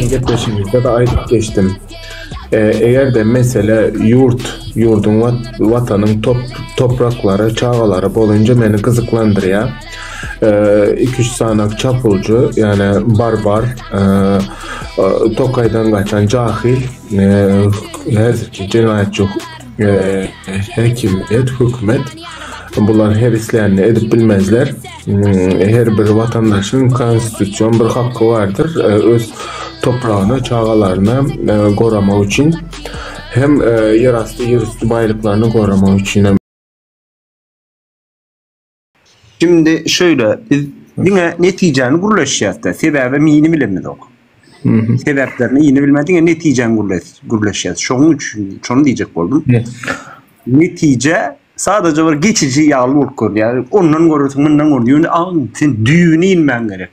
Gepleşigimizde-de aýdyp geçdim. Eger-de mesele ýurt, ýurduň watanyň topraklary, çagalary bolunca meni gyzyklandyrýar. Iki-üç sany çapulçy, ýagny barbar, tokaýdan gaçan jahyl, häzirki jenaýatçy häkimiýet, hökümet bular her islänini edip bilmezler. Her bir watandaşyň konstitusion bir haky bardyr, öz topragyny, çagalaryny goramak üçin hem ýerasty, ýerüsti baýlyklaryny goramak üçin hem. Şimdi şöyle biz diňe netijäni gürleşýäs-de, sebäbi mini bilemizok. Sebäplerini ýene bilmän diňe netijäni gürleşýäs. Şonuň üçin şony diýjek boldum. Netije sadaja bir geçiji ýaly bolup görünýär. Ondan görersiň, mundan görersiň. Ýöne aň sen düýbüne inmäň gerek.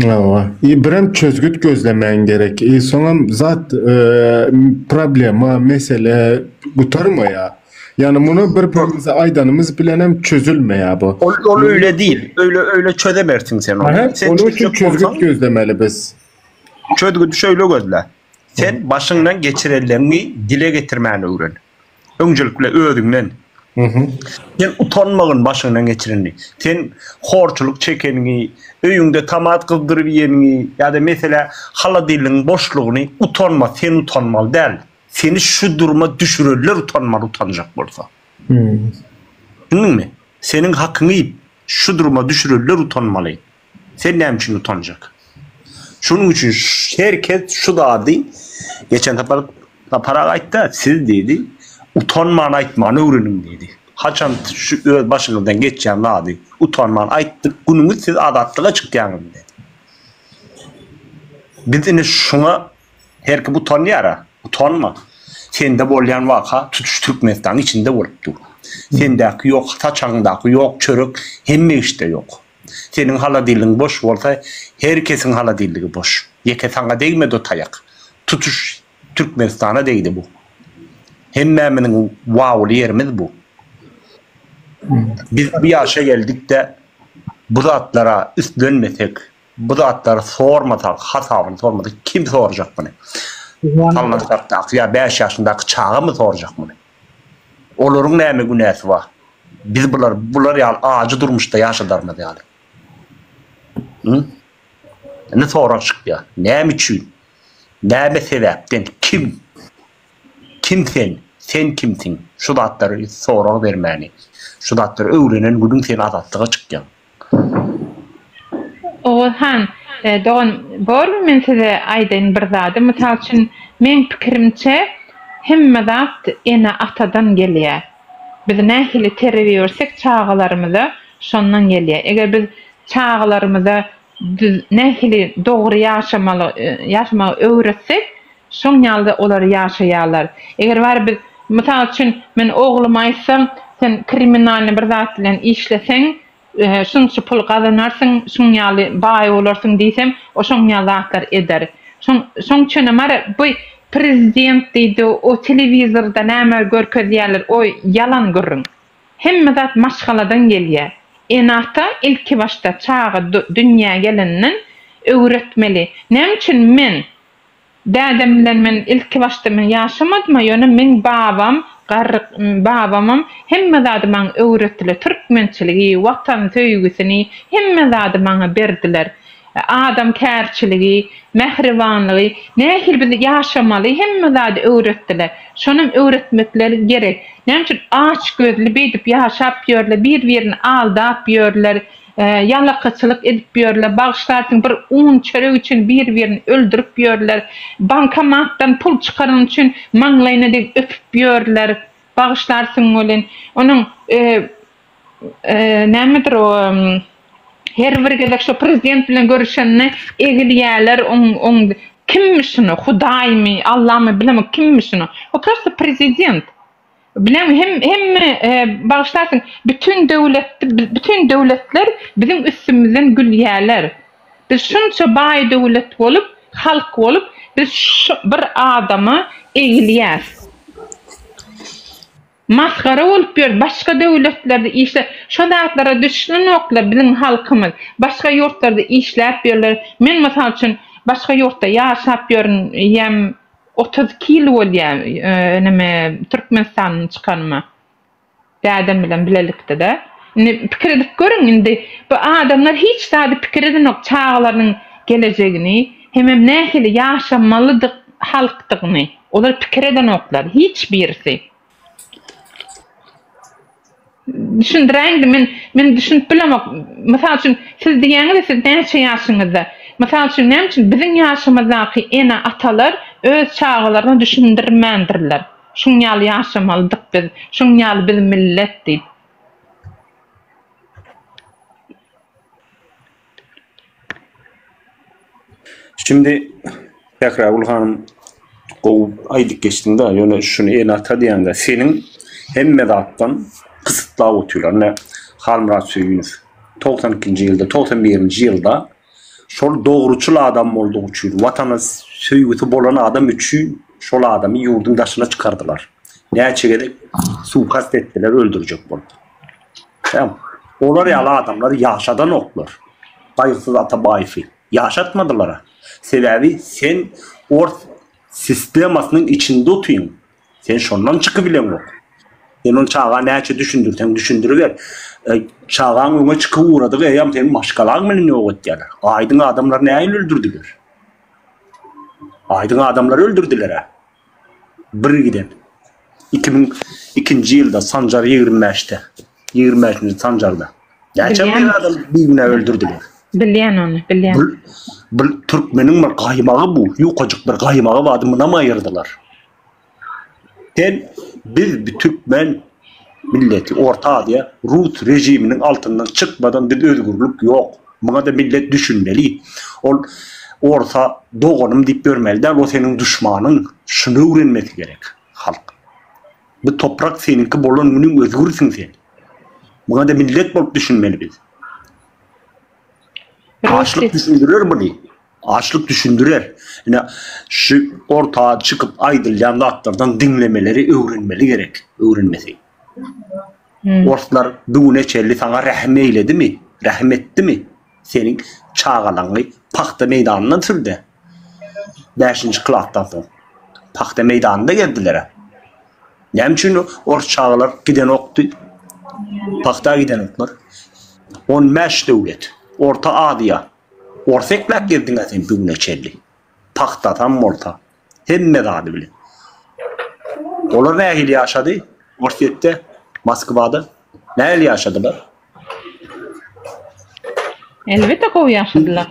Hawa. I birem çözgüt gözlemäň gerek. I soňam zat problema, mesele gutarmaýar. Ýani muny bir birimize aýdanymyz bilenem çözülmeýär bu. Ol ol öýle diýil. Öýle öýle çözemersiň sen ony. Sen onuň üçin çözgüt gözlemeli biz. Çözgüdi şöyle gözle. Sen başyňdan geçirenleriňi dile getirmäni öwren. Öňcelikle özüňden. Sen utanmagyn başyňdan geçirenini. Sen horçulyk çekeniňi, öýüňde tomat gyzdyryp iýeniňi ýa-da meselä holodilnigiň boşlugyny utanma, sen utanmaly däl. Seni şu duruma düşürenler utanmaly utanjak bolsa. Düşündiňmi? Seniň hakyňy iýip şu duruma düşürenler utanmaly. Sen näme üçin utanjak? Şonuň üçin her kes şu zady geçen sapar Sapar aga aýtdy, siz diýdi, utanman aýtmany öwreniň diýdi. Haçan şu öz başyňyzdan geçýän zady utanman aýtdyk günüňiz siz azatlyga çykýaňyz diýdi. Biz ine şuňa Her kim utanýar-a. Utanma. Sende bolýan waka tutuş Türkmenistanyň içinde bolup dur. Sendäki ýok, saçagyňdaky ýok çörek hemme işde ýok. Seniň holodilnigiň boş bolsa, her kesiň holodilnigi boş. Ýeke saňa degmedi o taýak. Tutuş Türkmenistana degdi bu. Hemmämiziň wawuly ýerimiz bu. Biz bu ýaşa geldik-de bu zatlara üstlenmesek, Bu zatlary sormasak, hasabyny sormasak kim sorjak muny? Sallançakdaky ýa 5 ýaşyndaky çagamy sorjak muny? Olaryň näme günäsi bar? Biz bular bular ýaly ajy durmuşda ýaşadarmyz ýaly. Hı? Indi sorag çykýar. Näme üçin? Näme sebäpden? Kim? Kim sen? Sen kimsiň? Şu zatlary sorag bermäni, şu zatlary öwrenen günüň sen azatlyga çykýaň. Oguzhan dogan bormy men size aýdaýyn bir zady mysal üçin meň pikirimçe hemme zat ene atadan gelýä biz nähili terbiýe bersek çagalarymyza şondan gelýä eger biz çagalarymyza düz nähili dogry ýaşamaly ýaşamagy öwretsek şoň ýalyda olar ýaşaýarlar eger bar biz mysal üçin men ogluma aýtsam sen kriminalnyý bir zat bilen işleseň şunça pul gazanarsyň, şuň ýaly baý bolarsyň diýsem, o şoň ýaly zatlar eder. Şoň şoň üçinem bar bu prezident diýdi, o telewizorda näme görkezýärler, o ýalan gürrüň. Hemme zat maşgaladan gelýär. Ene-ata ilkibaşda çaga dünýä gelenden öwretmeli. Näme üçin men Dädem bilen men ilki başda men ýaşamadym-a, ýöne meň babam, garry babamam hemme zady maňa öwretdiler. Türkmençiligi, Watan söýgüsini, hemme zady maňa berdiler. Adamkärçiligi, mähribanlygy, nähili biz ýaşamaly hemme zady öwretdiler. Şonam öwretmekleri gerek. Näme üçin açgözli beýdip ýaşap ýörler, bir-birini aldap ýörler. Ýalakaçylyk edip ýörler, bagyşlarsyň bir un çörek üçin bir-birini öldürip ýörler, bankomatdan pul çykaran üçin maňlaýyna degip öpüp ýörler, bagyşlarsyň welin, onuň nämedir o her bir gezek şo prezident bilen görüşende egilýärler oň oň kimmiş şuny hudaýmy allamy bilemok kimmiş şuny o prosto prezident. Bileňmi hem hemme bagyşlarsyň bütün döwlet bütün döwletler biziň üstümizden gülýäler. Biz şunça baý döwlet bolup halk bolup biz şu bir adama egilýäs. Masgara bolup ýör başga döwletlerde işle şo zatlara düşünenoklar biziň halkymyz başga ýurtlarda işläp ýörler men mysal üçin başga ýurtda ýaşap ýörün ýem 32 ýyl bolýa neme Türkmenistandan çykanyma dädem bilen bilelikde-de indi pikir edip görüň indi bu adamlar hiç zady pikir edenok çagalarynyň gelejegini hemem nähili ýaşamalydyk halkdygyny olar pikir edenoklar hiç birisi. Düşündiräýiňde men men düşünip bilemok. Mysal üçin siz diýýäňiz siz näçe ýaşyňyzda? Mysal üçin näme üçin biziň ýaşymyzdaky ene atalar öz çagalaryna düşündirmändirler. Şuň ýaly ýaşamalydyk biz, şuň ýaly biz millet diýip. Şimdi Sähragül hanym gowy aýdyp geçdiň-de, ýöne şuny ene-ata diýende seniň hemme zatdan gysytlap otyrlar. Ine, Halmyrat Söýünow 92-nji ýylda, 91-nji ýylda şol dogruçyl adam boldugy üçin, watana söýgüsi bolan adam üçin şol adamy ýurduň daşyna çykardylar. Näçe gezek suikast etdiler, öldürjek bolup. Olar ýaly adamlary ýaşadanoklar. Gaýgysyz Atabaýewi ýaşatmadylar. Sebäbi sen ors sistemasynyň içinde otyň. Sen şondan çykybileňok. Sen ol çaga näçe düşündirseň düşündiriber. E, çagaň öňe çykyp ugradygy eýýäm seniň maşgalaň bilen ýok etýärler. Aýdyň adamlary nähili öldürdiler? Aýdyň adamlary öldürdiler-ä. Bir giden. 2002-nji ýylda Sanjar 25-de. 25-nji Sanjarda. Näçe bir adam bigünä öldürdiler. Bilýän ony, bilýän. Bu, bu türkmeniň bir gaýmagy bu. Ýukajyk bir gaýmagy bardy, munam aýyrdylar. Sen biz bir türkmen milleti Orta Aziýa rus režiminiň altyndan çykmadan biz özgürlik ýok. Muňa da millet düşünmeli. Ol orsa doganym diýip ýörmeli däl, o seniň duşmanyň. Şuny öwrenmesi gerek halk. Bu toprak seniňki bolan günüň özgürsüň sen. Muňa da millet bolup düşünmeli biz. Açlyk düşündirer muny. Açlyk düşündirer. Ine şu orta çykyp aýdylýan zatlardan diňlemeleri öwrenmeli gerek, öwrenmesi. Hmm. Orslar bu güne çenli saňa rähim eýledimi? Rähim etdimi? Seniň çagalaňy pagta meýdanyndan sürdi. 5-nji klasdan soň pagta meýdanynda gezdiler. Näme üçin ors çagalar gidenokdy? Pagta gidenoklar. 15 döwlet, Orta Aziýa. Ors ekläp gezdiň sen bu güne çenli. Pagtasam bolsa, hemme zady bilen. Olar nähili ýaşady? Orsýetde, Moskwada nähili ýaşadylar? Elbetde gowy ýaşadylar.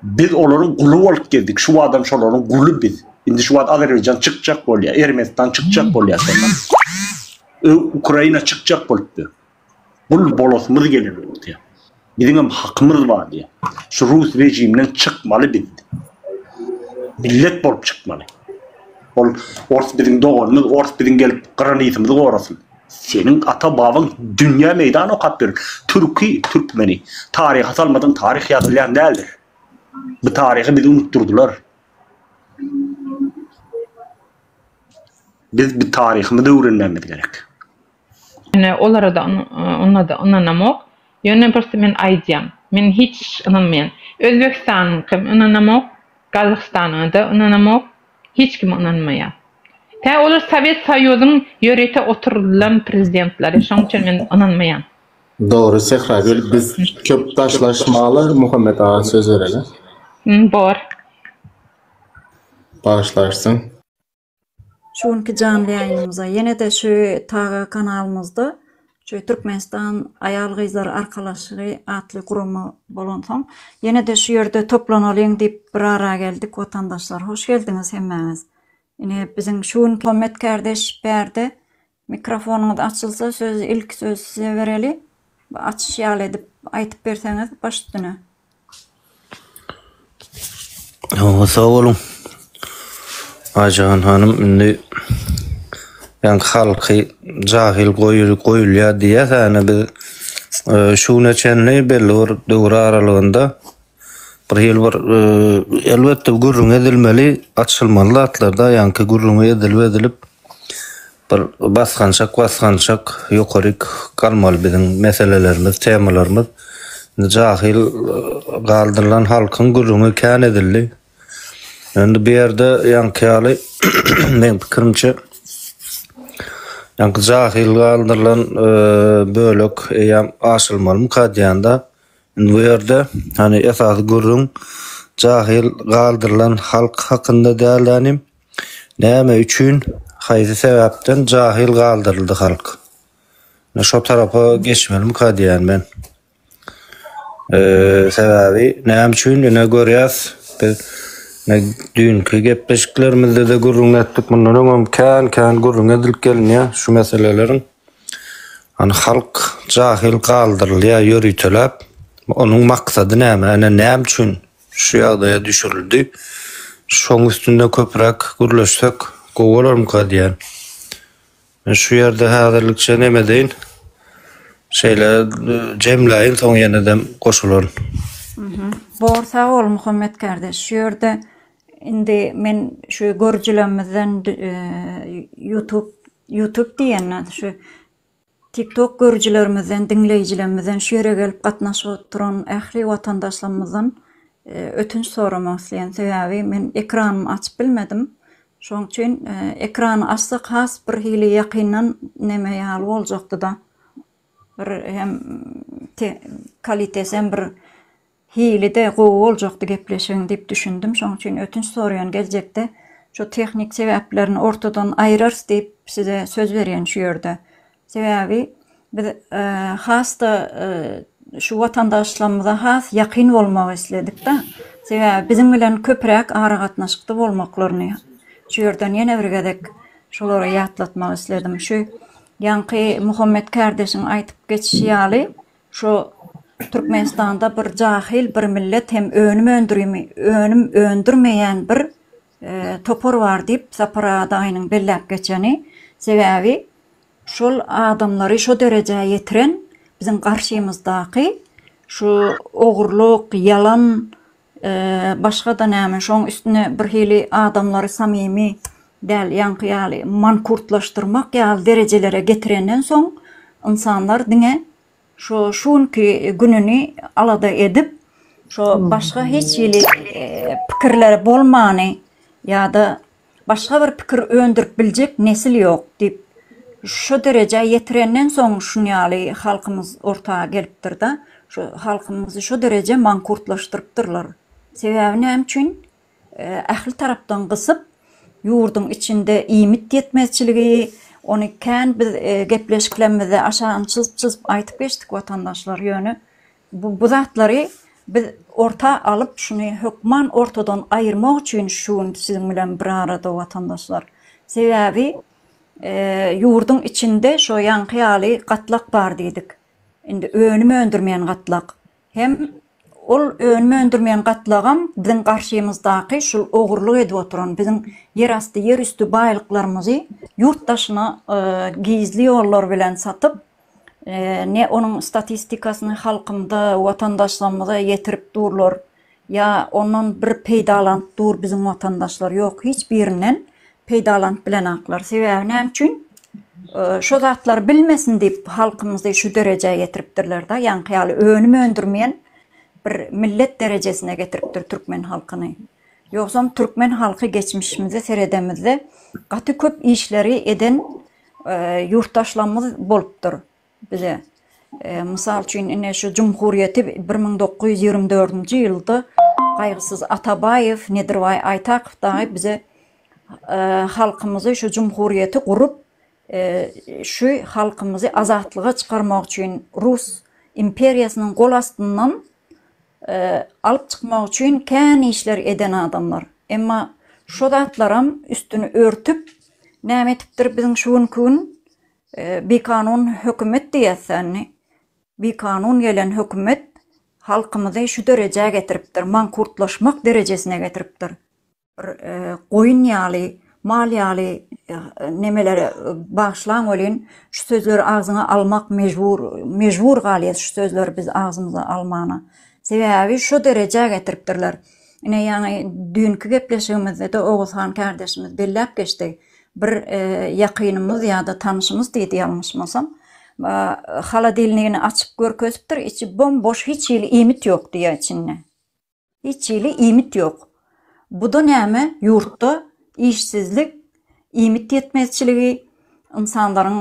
Biz olaryň guly bolup gezdik. Şu wagtam şolaryň guly biz. Indi şu wagt Azerbaýjan çykjak bolýar, Ermenistan çykjak bolýar şondan. Ukraina çykjak bolupdy. Gul bolasymyz gelenok diýýär. Biziňem hakymyz bar diýýär. Şu rus režiminden çykmaly biz. Millet bolup çykmaly. Ol ors biziň doganymyz, ors biziň gelip granitimizi gorasyn. Seniň ata-babaň dünýä meýdan okap ýör. Türki, türkmeni taryha salmadan taryh ýazylýan däldir. Bu taryhy bizi unutdyrdylar. Biz bir taryhymyzy öwrenmemiz gerek. Ine olara-da onda-da ynanamok. Ýöne birsi men aýdýan. Men hiç ynanmaýan. Özbegistanyňkam ynanamok, Gazagystanyňa-da ynanamok. Hiç kime ynanmaýan. Tä olar Sowet Soýuzyň ýörite oturdylan prezidentleri. Şoň üçin men ynanmaýan. Dogry Sähragül biz köp daşlaşmaly Muhammet aga söz bereli. Bor. Bagyşlarsyň. Şu günki janly ýaýynymyza ýene-de şu Taga kanalymyzda şu Türkmenistan aýal-gyzlar arkalaşygy atly gurama bolansoň ýene-de şu ýerde toplanalyň diýip bir ara geldik watandaşlar hoş geldiňiz hemmäňiz. Ine biziň şu günki Muhammet kardeş bärde Mikrofonyňyz açylsa sözi ilki sözi size bereli. Açyş ýaly edip aýtyp berseňiz baş üstüne. Hawa sag boluň. Aýjahan hanym indi ýaňky halky jahyl goýulýar diýýäs ýöne biz e, şu güne çenli belli bir döwür aralygynda bir hili bir e, elbetde gürrüň edilmeli, açylmaly zatlarda ýaňky gürrüňi edilip edilip. Bir basgançak basgançak ýokaryk galmaly biziň meselelerimiz, temalarymyz. Indi jahyl galdyrylan halkyň gürrüňi kän edildi. Indi bu ýerde ýaňky ýaly meň pikirimçe ýaňky jahyl galdyrylan bölek eýýäm aşyrylmalymyka diýýän-de. Indi bu ýerde hany esasy gürrüň jahyl galdyrylan halk hakynda däl ýanym. Näme üçin, haýsy sebäpden jahyl galdyryldy halk? Ine şo tarapa geçmelimika diýýän men. Sebäbi näme üçin ine görýäs biz ine düýnki gepleşiklerimizde-de gürrüň etdik, mundan öňem kän-kän gürrüň edilip gelinýär şu meseleleriň. Hany halk jahyl galdyrylýar ýöriteläp. Onuň maksady näme? Ine näme üçin Şu ýagdaýa düşürildi. Şoň üstünde köpräk gürleşsek gowy bolarmyka diýýän. Men şu ýerde häzirlikçe neme edeýin. Şeýle jemläýin soň ýenedem goşularyn. Bor sag bol Muhammet kardeş. Şu ýerde indi men şu görüjilerimizden YouTube YouTube diýende şu Tiktok görüjilerimizden, diňleýjilerimizden, şu ýere gelip gatnaşyp oturan ähli watandaşlarymyzdan ötünç soramak isleýän. Sebäbi men ekranymy açyp bilmedim. Şonuň üçin ekrany açsak has bir hili ýakyndan neme ýaly boljakdy-da. Bir hem kalitesi hem bir Hili-de gowy boljakdy gepleşigiň diýip düşündim. Şonuň üçin ötünç soraýan geljekde şu tehnik sebäplerini ortadan aýyrarys diýip size söz berýän şu ýerde. Sebäbi biz has-da şu watandaşlarymyza has ýakyn bolmagy isledik-de. Sebäbi biziň bilen köpräk aragatnaşykda bolmaklaryny şu ýerden ýene bir gezek şolara ýatlatmak isledim. Şu ýaňky Muhammet kärdeşiň aýdyp geçişi ýaly Şu Türkmenistanda bir jahyl bir millet hem önüm öndürimi önüm öndürmeýän bir topar bar diýip Sapar aga daýynyň belläp geçeni. Sebäbi şol adamlary şo derejä ýetiren biziň garşymyzdaky şu ogurlyk, ýalan, başga-da näme şoň üstüne bir hili adamlary samimi däl ýaňky ýaly mankurtlaşdyrmak ýaly derejelere getirenden soň ynsanlar diňe Şo şu günki gününi alada edip, şo başga hiç hili pikirleri bolmany ýa-da başga bir pikir öndürip biljek nesil ýok diýip, şo derejä ýetirenden soň şun ýaly halkymyz orta gelipdir-de, şo halkymyzy şo dereje mankurtlaşdyrypdyrlar. Sebäbi näme üçin? ähli tarapdan gysyp, ýurduň içinde iýmit ýetmezçiligi, ony kän biz gepleşiklerimizde aşagyny çyzyp-çyzyp aýtyp geçdik watandaşlar, ýöne bu bu zatlary biz orta alyp, şuny hökman ortadan aýyrmak üçin şu gün siziň bilen bir arada watandaşlar. Sebäbi ýurduň içinde şo ýaňky ýaly gatlak bar diýdik. Indi önüm öndürmeýän gatlak. Hem ol önüm öndürmeýän gatlagam biziň garşymyzdaky şul ogurlyk edip oturan, biziň ýerasty, ýerüsti baýlyklarymyzy ýurt daşyna gizli ýollar bilen satyp, ne onuň statistikasyny halkymyza, watandaşlarymyza ýetirip durlar, ýa ondan bir peýdalanyp dur biziň watandaşlar, ýok, hiç birinden peýdalanyp bilenaklar. Sebäbi näme üçin? Şo zatlary bilmesin diýip halkymyzy şu derejä ýetiripdirler-de, ýaňky ýaly önüm öndürmeýän bir millet derejesine getiripdir türkmen halkyny. Ýogsam türkmen halky geçmişimize seredemizde gaty köp işleri eden ýurtdaşlarymyz bolupdyr bize. Mysal üçin ine şu jumhurýeti 1924-nji ýylda Gaýgysyz Atabaýew, Nedirbaý Aýtakow dagy bize halkymyzy şu jumhurýeti gurup, şu halkymyzy azatlyga çykarmak üçin rus imperiýasynyň gol astyndan alyp çykmak üçin kän işler eden adamlar. Emma şo zatlaram üstüni örtüp näme etipdir biziň şu günki gün bikanun hökümet diýýäs indi. Bikanun gelen hökümet halkymyzy şu derejä getiripdir, mankurtlaşmak derejesine getiripdir. Bir goýun ýaly, mal ýaly nemelere bagyşlaň welin, şu sözleri agzyňa almak mejbur, mejbur galýas şu sözleri biz agzymyza almana. Sebäbi şo derejä getiripdirler. Ine ýaňy düýnki gepleşigimizde-de Oguzhan kärdeşimiz belläp geçdi. Bir ýakynymyz ýa-da tanyşymyz diýdi ýalňyşmasam. Holodilnigini açyp görkezipdir, içi bom-boş hiç hili iýmit ýok diýýär içinde. Hiç hili iýmit ýok. Bu-da näme, ýurtda işsizlik, iýmit ýetmezçiligi, ynsanlaryň,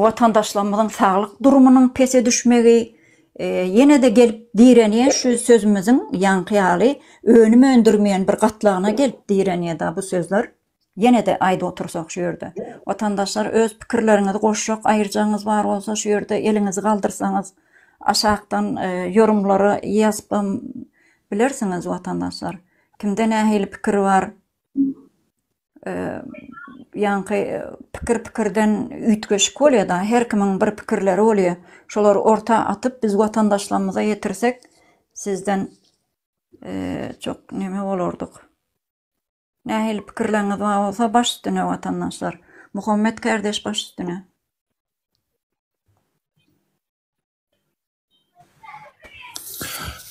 watandaşlarymyzyň saglyk durumynyň pese düşmegi, ýene-de gelip direnýär şu sözümiziň ýaňky ýaly önüm öndürmeýän bir gatlagyna gelip direnýär-da bu sözler. Ýene-de aýdyp otursak şu ýerde. Watandaşlar öz pikirleriňizi goşjak aýyrjagyňyz bar bolsa şu ýerde eliňizi galdyrsaňyz aşakdan ýorumlara ýazypam bilersiňiz watandaşlar. Kimde nähili pikir bar? Ýaňky pikir pikirden üýtgeşik bolýa-da her kimiň bir pikirleri bolýa. Şolary orta atyp biz watandaşlarymyza ýetirsek sizden çok neme bolardyk. Nähili pikirleriňiz bar bolsa baş üstüne watandaşlar. Muhammet kardeş baş üstüne.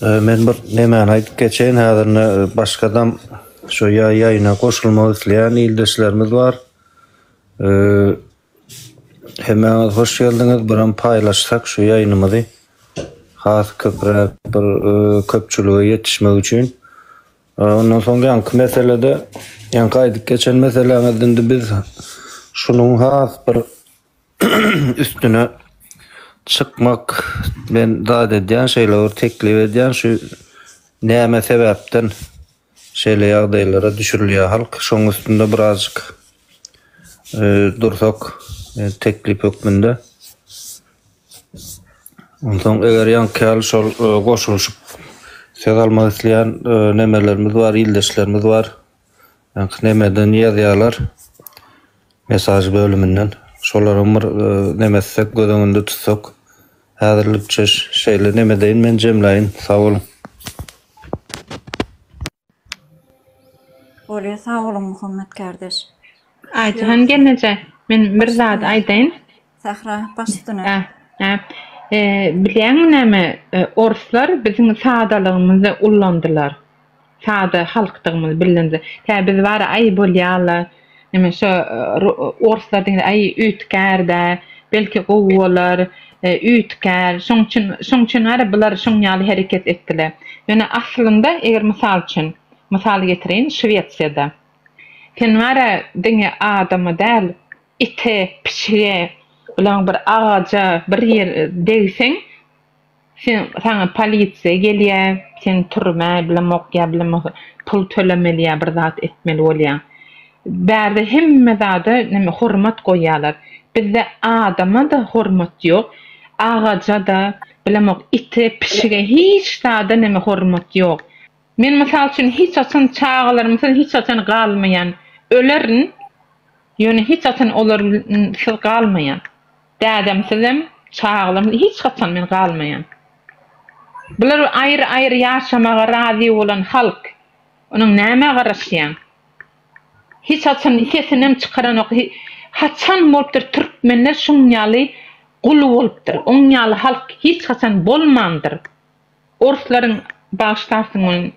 Men bir nemäni aýdyp geçeýin häzir ine başgadam şu ýaýyna goşulmak isleýän ildeşlerimiz bar. Hemmäňiz hoş geldiňiz. Biram paýlaşsak şu ýaýynymyzy has köpräk bir köpçülige ýetişmek üçin. Ondan soň ýaňky meselede, ýaňky aýdyp geçen meseläňizde indi biz şunuň has bir üstüne çykmak men zat edýän, şeýle bir teklip edýän, şu näme sebäpden şeýle ýagdaýlara düşürilýär halk, şoň üstünde birazjyk dursak teklip hökmünde. Onsoň eger ýaňky ýaly şol goşulyşyp söz almak isleýän nemelerimiz bar, ildeşlerimiz bar. Ýaňky nemeden ýazýarlar. Mesaj bölüminden. Şolaram bir neme etsek, göz öňünde tutsak. Häzirlikçe şeýle neme edeýin men jemläýin. Sag boluň. Bolýa sag boluň Muhammet kardeş. Aýjahan gelneje men bir zat aýdaýyn. Sähra baş üstüne. Hä. Bilýäňmi näme orslar biziň sadalygymyzy ullandylar. Sada halkdygymyzy bildiler. Tä biz bar aý bolýala neme şo orslar diňe aý üýtgärdä belki gowy bolar üýtgär şoň üçin şoň üçin bar bular şoň ýaly hereket etdiler. Ýöne aslynda eger mysal üçin mysal getireýin Şwesiýada sen bar diňe adama däl ite pişige bilen bir agaja bir ýer degseň Sen saňa polisiýa gelýä, sen türmä bilemok ýa bilemok pul tölemeli ýa bir zat etmeli bolýaň. Bärde hemme zada neme hormat goýýalar. Bizde adama-da hormat ýok, agaja-da, bilemok ite, pişige hiç zada neme hormat ýok. Men mysal üçin hiç haçan çagalarymsyz hiç haçan galmaýan. Ölerin, ýöne hiç haçan olarsyz galmaýan. Dädemsizem, çagalarymsyz hiç haçan men galmaýan. Bular aýry-aýry ýaşamaga razy bolan halk. Onuň nämä garaşýaň? Hiç haçan sesinem çykaranok. Haçan bolupdyr türkmenler şuň ýaly gul bolupdyr. Oň ýaly halk hiç haçan bolmandyr. Orslaryň bagyşlarsyň ony.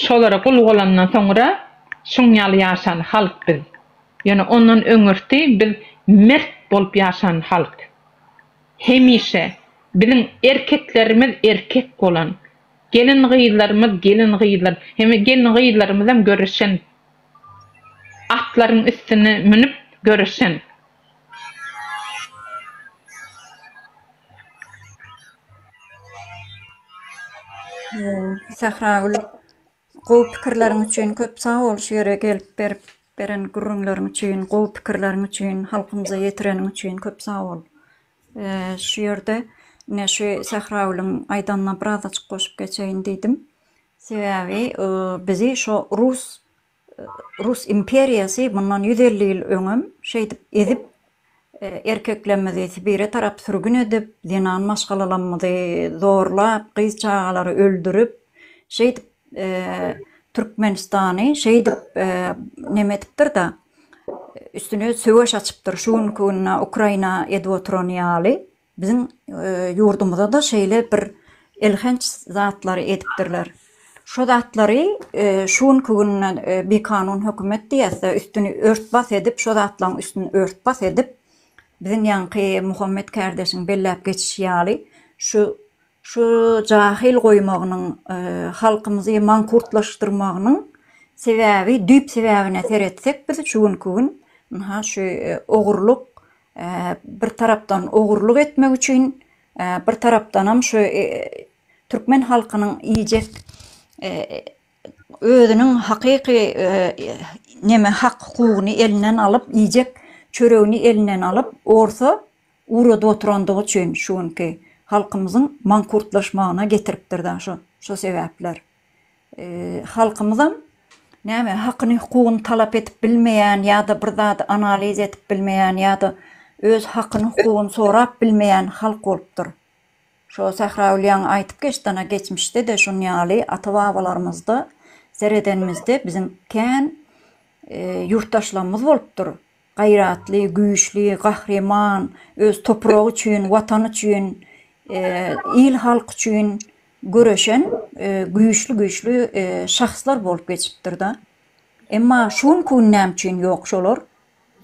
Şolara gul bolandan soňra şuň ýaly ýaşan halk biz. Ýöne ondan öňürti biz mert bolup ýaşan halk. Hemişe biziň erkeklerimiz erkek bolan, gelin gyzlarymyz gelin gyzlar, hem gelin gyzlarymyzam göreşen, atlaryň üstüne münüp göreşen. Sähragül Gowy pikirleriň üçin köp sag bol şu ýere gelip berip beren gürrüňleriň üçin gowy pikirleriň üçin halkymyza ýetireniň üçin köp sag bol. Şu ýerde ine şu Sähragülüň aýdanyna birazajyk goşup geçeýin diýdim. Sebäbi bizi şo rus Rus imperiýasy mundan 150 ýyl öňem şeýdip ezip, erkeklerimizi Sibire tarap sürgün edip, zenan maşgalalarymyzy zorlap, gyz çagalary öldürip, şeýdip Türkmenistany şeýdip neme edipdir-de, üstüne söweş açypdyr. Şu günki günde Ukraina edip oturany ýaly. Biziň ýurdumyza-da şeýle bir elhenç zatlary edipdirler. Şo zatlary şu günki günde bikanun hökümet diýýäs-de, üstüni ört-bas edip, şo zatlaryň üstüni ört-bas edip, biziň ýaňky Muhammet kärdeşiň belläp geçişi ýaly, şu şu jahyl goýmagynyň, halkymyzy mankurtlaşdyrmagynyň sebäbi, düýp sebäbine seretsek biz şu günki gün, ynha şu ogurlyk, bir tarapdan ogurlyk etmek üçin, bir tarapdanam şu Türkmen halkynyň iýjek özüniň hakyky neme hak hukugyny elinden alyp, iýjek çöregini elinden alyp, orsa ugradyp oturandygy üçin şu günki halkymyzyň mankurtlaşmagyna getiripdir da şo şo sebäpler. Halkymyzam näme hakyny hukugyny talap edip bilmeýän ýa-da bir zady analiz edip bilmeýän ýa-da öz hakyny hukugyny sorap bilmeýän halk bolupdyr. Şo Sähragül ýaňy aýtyp geçdi ana geçmişde-de şun ýaly ata-babalarymyzda seredenimizde biziň kän ýurtdaşlarymyz bolupdyr. Gaýratly, güýçli, gahryman, öz topragy üçin, watany üçin, il-halk üçin göreşen güýçli-güýçli şahslar bolup geçipdir-de. Emma şu günki gün näme üçin ýok şolar?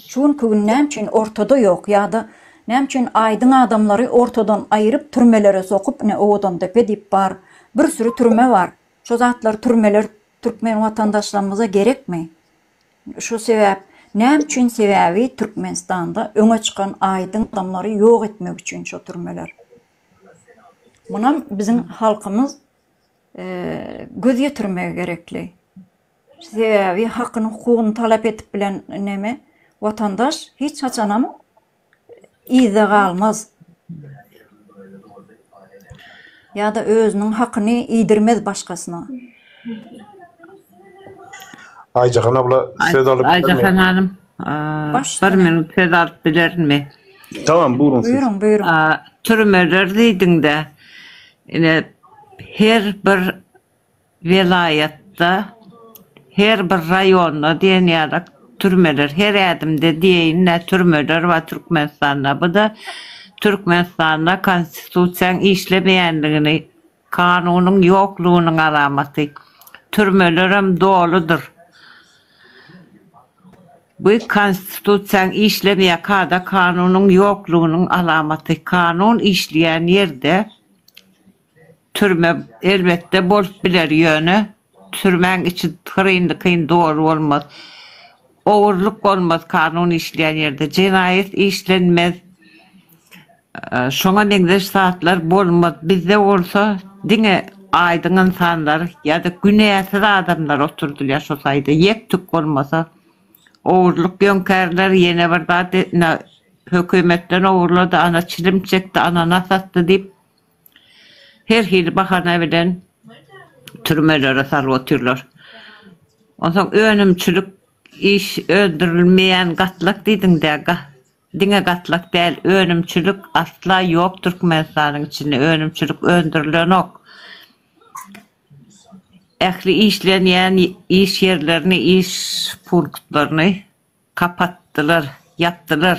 Şu günki gün näme üçin ortada ýok ýa-da näme üçin aýdyň adamlary ortadan aýyryp türmelere sokup ine Owadandepe diýip bar bir süri türme bar. Şo zatlar türmeler türkmen watandaşlarymyza gerekmi? Şu sebäp näme üçin sebäbi Türkmenistanda öňe çykan aýdyň adamlary ýok etmek üçin şo türmeler. Munam biziň halkymyz göz ýetirmegi gerekli. Sebäbi hakyny hukugyny talap edip bilen neme watandaş hiç haçanam yzda galmaz. Ýa-da özüniň hakyny iýdirmez başgasyna. Aýjahan abla söz alyp bilermi? Aýjahan hanym, bir minut söz alyp bilerinmi? Tamam, buyurun siz. Buyurun, buyurun. Türmeler diýdiňde, ine her bir Welaýatda, her bir raýonda diýen ýaly türmeler, her ädimde diýeýin-dä türmeler bar Türkmenistanda. Bu-da Türkmenistanda konstitusiýaň işlemeýänligini, kanunyň ýoklugynyň alamaty. Türmelerem doludyr. Bu konstitusiýaň işlemeýän, kada-kanunyň ýoklugynyň alamaty. Kanun işleýän ýerde Türme elbetde bolup biler ýöne türmäň içi hyryn-dykyn doly bolmaz. Ogurlyk bolmaz kanun işleýän ýerde jenaýat işlenmez. Şoňa meňzeş zatlar bolmaz. Bizde bolsa diňe aýdyň ynsanlar ýa-da günäsiz adamlar oturdylýar şo taýda ýek-tük bolmasa. Ogurlyk ýöňkärler ýene bir zat hökümetden ogurlady ana çilim çekdi ana nas atdy diýip Her hili bahana bilen türmelere salyp otyrlar. Onsoň önümçilik iş öndürilmeýän gatlak diýdiň-dä, diňe gatlak däl, önümçilik asla ýok Türkmenistanyň içinde, önümçilik öndürilenok. Ähli işlenýän iş ýerlerini, iş punktlaryny Gapatdylar, ýapdylar.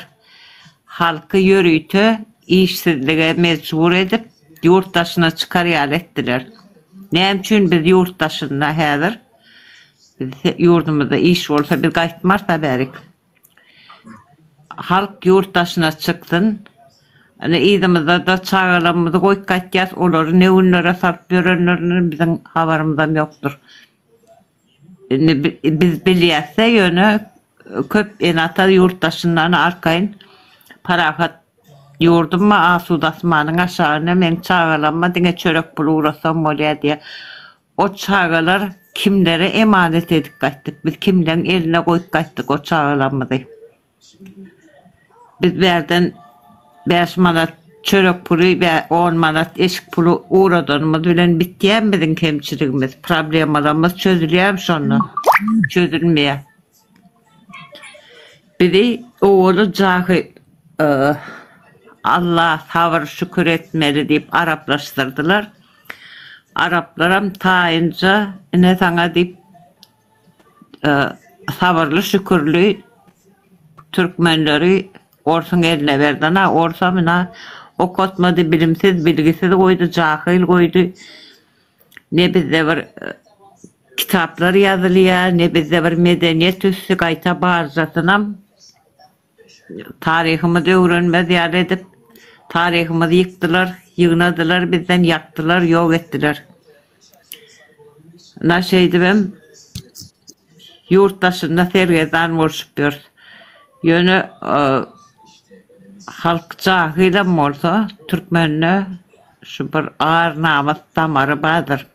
Halky ýörite işsizlige mejbur edip, ýurt daşyna çykar ýaly etdiler. Näme üçin biz ýurt daşynda häzir? Biz ýurdumyzda iş bolsa biz gaýtmarys-a bärik. Halk ýurt daşyna çyksyn. Ine yzymyzda-da çagalarymyzy goýup gaýtýas, olary ne günlere salyp ýörenlerinden biziň habarymyzam ýokdur. Indi biz bilýäsde ýöne köp ene-ata ýurt daşyndan arkaýyn parahat ýurdum bar asuda asmanyň aşagynda meň çagalamma diňe çörek puly ugratsam bolýar diýýär. O çagalar kimlere emanet edip gaýtdyk biz kimleň eline goýup gaýtdyk o çagalarymyzy. Biz bärden bäş manat çörek puly we on manat eşik puly ugradanymyz bilen bitýärmi biziň kemçiligimiz, problemalarymyz çözülýärmi şonda? Çözülmeýär. Bizi owaly jahyl Alla sabyr şükür etmeli diýip araplaşdyrdylar. Araplaram taýynja ine saňa diýip Sabyrly şükürli türkmenleri orsuň eline berdi. Ana orsam ina okatmady bilimsiz bilgisiz goýdy jahyl goýdy. Ne bizde bir. kitaplar ýazylýar, ne bizde bir medeniýet ösdi, gaýta barjasynam taryhymyzy öwrenmez ýaly edip, taryhymyzy ýykdylar, ýygnadylar bizden, ýakdylar, ýok etdiler. Ynha şeýdibem ýurt daşynda sergezdan bolşup ýörüs. Ýöne halk jahylam bolsa, türkmende şu bir ar-namys damary bardyr.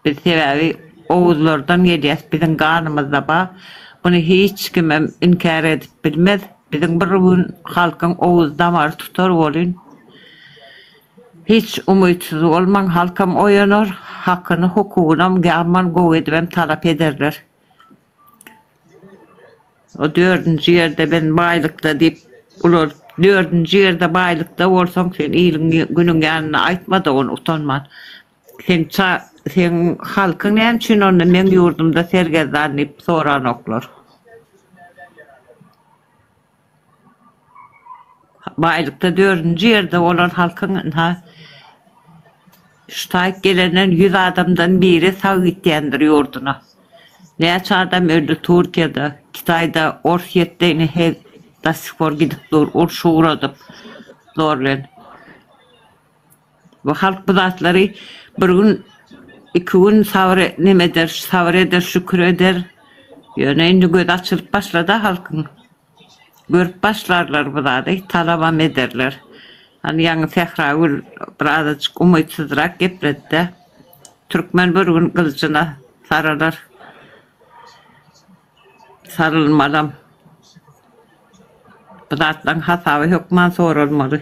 Biz sebäbi oguzlardan gelýäs, biziň ganymyzda bar. Muny hiç kimem inkär edip bilmez. Biziň bir gün halkyň oguz damary tutar welin, hiç umytsyz bolmaň, halkam oýanar, hakyny, hukugynam ýaman gowy edibem talap ederler. O dördünji ýerde men baýlykda diýip ular dördünji ýerde baýlykda bolsaň sen iliň günüň ýanynda aýtmada ony utanman. Seň ça seň halkyň näme üçin onda meň ýurdumda sergezdan diýip soranoklar. Baýlykda dördünji ýerde bolan halkyň ynha şu taýyk gelenden ýüz adamdan biri sag gitýändir ýurduna. Näçe adam öldi Türkiýede, Kitaýda, Orsýetde ine he do sih por gidip dur uruş ugradyp zor bilen. Bu halk bu zatlary bir gün iki gün sabyr neme eder sabyr eder şükür eder. Ýöne indi gözi açylyp başlada halkyň. Görüp başlarlar bu zady talabam ederler. Hany ýaňy Sähragül bir azajyk umytsyzrak gepledi-de. Türkmen bir gün gylyjyna saralar. Sarylmalam. Bu zatlaryň hasaby hökman soralmaly.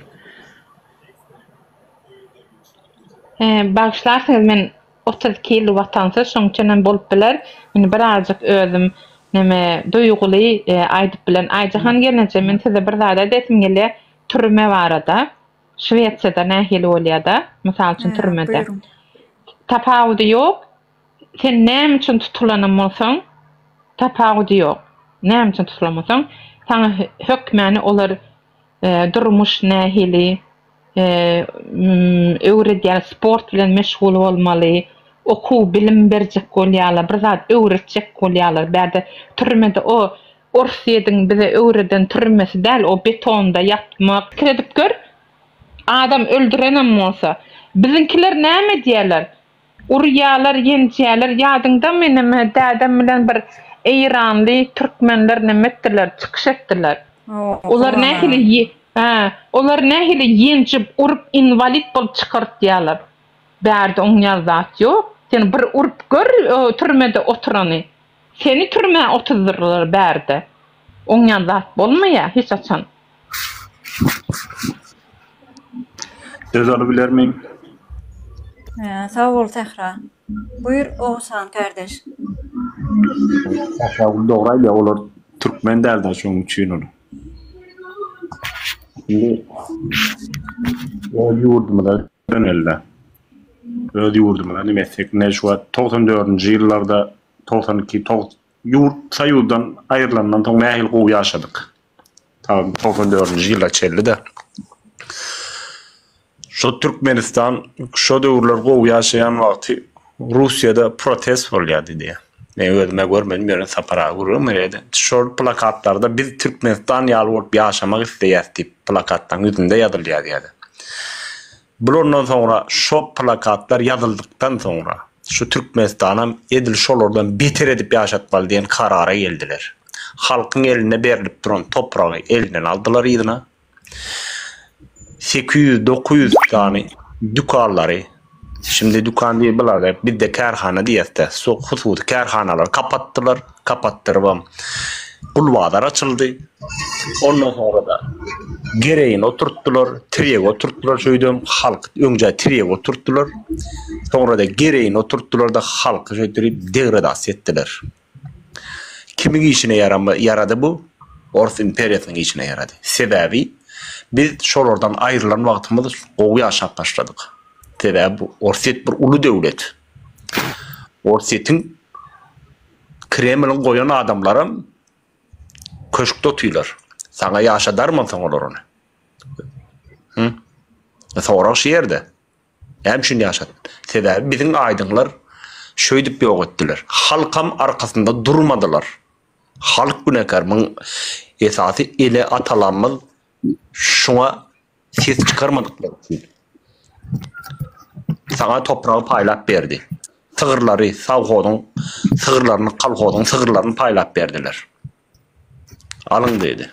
Bagyşlarsyňyz men 32 ýyl watansyz şoň üçinem bolup biler. Indi birazjyk özüm neme duýguly aýdyp bilen. Aýjahan gelneje men size bir zat aýdasym gelýär türme barada. Şwesiýada nähili bolýada mysal üçin türmede. Tapawudy ýok. Sen näme üçin tutulanam bolsaň tapawudy ýok. Näme üçin tutulan bolsaň saňa hökmäni olar Durmuş nähili öwredýär, sport bilen meşgul bolmaly, okuw, bilim berjek bolýarlar, bir zat öwretjek bolýarlar. Bärde türmede o Orsýediň bize öwreden türmesi däl, o betonda ýatmak. Pikir edip gör, adam öldürenem bolsa. Biziňkiler näme edýärler? Urýalar, ýenjýäler. Ýadyňdamy neme dädem bilen bir eýranly türkmenler neme etdiler, çykyş etdiler. Olar nähili hä, olar nähili ýenjip, urup inwalid bolup çykartýalar. Bärde oň ýaly zat ýok. Sen bir urup gör türmede oturany. Seni türmä otuzdyrlar bärde. Oň ýaly zat bolmaýa hiç haçan. Söz alybilermim? Sag bol Sähra. Buýur Oguzhan kardeş. Sähragül dogry aýdýar olar türkmen dälda şonuň üçin ol. Indi öz ýurdumyza dönelde. Öz ýurdumyza nime etsek ine şu wagt 94-nji ýyllarda 92 ýurt soýuzdan aýrylandan soň nähili gowy ýaşadyk. 94-nji ýyla çenli-de. Şo Türkmenistan şo döwürler gowy ýaşaýan wagty Russiýada protest bolýardy diýýär. Men özüm-ä görmedim, ýöne Sapar aga gürrüň berýärdi. Şol plakatlarda biz Türkmenistan ýaly bolup ýaşamak isleýäs diýip plakatlaryň ýüzünde ýazylýar diýýärdi. Bulardan soňra şo plakatlar ýazyldykdan soňra şu Türkmenistanam edil şolardan beter edip ýaşatmaly diýen karara geldiler. Halkyň eline berlip duran topragy elinden aldylar yzyna. 800-900 sany dükanlary, şimdi dükan diýip bularda bizde kärhana diýýäs-de, hususy kärhanalary kapatdylar, kapatdyrybam gul bazar açyldy. Ondan soňra-da gereýini oturtdylar, tirýek oturtdylar şeýdem halk öňje tirýek oturtdylar. Soňra-da gereýini oturtdylar-da halky şeýdirip degradasiýa etdiler. Kimiň işine ýarady bu? Ors imperiýasynyň işine ýarady. Sebäbi biz şolardan aýrylan wagtymyz gowy ýaşap başladyk. Sebäbi bu Orsýet bir uly döwlet. Orsýetiň Kremliň goýan adamlaram köşkde otyrlar. Saňa ýaşadarmy onsoň olar ony? Hı? Sorag şu ýerde. Näme üçin ýaşat? Sebäbi biziň aýdyňlar Şöýdüp ýok etdiler. Halkam arkasynda durmadylar. Halk günäkär. Muň esasy ene atalamyz şuňa ses çykarmadyklary üçin. Saňa topragy paýlap berdi. Sygyrlary, sowhozyň sygyrlaryny, kolhozyň sygyrlaryny paýlap berdiler. Alyň diýdi.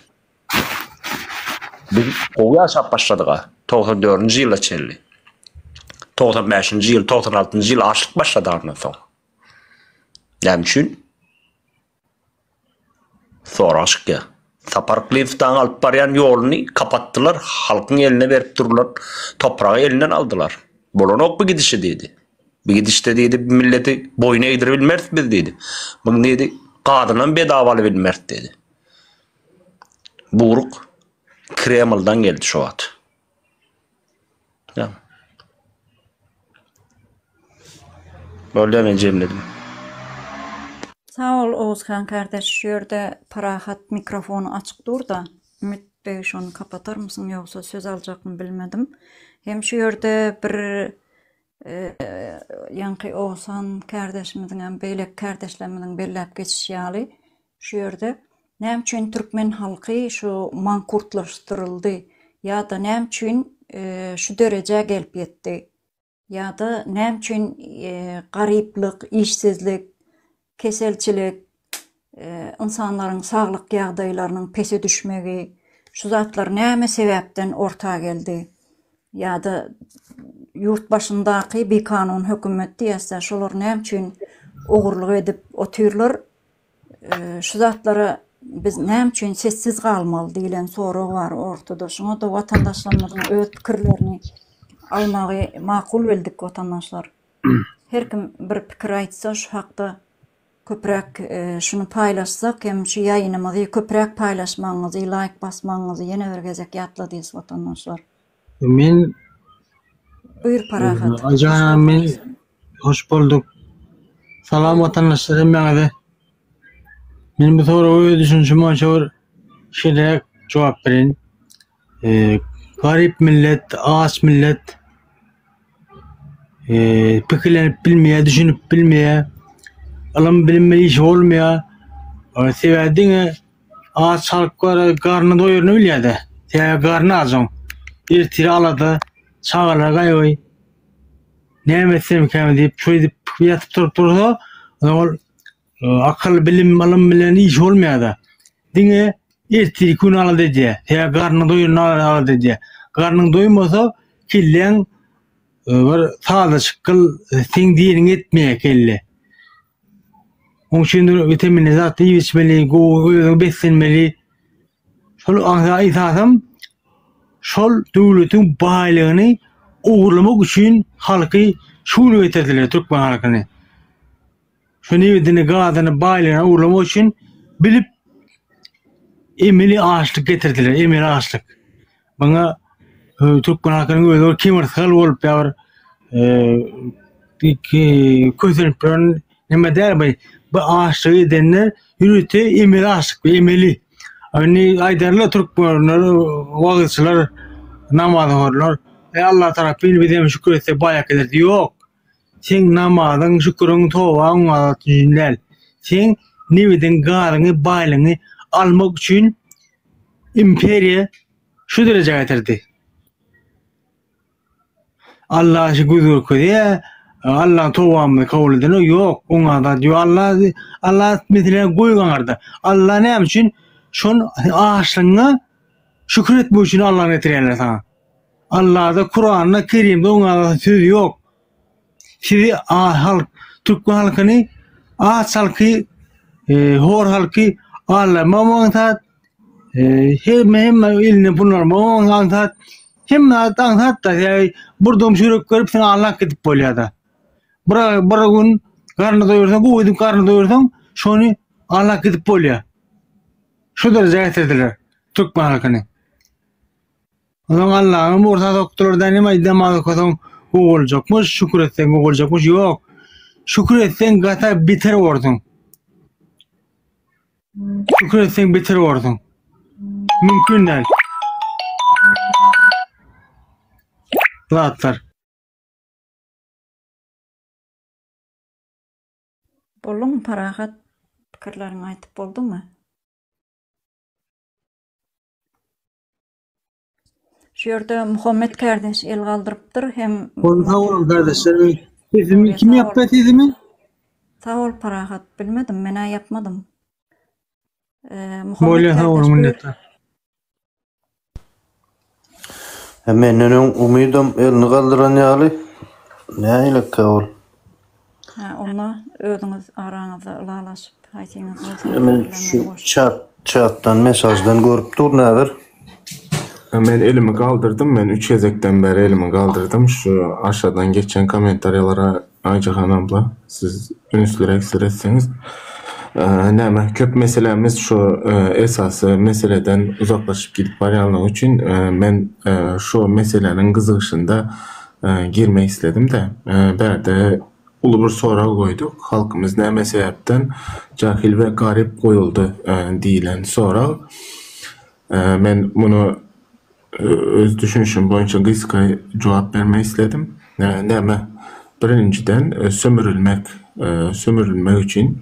Biz gowy ýaşap başladyk-a, 94-nji ýyla çenli. 95-nji ýyl, 96-njy ýyl açlyk başlady andan soň. Näme üçin? Sorag çykýar. Sapar Klyftaň alyp barýan ýoluny kapatdylar, halkyň eline berip durlan topragy elinden aldylar. Bolanok bu gidişi diýdi. Bu gidişde diýdi, bu milleti boýun egdiribilmeris biz diýdi. Muň diýdi, gazynam bedava alybilmeris diýdi. Buýruk Kremlden geldi şo wagt. Ýa. Bolýar men jemledim. Sag bol Oguzhan kardeş şu ýerde Parahat mikrofony açyk durda Ümit beg şony kapatarmysyň ýogsa söz aljakmy bilmedim hem şu ýerde bir ýaňky Oguzhan kardeşimiziň hem beýleki kardeşlerimiziň belläp geçişi ýaly Şu ýerde näme üçin türkmen halky şu mankurtlaşdyryldy ýa-da näme üçin şu derejä gelip ýetdi? Ýa-da näme üçin garyplyk, işsizlik, keselçilik, ynsanlaryň saglyk ýagdaýlarynyň pese düşmegi, şu zatlar näme sebäpden orta geldi? Ýa-da ýurt başyndaky bikanun hökümet diýýäs-dä, şolar näme üçin ogurlyk edip otyrlar? Şu zatlara biz näme üçin sessiz galmaly diýlen sorag bar ortada. Şuňa-da watandaşlarymyzyň öz pikirlerini almagy makul bildik watandaşlar. Her kim bir pikir aýtsa şu hakda köpräk şuny paýlaşsak hem şu ýaýynymyzy köpräk paýlaşmagyňyzy, laýk basmagyňyzy ýene bir gezek ýatladýas watandaşlar. Men Buýur Parahat. Ajan men hoş bulduk. Salam watandaşlar hemmäňize. Men bu soraga öz düşünişim boýunça bir şeýleräk jogap bereýin. Ee, garyp millet, aç millet ee, pikirlenip bilmeýär, düşünip bilmeýär. Ylym bilim bilen işi bolmaýar. Ee, Sebäbi diňe Aç halk bar, garny doýuryny bilýär-de. Sebäbi garny aç oň. Ertiri alada, çagalar gaýgy. Näme etsemkäm diýip, şeýdip ýatyp turup dursa, ol e, akyl, bilim, ylym bilen iş bolmaýar-da. Diňe ertirki güni alada edýär. Sebäbi garny doýuryny alada edýär. Garnyň doýmasa, kelläň e, bir sazlaşyk gyl, seň diýeniňi etmeýär kelle. Oň üçin witaminli zat iýip içmeli, gowy özüňi beslenmeli. Şol esasam şol döwletiň baýlygyny ogurlamak üçin halky şu güne getirdiler türkmen halkyny. Şu nebitini, gazyny, baýlygyny ogurlamak üçin bilip emeli açlyk getirdiler, emeli açlyk. Muňa türkmen halkynyň özi bir kemyrsgal bolup ýa bir kösenip duran neme däl bu. Bu açlygy edenler ýörite emeli açlyk bu emeli. Indi aýdarlar türkmenler wagyzçylar namazhorlar Eý Allah tarapyn biz hem şükür etsek baýak ederdi. Ýok. Seň namazyň, şüküriň, tobaň oňa üçin däl. Seň nebitiň, gazyňy, baýlygyňy almak üçin imperiýa şu derejä getirdi. Allah şu göz görkezýär. Allah towbamyzy kabul edeni ýok. Oňa zat ýok. Allah Allah meseleni goý gaňarda. Allah näme üçin şol açlygyňa şükür etmek üçin Allah getirýärler saňa. Allahda Kuranda Kerimde oňa söz ýok. Sizi halk türkmen halkyny aç halky e, hor halky allamam aňsat e, hemme hemme eline pul almam aňsat hemme zat aňsat da ýa bir dom çörek berip sen allak gidip bolýar da. Bir bir gün garny doýursaň, gowy edip garny doýursaň, şony allak gidip bolýar. Şu derejä getirdiler türkmen halkyny. Onsoň Allaňam orta sokdular da neme namaz okasaň gowy boljakmyş, şükür etseň gowy boljakmyş. Ýok. Şükür etseň gata beter borsuň. Şükür etseň beter borsuň. Mümkin däl. Zatlar. Bolduňmy Parahat? Pikirleriňi aýtyp bolduňmy? Şu ýerde Muhammet kardeş el galdyrypdyr hem Boldy sag boluň kardeşler. Sesimi kim ýapdy sesimi? Sag bol Parahat. Bilmedim, men-ä ýapmadym. Muhammet Bolýa sag boluň minnetdar. Menden öň Umydam elini galdyran ýaly. Nähilikä ol? Hä, onda özüňiz araňyzda ylalaşyp, haýsyňyz bolsa Men şu çat çatdan mesajdan görüp durun häzir. Men elimi galdyrdym, men üç gezekden bäri elimi galdyrdym. Şu aşadan geçen kommentariýalara Aýjahan abla siz ünsliräk seretseňiz. Näme köp meselämiz şu esasy meseleden uzaklaşyp gidip barýanlygy üçin men şu meseläniň gyzygyşynda girmek isledim-de. Bärde uly bir sorag goýduk. Halkymyz näme sebäpden jahil we garyp goýuldy diýlen sorag. Men muny öz düşünişim boýunça gysga jogap bermek isledim. Näme? Birinjiden sömürilmek, sömürilmek üçin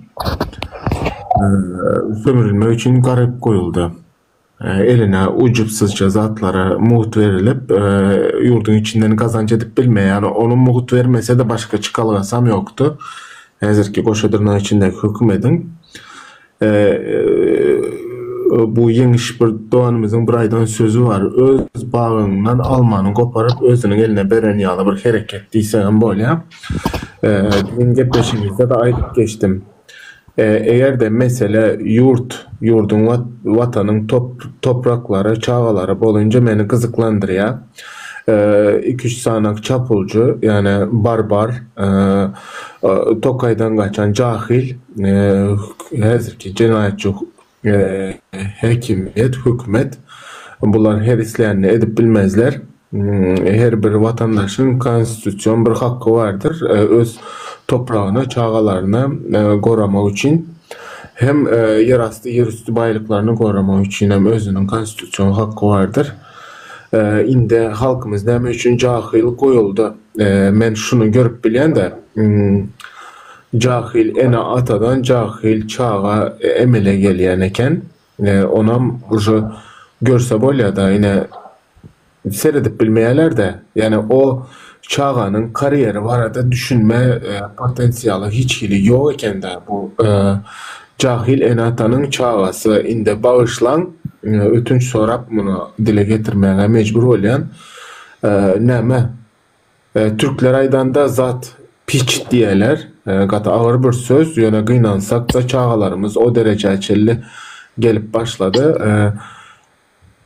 sömürilmek üçin garyp goýuldy. Eline ujypsyzja zatlara mugt berilip, ýurduň içinden gazanç edip bilmeýär. Ony mugt bermese-de başga çykalgasam ýokdy. Häzirki goşa dyrnak içindäki hökümediň. Bu ýeňiş bir doganymyzyň bir aýdan sözi bar. Öz bagyňdan almany goparyp özüniň eline beren ýaly bir hereket diýsegem bolýar. Düýn gepleşigimizde-de aýdyp geçdim. Eger-de mesele ýurt, ýurduň watanyň topraklary, çagalary bolunca meni gyzyklandyrýar. Iki-üç sanak çapulçy, ýagny barbar, tokaýdan gaçan jahyl, Häzirki jenaýatçy häkimiýet, hökümet bular her islänini edip bilmezler. Her bir watandaşyň konstitusion bir haky bardyr, öz topragyny, çagalaryny goramak üçin hem ýerasty, ýerüsti baýlyklaryny goramak üçin hem özüniň konstitusion haky bardyr. Indi halkymyz näme üçin jahyl goýuldy? Men şuny görüp bilýän-de, Jahyl ene-atadan jahyl çaga emele gelýän eken. Onam uje görse bolýada ine seredip bilmeýälerde. Ýani o çaganyň karýeri barada düşünme potensialy hiç hili ýok ekende bu jahyl ene-atanyň çagasy indi bagyşlaň ötünç sorap muny dile getirmäge mejbur bolýan. Näme Türkler aýdanda zat piç diýerler. Gaty agyr bir söz, ýöne gynansak-da çagalarymyz o derejä çenli gelip başlady.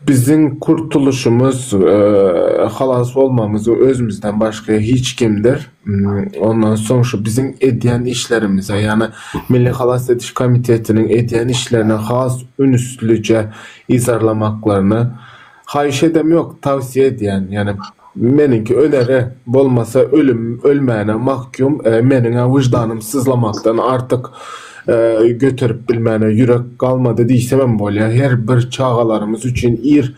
Biziň kurtulyşymyz, halas bolmamyz özümizden başga hiç kimdir. Ondan soň şu biziň edýän işlerimize, ýagny Milli halas ediş komitetiniň edýän işlerine has ünslüje yzarlamaklaryny Haýyş edem ýok, tawsiýe edýän. Ýani meniňki öneri, bolmasa ölüm, ölmäne mahkum, meniň-ä wyždanym syzlamakdan artyk göterip bilmäne ýürek galmady diýsemem bolýar. Her bir çagalarymyz üçin ir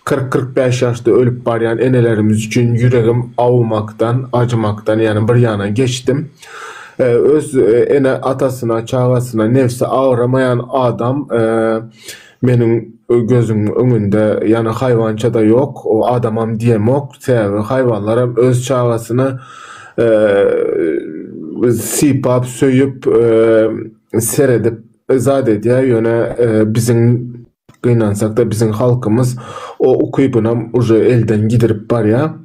40-45 ýaşda ölüp barýan enelerimiz üçin ýüregim awumakdan, ajymakdan ýani bir ýana geçdim. Öz ene-atasyna, çagasyna nebsi agyramaýan adam Meniň gözümiň öňünde ýany haýwança-da ýok, o adamam diýemok, sebäbi haýwanlaram öz çagasyny sypap, söýüp, seredip zat edýär, ýöne biziň gynansakda biziň halkymyz o ukybynam uje elden gidirip barýar.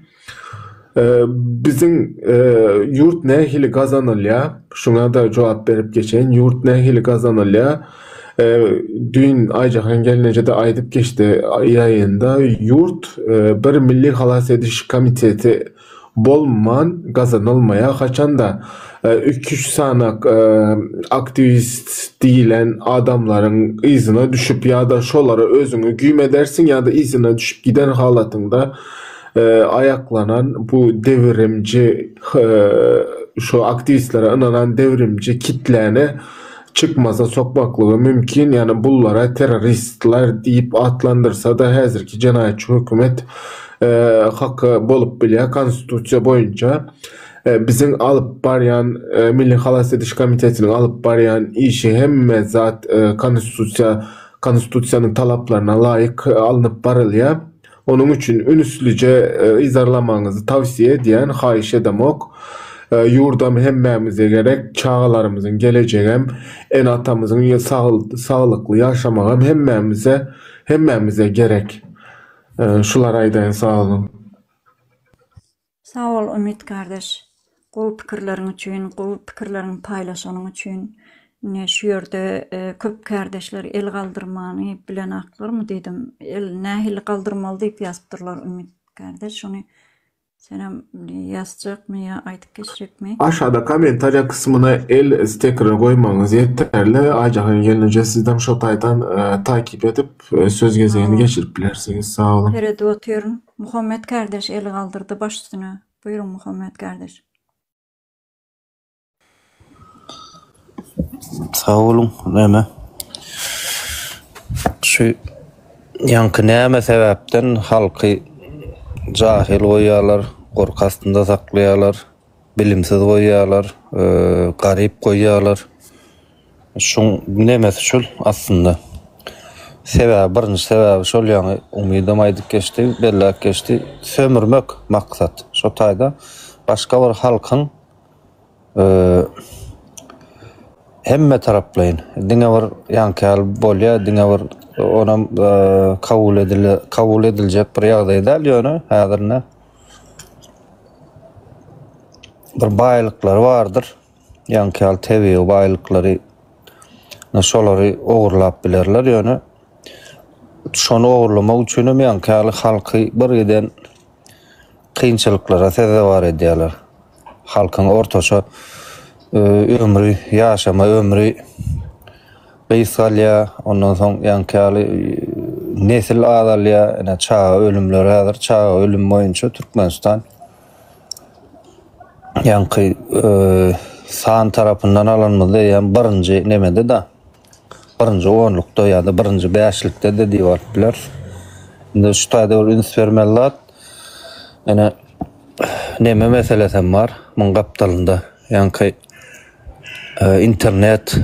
Biziň ýurt nähili gazanylýar? Şuňa-da jogap berip geçeýin. Ýurt nähili gazanylýar? Düýn Aýjahan gelneje-de aýdyp geçdi ýaýynda, ýurt bir Milli halas ediş komiteti bolman gazanylmaýar. Haçanda iki-üç sanak aktiwist diýlen adamlaryň yzyna düşüp ýa-da şolara özüňi güým edersiň ýa-da yzyna düşüp giden halatyňda aýaklanan bu dewrimci şu aktiwistlere ynanan dewrimci kitläni çykmaza sokmaklygy mümkin, ýagny bullara terroristler diýip atlandyrsa-da häzirki jenaýatçy hökümet haky bolup bilýär konstitusiýa boýunça. Biziň alyp barýan Milli halas ediş komitetiniň alyp barýan işi hemme zat konstitusiýa konstitusiýanyň talaplaryna laýyk alnyp barylýar. Onuň üçin ünslije yzarlamagyňyzy towsiýe edýän, haýyş edemok. Ýurdam hemmämize gerek, çagalarymyzyň gelejegem, ene-atamyzyň saglykly ýaşamagam hemmämize hemmämize gerek. Şulary aýdaýyn sag boluň. Sag bol Umyt kardeş. Gowy pikirleriň üçin, gowy pikirleriňi paýlaşanyň üçin. Ine şu ýerde köp kardeşler el galdyrmany bilenaklarmy diýdim. El nähili galdyrmaly diýip ýazypdyrlar Umyt kardeş. Şony senem ýazjakmy ýa aýdyp geçjekmi? Aşagda kommentariýa kysmyna el stikeri goýmagyňyz ýeterli. Aýjahan gelneje sizem şo taýdan takyp edip söz gezegini geçirip bilersiňiz. Sag boluň. Seredip otyryn. Muhammet kardeş eli galdyrdy baş üstüne. Buýruň Muhammet kardeş. Sag boluň neme. Şu ýaňky näme sebäpden halky jahyl goýýarlar, gorky astynda saklaýarlar, bilimsiz goýýarlar, garyp goýýarlar. Şuň nemesi şul aslynda. Sebäbi birinji sebäbi şol ýaňy Umydam aýdyp geçdi, belläp geçdi. Sömürmek maksat. Şo taýda başga bir halkyň hemme taraplaýyn diňe bir ýaňky ýaly bolýar, diňe bir onam kabul edil kabul ediljek bir ýagdaý däl ýöne häzirine bir baýlyklary bardyr. Ýaňky ýaly tebigy baýlyklary şolary ogurlap bilerler ýöne şony ogurlamak üçin hem ýaňky ýaly halky bir giden kynçylyklara sezewar edýärler. Halkyň ortaça ömri, ýaşama ömri gysgalýar. Ondan soň ýaňky ýaly nesil azalýar. Ine çaga ölümleri häzir çaga ölümi boýunça Türkmenistan Ýaňky san tarapyndan alanymyzda eýýäm birinji nemede-de, birinji onlukda ýa-da birinji bäşlikde-de diýip alyp bileris. Indi şu taýda bir üns bermeli zat, ýöne neme meselesem bar muň gapdalynda. Ýaňky internet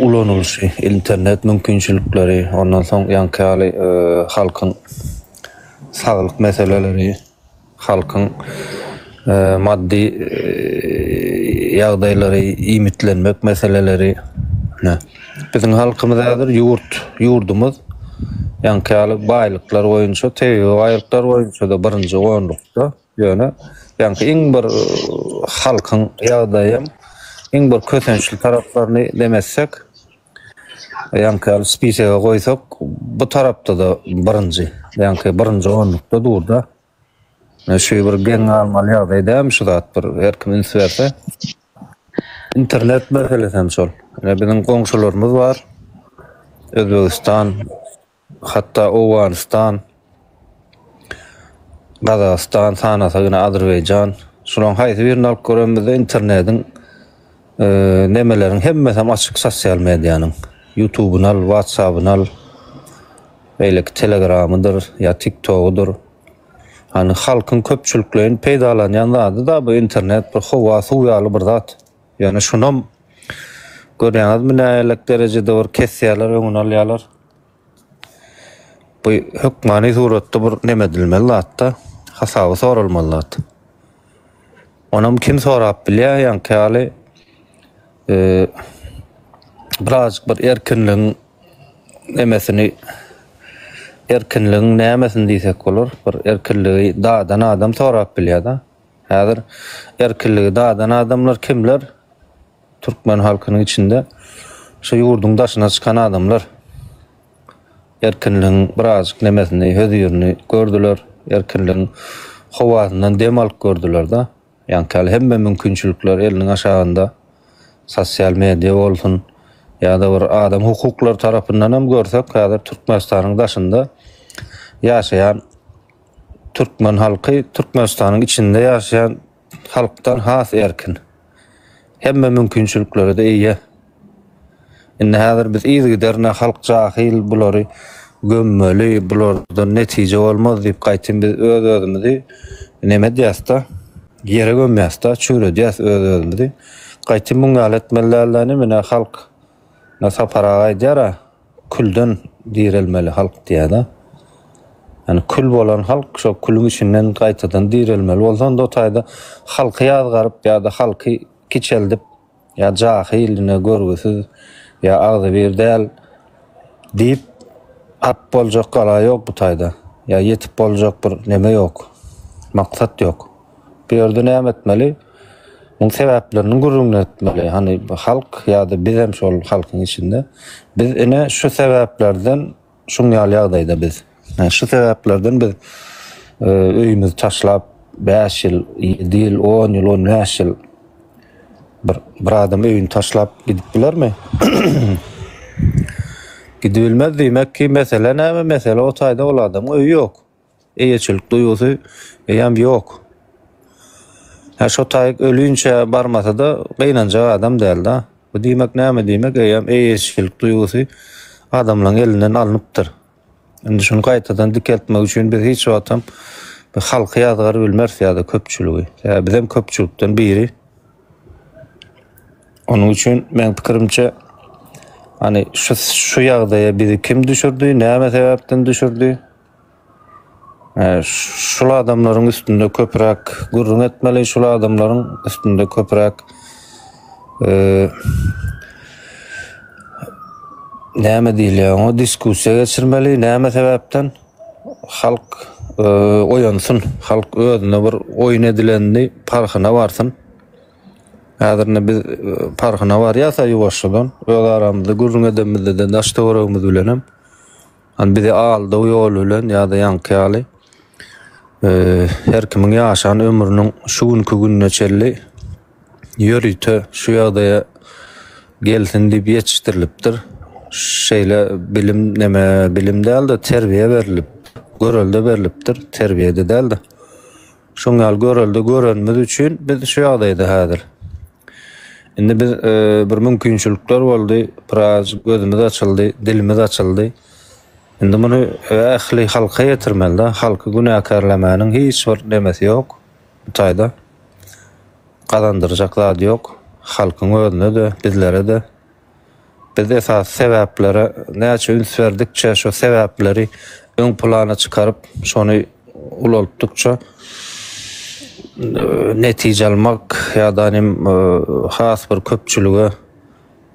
ulanylyşy, internet mümkinçilikleri, ondan soň ýaňky ýaly halkyň saglyk meseleleri, halkyň maddy ýagdaýlary, iýmitlenmek meseleleri. Ine, biziň halkymyz häzir ýurt, ýurdumyz ýaňky ýaly baýlyklar boýunça, tebigy baýlyklar boýunça-da birinji onlukda. Ýöne ýaňky iň bir halkyň ýagdaýy iň bir kösençli taraplaryny demetsek, Ýaňky ýaly spisege goýsak, bu tarapda-da birinji, ýaňky birinji onlukda dur-da. Şu bir geň galmaly ýagdaý dälmi şu zat bir her kim üns berse. Internet meselesi hem şol. Ine biziň goňşularymyz bar. Özbegistan, Hatda Owganystan, Gazagystan, sanasa ýene Azerbaýjan. Şularyň haýsy birini alyp görenimizde internetiň nemeleriň hemmesem açyk sosial medianyň. Ýutubyny al, Whatsappyny al, beýleki Telegramydyr ýa TikTogydyr. Hany halkyň köpçülikleýin peýdalanýan zady-da bu internet bir howa, suw ýaly bir zat. Ýöne şunam görýäňizmi nähili derejede bir kesýärler, öňüni alýarlar. Bu hökmany suratda bir neme edilmeli zatda, hasaby soralmaly zat. Onam kim sorap bilýär, ýaňky ýaly e, birazjyk bir erkinligiň nemesini erkinligiň nämesini diýsek bolar, bir erkinligi dadan adam sorap bilýär-de. Häzir erkinligi dadan adamlar kimler? Türkmen halkynyň içinde şu ýurduň daşyna çykan adamlar erkinligiň birazjyk nemesini, hözirini gördüler, erkinligiň howasyndan dem alyp gördüler-de. Ýaňky ýaly hemme mümkinçilikler eliniň aşagynda, sosial media bolsun ýa-da bir adam hukuklary tarapyndan hem görsek, häzir Türkmenistanyň daşynda ýaşaýan Türkmen halky Türkmenistanyň içinde ýaşaýan halkdan has erkin. Hemme mümkinçiliklere-de eýe. Indi häzir biz yzygiderine halk jahyl bulary gömmeli, bulardan netije bolmaz diýip gaýtym biz öz-özümizi neme edýäs-de. Ýere gömýäs-da, çüwredýäs öz-özümizi. Gaýtym muň ýaly etmeli däl-dä, ine halk, ine Sapar aga aýdýar-a, külden direlmeli halk diýýär-de. Ýani kül bolan halk şo külüň içinden gaýtadan direlmeli bolsa, onda o taýda halky ýazgaryp ýa-da halky kiçeldip, Ýa jahyl ine görgüsiz ýa agzybir däl diýip alyp boljak gala ýok bu taýda. Ýa ýetip boljak bir neme ýok. Maksat ýok. Bu ýerde näme etmeli? Muň sebäpleriniň gürrüňini etmeli. Hany halk ýa-da bizem şol halkyň içinde. Biz ine şu sebäplerden Şuň ýaly ýagdaýda biz. Şu sebäplerden biz öýümizi taşlap 5 ýyl, 7 ýyl, 10 ýyl, 15 ýyl bir bir adam öýüni taşlap gidip bilermi? Gidibilmez diýmek ki, mesele näme? Mesele o taýda ol adamyň öýi ýok. Eýeçilik duýgusy eýýäm ýok. Hä şo taýyk ölinçä barmasa-da gynanjak adam däl-da. Bu diýmek näme diýmek eýýäm eýeçilik duýgusy adamlaryň elinden alnypdyr. Indi şuny gaýtadan dikeltmek üçin biz hiç wagtam halky ýazgaryp bilmeris ýa-da köpçüligi. Sebäbi bizem köpçülikden biri. Onuň üçin meň pikirimçe hani şu şu ýagdaýa bizi kim düşürdi, näme sebäpden düşürdi? Şul adamlaryň üstünde köpräk gürrüň etmeli, şul adamlaryň üstünde köpräk näme diýilýär oňa diskussiýa geçirmeli, näme sebäpden halk oýansyn, halk özüne bir oýun edilenini parhyna barsyn. Häzir indi biz parhyna barýas-a ýuwaşjadan, öz aramyzda gürrüň edenimizde-de daş-töweregimiz bilenem. Hani bizi aldaw ýoly bilen ýa-da ýaňky ýaly her kimiň ýaşan ömrüniň şu günki gününe çenli ýörite şu ýagdaýa gelsin diýip ýetişdirilipdir. Şeýle bilim neme bilim däl-de terbiýe berlip, görelde berlipdir, terbiýede däl-de. Şoň ýaly görelde görenimiz üçin biz şu ýagdaýda häzir. Indi biz e, bir mümkinçilikler boldy, biraz gözümiz açyldy, dilimiz açyldy. Indi muny ähli halka ýetirmeli-de, halky günäkärlemäniň hiç bir nemesi ýok bu taýda. Gazandyrjak zady ýok. Halkyň özüne-de, bizlere-de. Biz esasy sebäplere näçe üns berdikçe, şo sebäpleri öň plana çykaryp, şony ulaltdykça netije almak ýa-da hem has bir köpçülige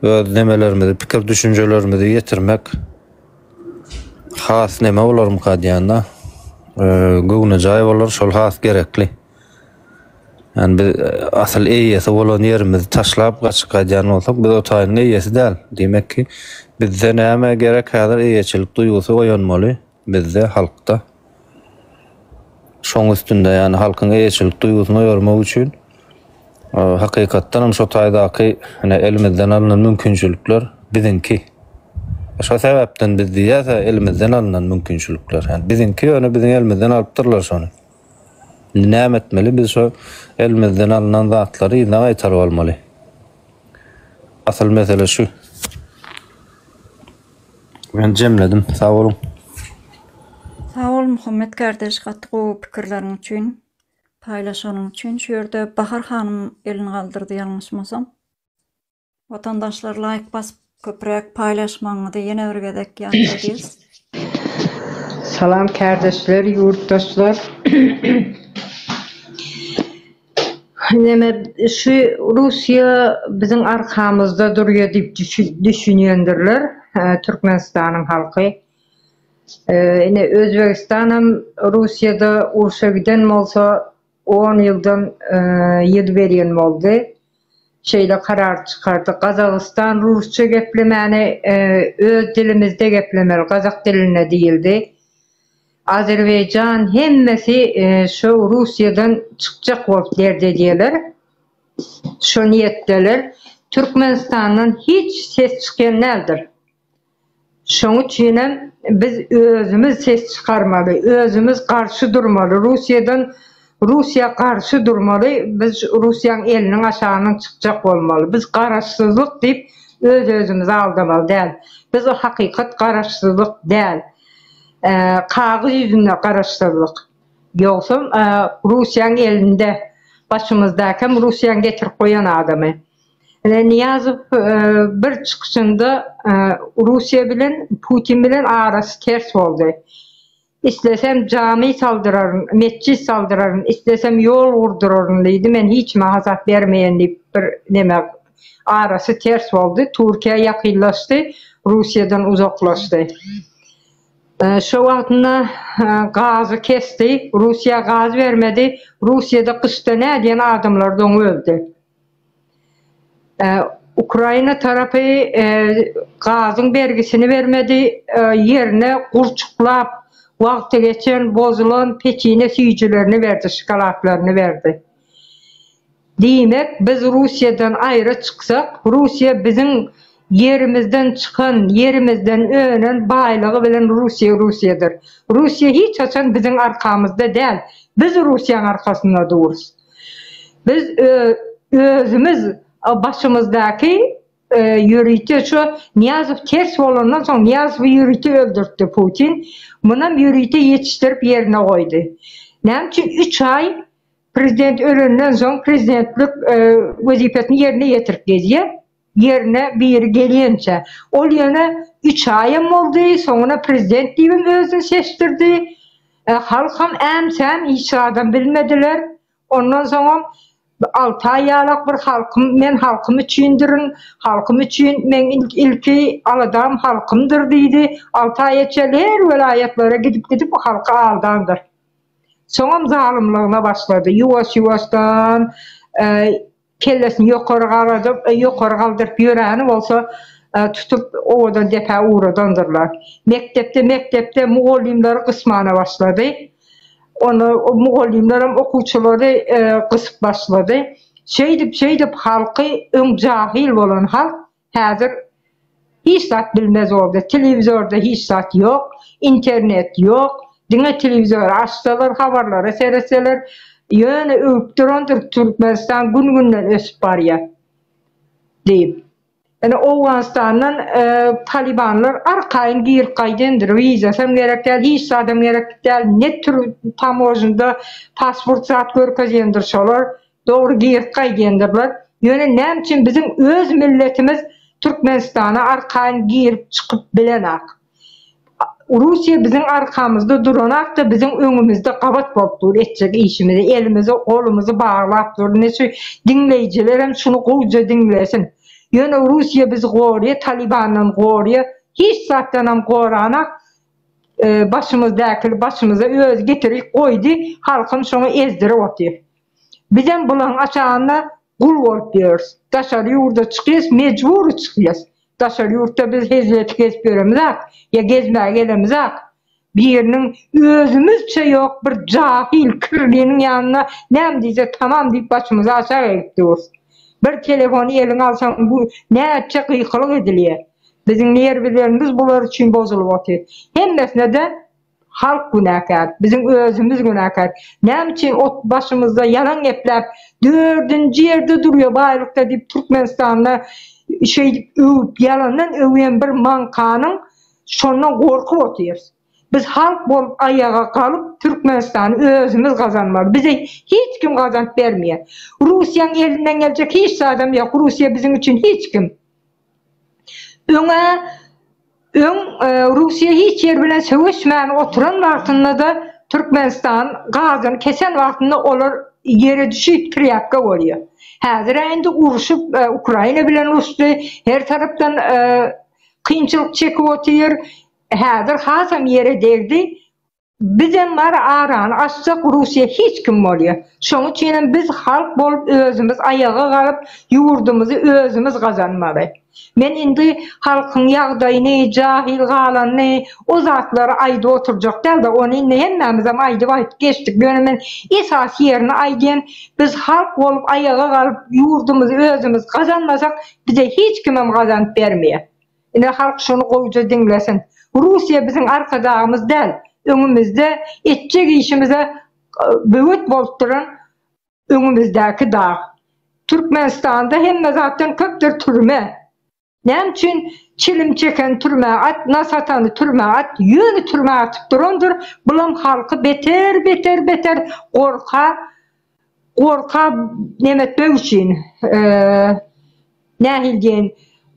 öz nemelerimizi, pikir düşünjelerimizi ýetirmek has neme bolarmyka diýende, göwnejaý bolar, şol has gerekli. Ýani biz asyl eýesi bolan ýerimizi taşlap gaçyp gaýdýan bolsak, biz o taýynyň eýesi däl. Diýmek ki, bizde näme gerek häzir eýeçilik duýgusy oýanmaly bizde halkda. Şoň üstünde ýani halkyň eýeçilik duýgusyny oýarmak üçin hakykatdan hem şo taýdaky ine elimizden alnan mümkinçilikler biziňki. Şo sebäpden biz diýýäs elimizden alnan mümkinçilikler. Ýani biziňki ýöne biziň elimizden alypdyrlar şony. Indi näme etmeli? Biz şo elimizden alnan zatlary yzyna gaýtaryp almaly. Asyl mesele şu. Men jemledim. Sag boluň. Sag bol Muhammet kardeş gaty gowy pikirleriň üçin, paýlaşanyň üçin. Şu ýerde Bahar hanym elini galdyrdy ýalňyşmasam. Watandaşlar laýk basyp köpräk paýlaşmagyňyzy ýene bir gezek ýatladýas. Salam kärdeşler, ýurtdaşlar. Neme şu Russiýa biziň arkamyzda durýa diýip düşünýändirler Türkmenistanyň halky. Ine Özbegistanam Russiýada urşa giden bolsa On ýyldan ýyl berýän boldy. Şeýle karar çykardy. Gazagystan rusça geplemäni öz dilimizde geplemeli, gazak dilinde diýildi. Azerbaýjan hemmesi şo Russiýadan çykjak bolup dert edýärler. Şo niýetdeler. Türkmenistandan hiç ses çykýan däldir. Şoň üçinem biz özümiz ses çykarmaly, özümiz garşy durmaly, Russiýadan Russiýa garşy durmaly, biz Russiýaň eliniň aşagyndan çykjak bolmaly. Biz garaşsyzlyk diýip öz-özümizi aldamaly däl. Biz o hakykat garaşsyzlyk däl. Kagyz ýüzünde garaşsyzlyk. Ýogsam Russiýaň elinde. Başymyzdaky hem Russiýanyň getirip goýan adamy. Ine Nyýazow bir çykyşynda Russiýa bilen Putin bilen arasy ters boldy. Islesem jamy saldyraryn, metjit saldyraryn, islesem ýol gurduraryn diýdi, men hiç kime hasap bermeýän diýip bir neme arasy ters boldy. Türkiýä ýakynlaşdy, Russiýadan uzaklaşdy. Şo wagtynda gazy kesdi, Russiýa gaz bermedi, Russiýada gyşda nädýän adamlar doňup öldi. Ukraina tarapy gazyň bergisini bermedi, ýerine gurçuklap, wagty geçen, bozulan peçine süýjülerini berdi, şokoladlaryny berdi. Diýmek, biz Russiýadan aýra çyksak, Russiýa biziň ýerimizden çykan, ýerimizden önen baýlygy bilen Russiýa Russiýadyr. Russiýa hiç haçan biziň arkamyzda däl, biz Russiýaň arkasynda durus. Biz özümiz başymyzdaky ýörite şu Nyýazow ters bolandan soň Nyýazowy ýörite öldürtdi Putin. Munam ýörite ýetişdirip ýerine goýdy. Näme üçin üç aý prezident ölenden soň prezidentlik wezipesini ýerine ýetirip gezýär. Ýerine biri gelýänçä. Ol ýöne üç aýam boldy, soňuna prezident diýibem özüni seçdirdi. Halkam äm-säm hiç zadam bilmediler. Ondan soňam alty aý ýalak bir halkym, men halkym üçindirin, halkym üçin meň ilki aladam halkymdyr diýdi. Alty aýa çenli her welaýatlara gidip-gidip halky aldandyr. Soňam zalymlygyna başlady. Ýuwaş-ýuwaşdan Kellesini ýokary garadyp, ýokary galdyryp ýöräni bolsa tutup owadan depä ugradandyrlar. Mekdepde mekdepde mugallymlary gysmana başlady. Onda mugallymlaram okuwçylary gysyp başlady. Şeýdip şeýdip halky öň jahyl bolan halk Häzir hiç zat bilmez boldy. Telewizorda hiç zat ýok, internet ýok. Diňe telewizory açsalar, habarlara seretseler, ýöne öwüp durandyr Türkmenistan gün-günden ösüp barýar diýip. Ine Owganystandan talybanlar arkaýyn girip gaýdandyr. Wizasam gerek däl, hiç zadam gerek däl. Ne tür tamožnda pasport zat görkezýändir şolar. Dogry girip gaýdýandyrlar. Ýöne näme üçin biziň öz milletimiz Türkmenistana arkaýyn girip çykyp bilenak. Russiýa biziň arkamyzda duranakda biziň öňümizde gabat bolup dur etjek işimize elimizi golumyzy baglap dur. Ine şu diňleýjilerem şuny gowja diňlesin. Ýöne Russiýa bizi gorýa Talibandan gorýa hiç zatdanam goranak. Başymyzdäkini başymyza özi getirip goýdy halkam şoňa ezdirip otyr. Bizem bulaň aşagynda gul bolup ýörüs. Daşary ýurda çykýas, mejbury çykýas. Daşary ýurtda biz hezil edip gezip ýöremizak, ýa gezmäge gelemizak. Biriniň özümizçe ýok bir jahyl kirliniň ýanynda näme diýse tamam diýip başymyzy aşak egip durus. Bir telefony eliňe alsaň bu näçe gykylyk edilýär. Biziň nerwilerimiz bular üçin bozulyp otyr. Hemmesine-de Halk günäkär, biziň özümiz günäkär. Näme üçin ot başymyzda ýalan gepläp, dördünji ýerde durýa baýlykda diýip Türkmenistanda şeýdip öwüp ýalandan öwýän bir maňkanyň şondan gorkup otyrys. Biz halk bolup aýaga galyp Türkmenistany özümiz gazanmaly. Bize hiç kim gazanyp bermeýär. Russiýaň elinden geljek hiç zadam ýok. Russiýa biziň üçin hiç kim. Öňä öň Russiýa hiç ýer bilen söweşmän oturan wagtynda-da Türkmenistan gazyny kesen wagtynda olar ýere düşüp trýapka bolýar. Häzir-ä indi urşup Ukraina bilen uruşdy, her tarapdan kynçylyk çekip otyr. Häzir hasam ýere degdi. Bizem bar arany açsak Russiýa hiç kim bolýa. Şoň üçinem biz halk bolup özümiz aýaga galyp ýurdumyzy özümiz gazanmaly. Men indi halkyň ýagdaýyny, jahyl galanyny o zatlary aýdyp oturjak dälde ony indi hemmämizem aýdyp aýdyp geçdik ýöne men esasy ýerini aýdýan biz halk bolup aýaga galyp ýurdumyzy özümiz gazanmasak bize hiç kimem gazanyp bermeýä. Ine halk şuny gowja diňlesin. Russiýa biziň arkadagymyz däl. Öňümizde etjek işimize böwet bolup duran öňümizdäki dag. Türkmenistanda hemme zatdan köpdür türme. Näme üçin çilim çekeni türmä at, nas atany türmä at, ýöne türmä atyp durandyr, bulam halky beter beter beter gorka. Gorka nemetmek üçin, nähili diýeýin,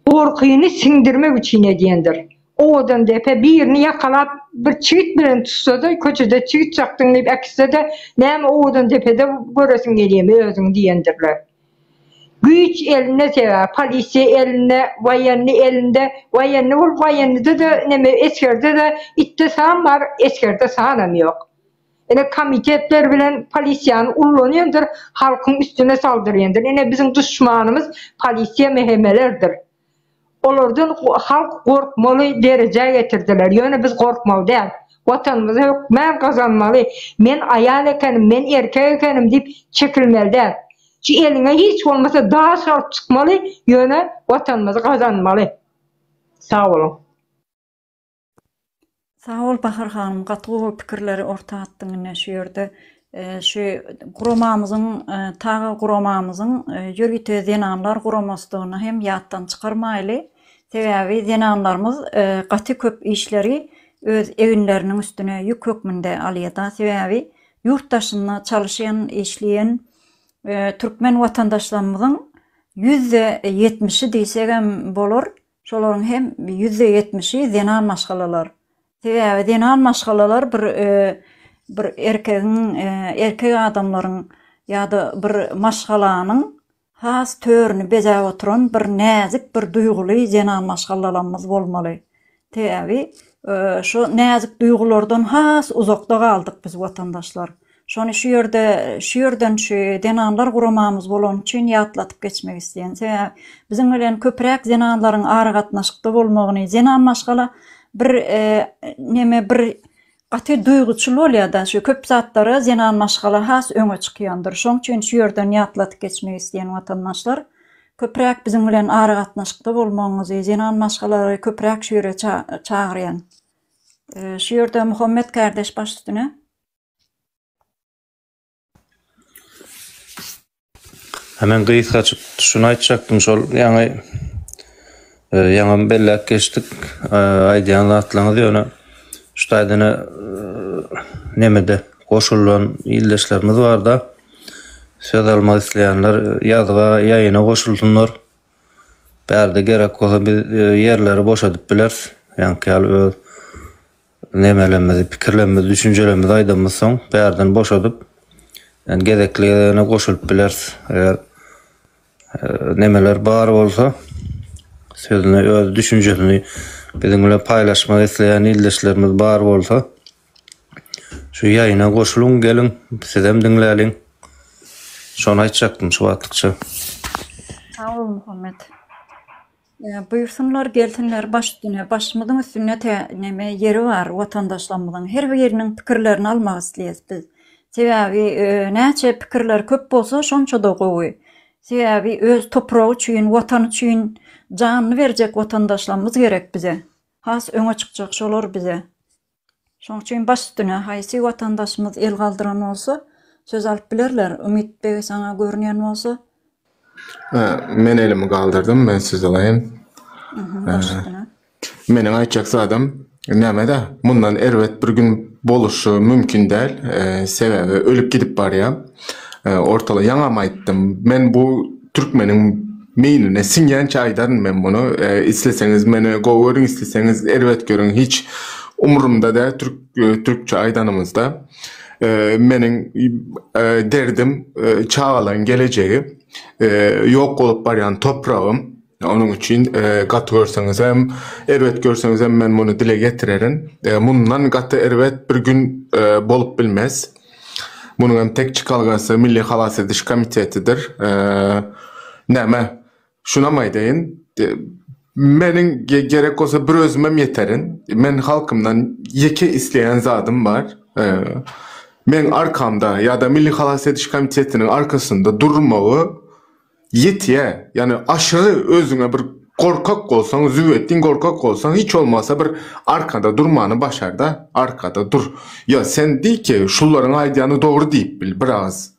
gorkyny siňdirmek üçin edýändir. Owadan depe birini ýakalap bir çigit bilen tutsa-da, köçede çigit çakdyň diýip äkitse-de, näme owadan depede göresiň gelýärmi özüňi diýendirler. Güýç elinde sebäbi polisiýa elinde, woýenny elinde, woýenny bolup woýennyda-da neme esgerde-de itde san bar, esgerde sanam ýok. Ine komitetler bilen polisiýany ullanýandyr, halkyň üstüne saldyrýandyr. Ine biziň duşmanymyz polisiýa MHM-lerdir. Olardan halk gorkmaly derejä getirdiler. Ýöne biz gorkmaly däl. Watanymyzy hökmän gazanmaly. Men aýal ekenim, men erkek ekenim diýip çekilmeli däl. Şu eliňe hiç bolmasa daş alyp çykmaly, ýöne Watanymyzy gazanmaly. Sag boluň. Sag bol Bahar hanym gaty gowy pikirleri orta atdyň ine şu ýerde şu guramamyzyň taga guramamyzyň ýörite zenanlar guramasydygyny hem ýatdan çykarmaýly sebäbi zenanlarymyz gaty köp işleri öz eginleriniň üstüne ýük hökmünde alýada sebäbi ýurt daşynda çalyşýan işleýän türkmen watandaşlarymyzyň ýüzde ýetmişi diýsegem bolar Şolaryň hem ýüzde ýetmişi zenan maşgalalar. Sebäbi zenan maşgalalar bir bir erkegiň erkek adamlaryň ýa-da bir maşgalanyň has törüni bezäp oturan bir näzik bir duýguly zenan maşgalalarymyz bolmaly. Sebäbi şu näzik duýgulardan has uzakda galdyk biz watandaşlar. Şony şu ýerde, şu ýerden şu zenanlar guramamyz bolany üçin ýatlatyp geçmek isleýän. Sebäbi biziň bilen köpräk zenanlaryň aragatnaşykda bolmagyny, zenan maşgala bir neme bir gaty duýguçyl bolýar-da, şu köp zatlara zenan maşgala has öňe çykýandyr. Şoň üçin şu ýerden ýatlatyp geçmek isleýän watandaşlar, köpräk biziň bilen aragatnaşykda bolmagyňyzy, zenan maşgalalary köpräk şu ýere çagyrýan. Şu ýerde Muhammet kardeş baş üstüne. Ha men gysgaçyk şuny aýtjakdym şol ýaňy e, ýaňam belläp geçdik e, aýdýan zatlaryňyz ýöne şu taýdan e, nemede goşulan ildeşlerimiz barda söz almak isleýänler ýazga ýaýyna goşulsynlar. Bärde gerek bolsa biz ýerleri boşadyp bileris. Ýaňky ýaly öz Nemelerimizi, pikirlerimizi, düşünjelerimizi aýdamyz soň bärden boşadyp, ýani gezekli gezegine goşulyp bileris. Eger nemeler bar bolsa, sözüni, öz düşünjesini biziň bilen paýlaşmak isleýän ildeşlerimiz bar bolsa, şu ýaýyna goşulyň, geliň, sizem diňläliň. Şony aýtjakdym şu wagtlykça. Sag bol Muhammet. Buýursynlar gelsinler baş üstüne başymyzyň üstünde tä neme ýeri bar watandaşlarymyzyň her biriniň pikirlerini almak isleýäs biz sebäbi näçe pikirler köp bolsa şonçada gowy sebäbi öz topragy üçin watany üçin janyny berjek watandaşlarymyz gerek bize has öňe çykjak şolar bize Şoň üçin baş üstüne haýsy watandaşymyz el galdyran bolsa, söz alyp bilerler. Umyt beg saňa görünýän bolsa. Men elimi galdyrdym, men söz alaýyn. Baş üstüne. Meniň aýtjak zadym nämede, mundan erbet bir gün boluşy mümkin däl. Sebäbi ölüp gidip barýar. Ortala ýaňam aýtdym. Men bu türkmeniň meýnine siňýänçä aýdaryn men muny. Isleseňiz meni gowy görüň, isleseňiz erbet görüň. Hiç umrumda däl türk türkçe aýdanymyzda. Meniň derdim çagalaryň gelejegi, ýok bolup barýan topragym. Onuň üçin gaty görseňizem, erbet görseňizem men muny dile getirerin. Mundan gaty erbet bir gün bolup bilmez. Munuň hem tek çykalgasy Milli halas ediş komitetidir. Näme, şunam aýdaýyn, meniň gerek bolsa bir özümem ýeterin. Men halkymdan ýeke isleýän zadym bar. Meň arkamda ýa-da Milli halas ediş komitetiniň arkasynda durmagy Ýetýä. Ýani aşyry özüňe bir gorkak bolsaň, züwwetdin gorkak bolsaň, hiç bolmasa bir arkada durmany başarda, arkada dur. Ýa sen diý ki, şularyň aýdýany dogry diýip bil bir agyz.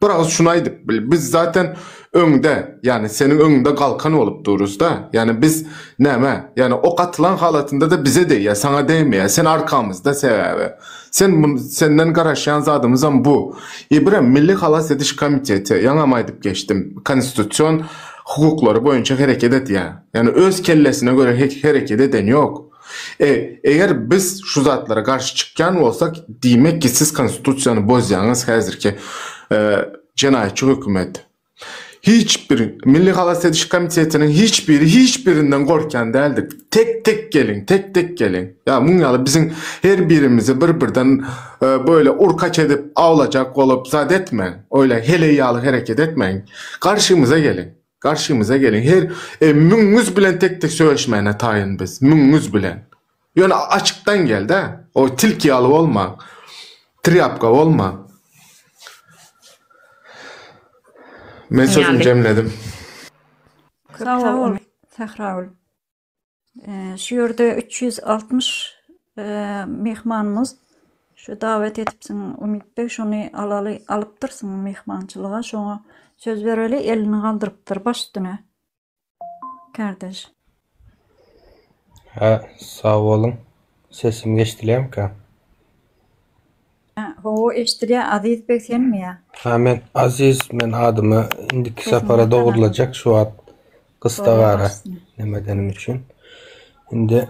Bir agyz şuny aýdyp bil. Biz zaten. öňde, ýagny seniň öňüňde galkan bolup durus-da. Ýagny biz näme, ýagny ok atylan halatynda-da bize degýär, saňa degmeýär. Sen arkamyzda sebäbi. Sen mun senden garaşýan zadymyzam bu. I birem Milli halas ediş komiteti, ýaňam aýdyp geçdim, konstitusion hukuklary boýunça hereket edýär. Ýagny öz kellesine göre hereket eden ýok. E, eger biz şu zatlara garşy çykýan bolsak, diýmek ki siz konstitusiýany bozýaňyz häzirki e, jenaýatçy hökümet. Hiç bir Milli halas ediş komitetiniň hiç biri hiç birinden gorkýan däldir. Tek tek geliň, tek tek geliň. Ýa muň ýaly biziň her birimizi bir birden e, böyle urkaç edip awlajak bolup zat etmäň. Öyle heleý ýaly hereket etmäň. Garşymyza geliň. Garşymyza geliň. Her e, müňüňiz bilen tek-tek söweşmäne taýyn biz. Müňüňiz bilen. Ýöne açykdan gel-de. O tilki ýaly bolma. Trýapka bolma. Men sözümi jemledim. Sag bol, Sähragül. Şu ýerde 360 myhmanymyz şu dawet edipsiň Umyt beg şony alaly alypdyrsyň myhmançylyga şoňa söz bereli elini galdyrypdyr baş üstüne kardeş. Hä sag boluň sesim eşdilýämika. Hawa eşdilýär Aziz beg senmi ýa? Ha men Aziz men adymy indiki sapara dogrulajak şu wagt gysdagara neme edenim üçin. Indi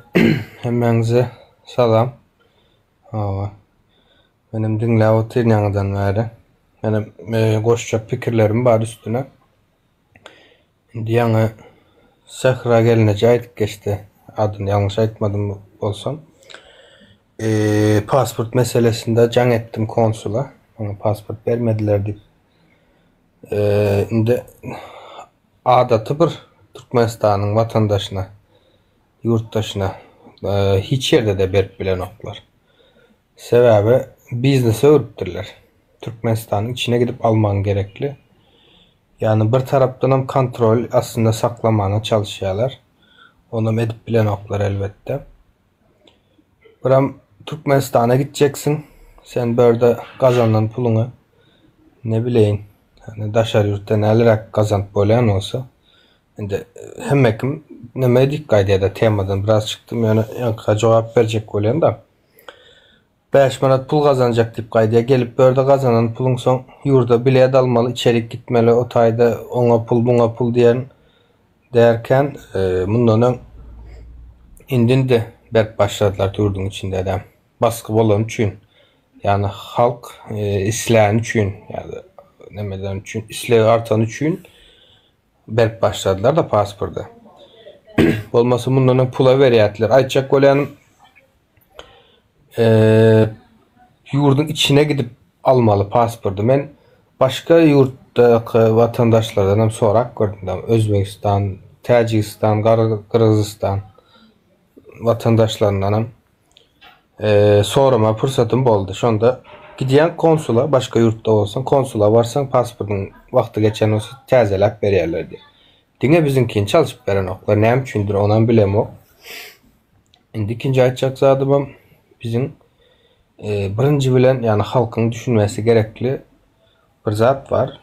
hemmäňize salam. Hawa. Menem diňläp otyryn ýaňydan bäri. Menem goşjak pikirlerim bar üstüne. Indi ýaňy Sähra gelneje aýdyp geçdi. Adyny ýalňyş aýtmadym bolsam. Pasport meselesinde jaň etdim konsula. Maňa pasport bermediler diýip. Indi adaty bir Türkmenistanyň watandaşyna, ýurtdaşyna hiç ýerde-de berip bilenoklar. Sebäbi biznese öwrüpdirler. Türkmenistanyň içine gidip almagyň gerekli. Ýagny bir tarapdanam kontrol astynda saklamana çalyşýarlar. Onam edip bilenoklar elbetde. Biram Türkmenistana gitjeksiň. Sen bu ýerde gazanan puluňy ne bileýin, ýagny daşary ýurtda näleräk gazanyp bolýan bolsa, indi hemme kim neme diýip gaýdýar-da temadan biraz çykdym, ýöne ýaňkyga jogap berjek bolýan-da. 5 manat pul gazanjak diýip gaýdýar. Gelip bu ýerde gazanan puluň soň ýurda bilet almaly, içerik gitmeli, o taýda oňa pul, muňa pul diýen derken, mundan öň indi-indi berip başladylar ýurduň içinde-de. Basgy bolany üçin, ýagny halk isläni üçin, ýa-da nemeden üçin, islegi artany üçin berip başladylar-da pasporty. Bolmasa mundan öň pula berýärdiler. Aýtjak bolýanym, ýurduň içine gidip almaly pasporty. Men başga ýurtdaky watandaşlardan hem sorap gördüm. Özbegistan, Täjigistan, Gyrgyzystan watandaşlaryndan hem sorama pursatym boldy. Şonda gidýän konsula, başga ýurtda bolsaň, konsula barsaň, pasportyň wagty geçen bolsa täzeläp berýärler diýip. Diňe biziňkini çalşyp berenoklar. Näme üçindir, onam bilemok. Indi ikinji aýtjak zadymam biziň birinji bilen, ýagny halkyň düşünmesi gerekli bir zat bar.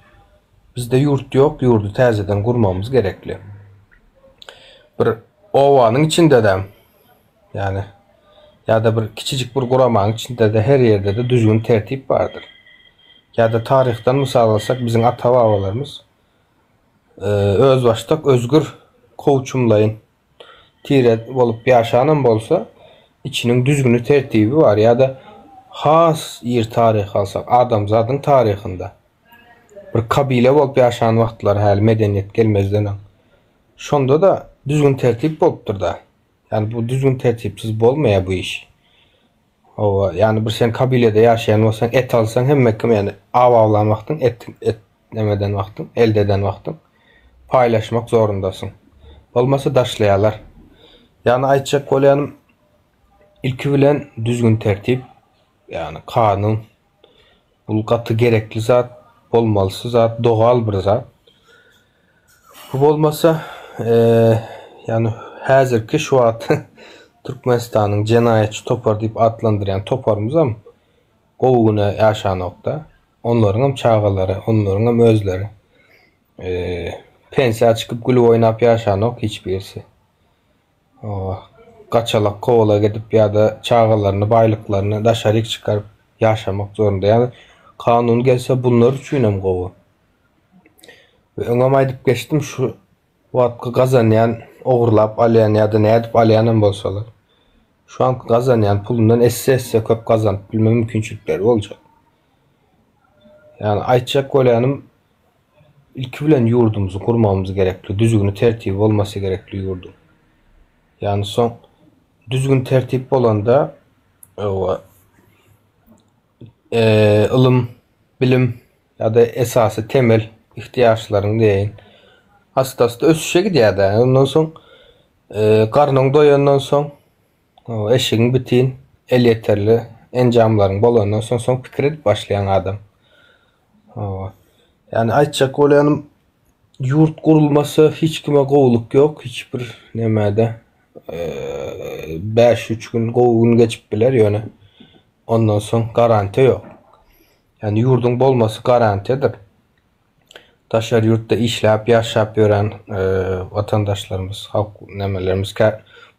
Bizde ýurt ýok, ýurdy täzeden gurmagymyz gerekli. Bir obanyň içinde-de, ýagny ýa-da bir kiçijik bir guramanyň içinde-de her ýerde-de düzgün tertip bardyr. Ýa-da taryhdan mysal alsak biziň ata-babalarymyz özbaşdak özgür kowçumlaýyn tire bolup ýaşanam bolsa, içiniň düzgüni tertibi bar ýa-da has ir taryhy alsak, adamzadyň taryhynda bir kabile bolup ýaşan wagtlary häli medeniýet gelmezden öň. Şonda-da düzgün-tertip bolupdyr-da. Ýagny bu düzgün-tertipsiz bolmaýar bu iş. Hawa, ýagny bir sen kabilede ýaşaýan bolsaň, et alsaň hemme kim ýagny aw awlan wagtyň et et neme eden wagtyň, elde eden wagtyň paýlaşmak zorundasyň. Bolmasa daşlaýarlar. Ýagny aýtjak bolýanym ilki bilen düzgün tertip, ýagny kanun Bul gaty gerekli zat, bolmalysy zat, dogal bir zat. Bu bolmasa, ýagny häzirki şu wagt Türkmenistanyň jenaýatçy topar diýip atlandyrýan toparymyzam gowy güne ýaşanokda. Onlaryňam çagalary, onlaryňam özleri. Pensiýa çykyp gülüp oýnap ýaşanok hiç birisi. Gaçalak kowalak edip ýa-da çagalaryny, baýlyklaryny daşaryk çykaryp ýaşamak zorunda. Ýagny kanun gelse bunlar üçinem gowy. We öňem aýdyp geçdim şu wagtky gazanýan, ogurlap alýan ýa-da nädip alýanam bolsalar, şu anky gazanýan pulundan esse-esse köp gazanyp bilme mümkinçilikleri boljak. Ýagny aýtjak bolýanym Ilki bilen ýurdumyzy gurmagymyz gerekli, düzgüni tertibi bolmasy gerekli ýurduň. Ýagny soň düzgün tertip bolanda ylym, bilim ýa-da esasy temel ihtiýaçlaryň diýeýin. Asta-asta ösüşe gidýär-de. Ondan soň garnyň doýandan soň Eşigiň bitin, elýeterli enjamlaryň bolandan soň soň pikir edip başlaýaň adam. Hawa. Ýani aýtjak bolýanym ýurt gurulmasa hiç kime gowulyk ýok, hiç bir nämede 5-3 gün gowy gün geçip biler ýöne ondan soň garantiýa ýok. Ýani ýurduň bolmasy garantiýadyr. Daşary ýurtda işläp, ýaşap ýören watandaşlarymyz, halk nämelerimiz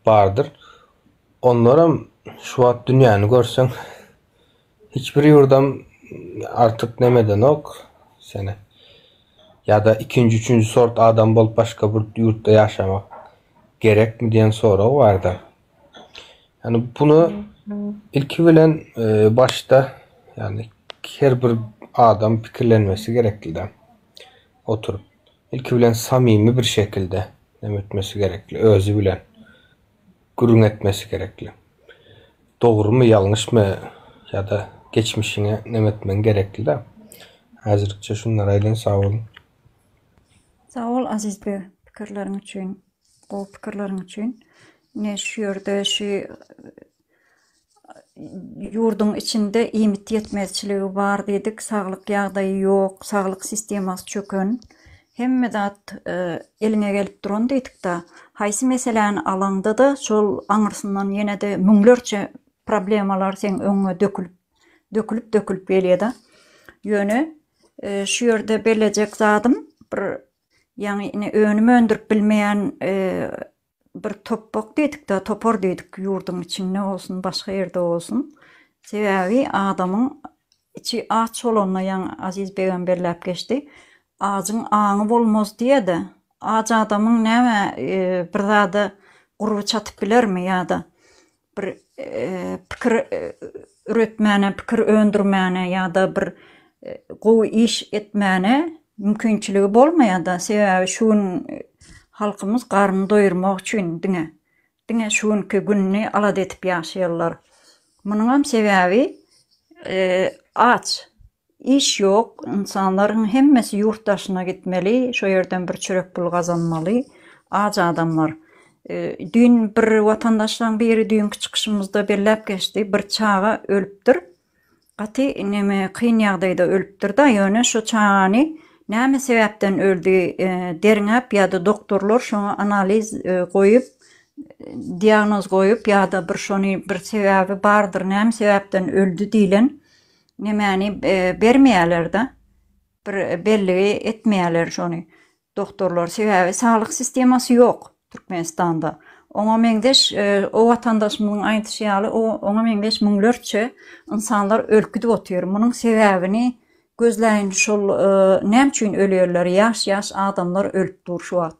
bardyr. Onlaram şu wagt dünýäni görseň hiç bir ýurdam artyk neme edenok seni. Ýa-da ikinji, üçünji sort adam bolup başga bir ýurtda ýaşamak gerekmi diýen sorag barda. Ýani bunu ilki bilen başda ýani her bir adam pikirlenmesi gerekli-de. Oturyp ilki bilen samimi bir şekilde neme etmesi gerekli, özi bilen gürrüň etmesi gerekli. Dogrumy, ýalňyşmy ýa-da geçmişiňe neme etmegiň gerekli-de. Häzirlikçe şunlary aýdaýyn, sag boluň. Sag bol Azizbeg pikirleriň üçin. Gowy pikirleriň üçin. Ine şu ýerde şu ýurduň içinde iýmit ýetmezçiligi bar diýdik, saglyk ýagdaýy ýok, saglyk sistemasy çöken. Hemme zat eliňe gelip duran diýdik-de. Haýsy meseläni alaňda-da şol aňyrsyndan ýene-de müňlerçe problemalar seň öňüňe dökülip, dökülip-dökülip gelýär-de. Ýöne şu ýerde bellejek zadym bir Ýaňy ine önüm öndürip bilmeýän bir topbak diýdik-de, topar diýdik ýurduň içinde bolsun, başga ýerde bolsun. Sebäbi adamyň içi aç bolanda, ýaňy Aziz begem belläp geçdi, ajyň aňy bolmaz diýýä-de. Aç adamyň näme bir zada gurby çatyp bilermi ýa-da bir pikir üretmäne, pikir öndürmäne ýa-da bir gowy iş etmäne mümkinçiligi bolmaýar-da. Sebäbi şu gün halkymyz garnyny doýurmak üçin diňe, diňe şu günki gününi alada edip ýaşaýarlar. Munuňam sebäbi aç. Iş ýok, ynsanlaryň hemmesi ýurt daşyna gitmeli, şo ýerden bir çörek pul gazanmaly, aç adamlar. Düýn bir watandaşlaň biri düýnki çykyşymyzda belläp geçdi, bir çaga ölüpdir. Gaty neme kyn ýagdaýda ölüpdir-da, ýöne şo çagany näme sebäpden öldi derňäp ýa-da doktorlar şoňa analiz goýup, diagnoz goýup ýa-da bir şony bir sebäbi bardyr, näme sebäpden öldi diýlen Nemäni bermeýärler-de, bir belligi etmeýärler şony doktorlar. Sebäbi saglyk sistemasy ýok Türkmenistanda. Oňa meňzeş o watandaşymyzyň aýdyşy ýaly oňa meňzeş müňlerçe ynsanlar ölüp gidip otyr. Munuň sebäbini gözläýin şol näme üçin ölýärler? Ýaş-ýaş adamlar ölüp dur şu wagt.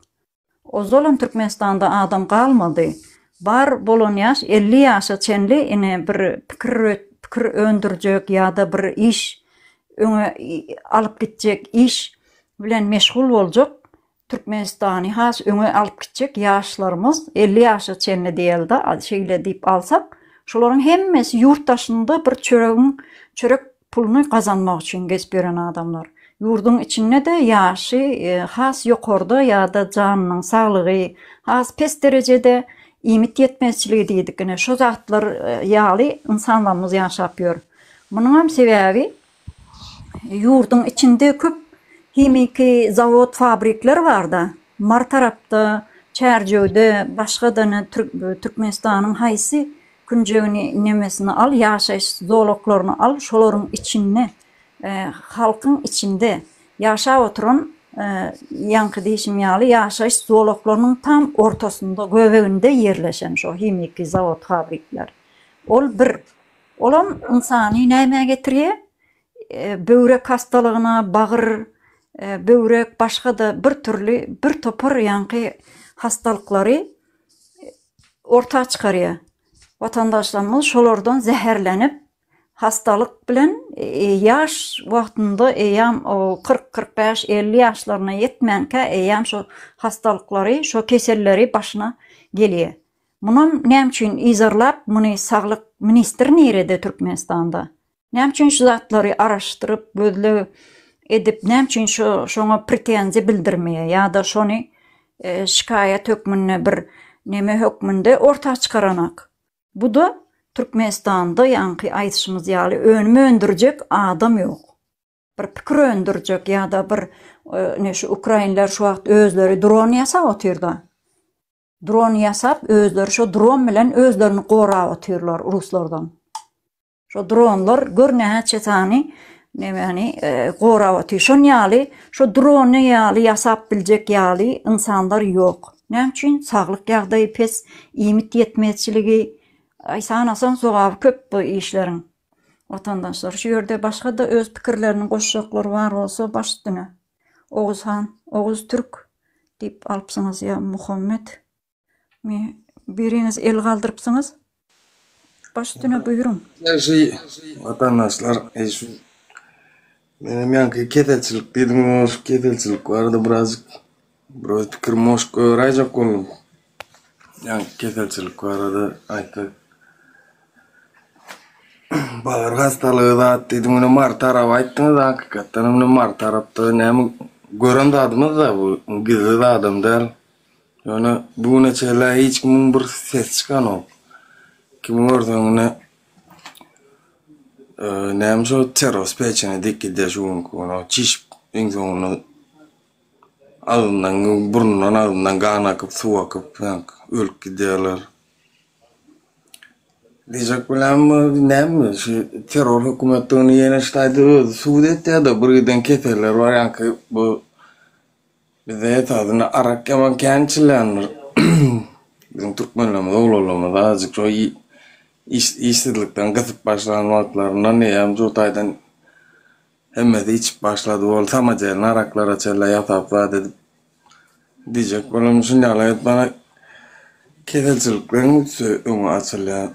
Ozalam Türkmenistanda adam galmady. Bar bolan ýaş 50 ýaşa çenli ine bir pikir pikir öndürjek ýa-da bir iş öňe alyp gitjek iş bilen meşgul boljak Türkmenistany has öňe alyp gitjek ýaşlarymyz 50 ýaşa çenli diýeli-de şeýle diýip alsak şolaryň hemmesi ýurt daşynda bir çöregiň çörek Puluny gazanmak üçin gezip ýören adamlar. Ýurduň içinde-de ýaşy has ýokarda ýa-da janynyň saglygy has pes derejede, iýmit ýetmezçiligi diýdik ine şo zatlar ýaly ynsanlarymyz ýaşap ýör. Munuňam sebäbi ýurduň içinde köp himiki zawod fabrikler barda. Mary tarapda, Çärjewde, başga-da ine Türkmenistanyň haýsy Künjegini nemesini al, ýaşaýyş zolaklaryny al, şolaryň içinde, halkyň içinde ýaşap oturan Ýaňky diýşim ýaly ýaşaýyş zolaklarynyň tam ortasynda, göbeginde ýerleşen şo himiki zawod, fabrikler. Ol bir. Olam ynsany nämä getirýär? Böwrek hastalygyna, bagyr, böwrek, başga-da bir türli bir topar ýaňky hastalyklary orta çykarýar. Watandaşlarymyz şolardan zäherlenip, hastalyk bilen ýaş wagtynda eýýäm 40, 45, 50 ýaşlaryna ýetmänkä eýýäm şo hastalyklary, şo keselleri başyna gelýär. Munam näme üçin yzarlap, muny saglyk ministri nirede Türkmenistanda? Näme üçin şu zatlary araşdyryp, gözleg edip, näme üçin şo şoňa pretenziýa bildirmeýär ýa-da şony şikaýat hökmünde bir neme hökmünde orta çykaranak? Bu-da Türkmenistanda ýaňky aýdyşymyz ýaly önüm öndürjek adam ýok. Bir pikir öndürjek ýa-da bir ine şu ukrainler şu wagt özleri dron ýasap otyrda. Dron ýasap özleri şo dron bilen özlerini gorap otyrlar ruslardan. Şo dronlar gör näçe sany nemäni gorap otyr. Şon ýaly şo drony ýaly ýasap biljek ýaly ynsanlar ýok. Näme üçin? Saglyk ýagdaýy pes, iýmit ýetmezçiligi. Aý sanasaň sogaby köp bu işleriň. Watandaşlar şu ýerde başga-da öz pikirlerini goşjaklar bar bolsa baş üstüne. Oguzhan, Oguz Türk diýip alypsyňyz ýa Muhammet. Mi biriňiz el galdyrypsyňyz. Baş üstüne buýruň. Ýagşy watandaşlar, eý şu menem ýaňky keselçilik diýdiňiz, şu keselçilik barada birazjyk bir öz pikirimi goşup goýberäýjek boldum. Ýaňky keselçilik barada aýtsak, bagyr hastalygy zat diýdim, ine Mary taraby aýtdyňyz, hakykatdanam ine Mary tarapda näme gören zadymyz-da bu, gizli zadam däl. Ýöne bu güne çenli hiç kimiň bir sesi çykanok. Kimi görseň ine näme şo terros peçeni dik gidýär şu günki gün. O çişip iň soňunda agzyndan burnundan agzyndan gan akyp suw akyp ölüp gidýärler. Diýjek bolýanym bu näme şu terror hökümetdigini ýene şu taýda özi subut etýär-de bir giden keseller bar ýaňky bu Bizde esasynda arak ýaman kän içilýändir. Biziň türkmenlerimiz, oglanlarymyz azajyk şo işsizlikden gysyp başlan wagtlaryndan eýýäm şu taýdan hemmesi içip başlady boldy. Samodelny araklara çenli ýasap zat edip diýjek bolam şun ýaly edip bana keselçilikleriň üsti öňi açylýar.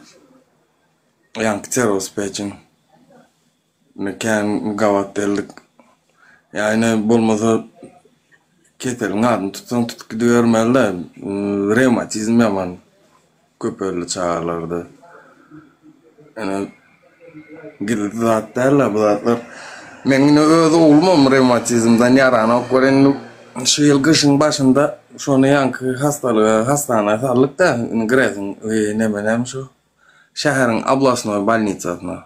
Ýaňky terroz peçiň. Indi kän gabat geldik. Ýa ine bolmasa keseliň adyny tutsaň tutup gidibermeli-dä. Rewmatizm ýaman köpeldi çagalarda. Ine gizli zat däl-de bu zatlar. Meň ine öz oglumam rewmatizmden ýaranok welin indi şu ýyl gyşyň başynda şony ýaňky hastalyga hassahana saldyk-da indi Gresiň neme näme şu şäheriň oblasnoý bolnisasyna.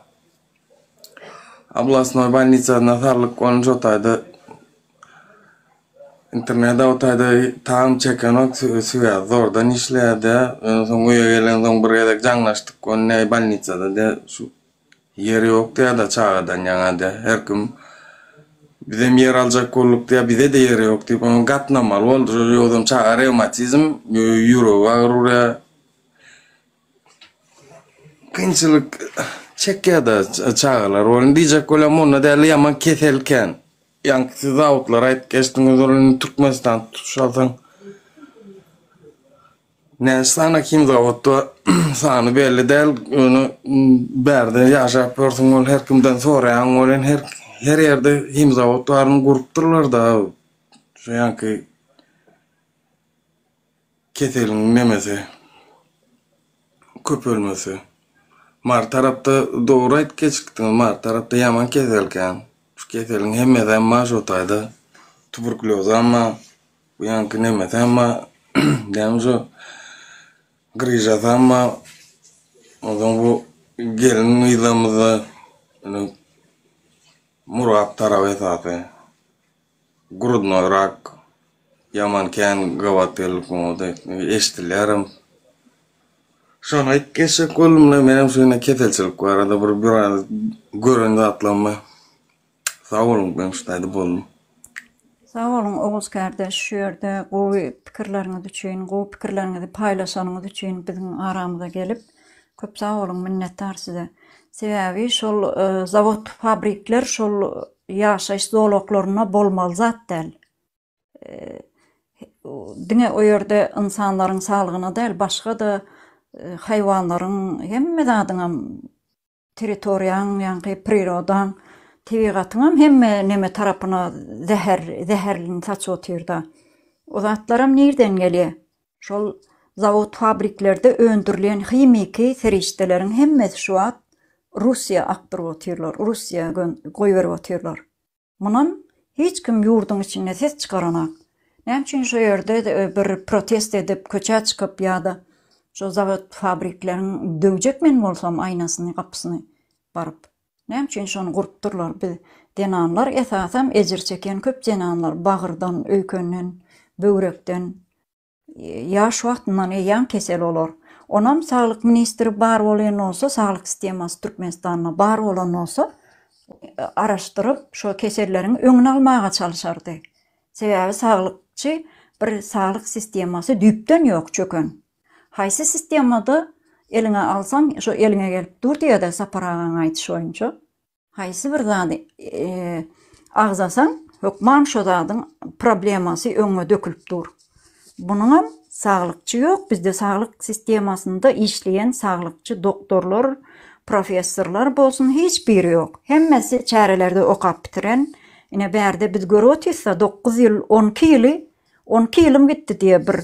Oblasnoý bolnisasyna saglyk ony şo taýda internet o taýda tagam çekenok swýaz zordan işleýärdi. Ýöne soň öýe gelensoň bir gezek jaňlaşdyk ony näý bolnisada diýä şu ýer ýok diýä-de çagadan ýaňa diýä her kim bizem ýer aljak bolduk diýä bize-de ýer ýok diýip onuň gatnamaly boldy şo ýogsam çaga rewmatizm ýüregi agyr urýar. Kynçylyk çekýär-de çagalar. Ony diýjek bolýan onda däl, ýaman kesel kän. Ýaňky siz zawodlary aýdyp geçdiňiz, ol indi Türkmenistany tutuş alsaň näçe sany himzawod bar, sany belli däl. Ýöne bärde ýaşap ýörsüň ol her kimden soraýaň welin her her ýerde himzawod baryny gurupdyrlar-da. Şu ýaňky Keseliň nemesi köpelmesi. Mary tarapda dogry aýdyp geçipdiňiz Mary tarapda ýaman kesel kän. Şu keseliň hemmesem bar şo taýda. Tuberkulýozam bar. Bu ýanky nemesem bar. Näme şo gryžasam bar. Onsoň bu gelin gyzlarymyzda Murgap tarapy esasy. Grudnoý rak ýaman kän gabat geldik muňada eşdilýärem. Şony aýdyp geçjek boldumla menem şu ýene keselçilik barada bir biraz gören zatlarymy. Sag boluň men şu taýda boldum. Sag boluň Oguz kardeş şu ýerde gowy pikirleriňiz üçin, gowy pikirleriňizi paýlaşanyňyz üçin biziň aramyza gelip. Köp sag boluň minnetdar size. Sebäbi şol zawod fabrikler şol ýaşaýyş zolaklarynda bolmaly zat däl. Diňe o ýerde ynsanlaryň saglygyna däl, başga-da haýwanlaryň hemme zadyňam territoriýaň ýaňky prirodaň tebigatyňam hemme neme tarapyna zäher zäherlini saçyp otyrda. O zatlaram nirden gelýä? Şol zawod fabriklerde öndürilýän himiki serişdeleriň hemmesi şu wagt Russiýa akdyryp otyrlar, Russiýa goýberip otyrlar. Munam hiç kim ýurduň içinde ses çykaranak. Näme üçin şo ýerde bir protest edip köçä çykyp ýa-da şo zawod fabrikleriň döwjek men bolsam aýnasyny gapysyny baryp. Näme üçin şony gurupdyrlar biz zenanlar esasam ejir çeken köp zenanlar bagyrdan öýkenden böwrekden Ýaş wagtyndan eýýäm kesel olar. Onam saglyk ministri bar bolýan bolsa, saglyk sistemasy Türkmenistanda bar bolan bolsa, araşdyryp, şo keselleriň öňüni almaga çalyşardy. Sebäbi saglykçy bir saglyk sistemasy düýpden ýok çöken. Haýsy sistemada eliňe alsaň, şo eliňe gelip dur diýýär-de Sapar agaň aýdyşy boýunça. Haýsy bir zady agzasaň, hökman şo zadyň problemasy öňüňe dökülip dur. Munuňam saglykçy ýok, bizde saglyk sistemasynda işleýän saglykçy doktorlar, professorlar bolsun hiç biri ýok. Hemmesi çärelerde okap bitiren, ine bärde biz görüp otyrys-da dokuz ýyl, onki ýyly, onki ýylym gitdi diýýär bir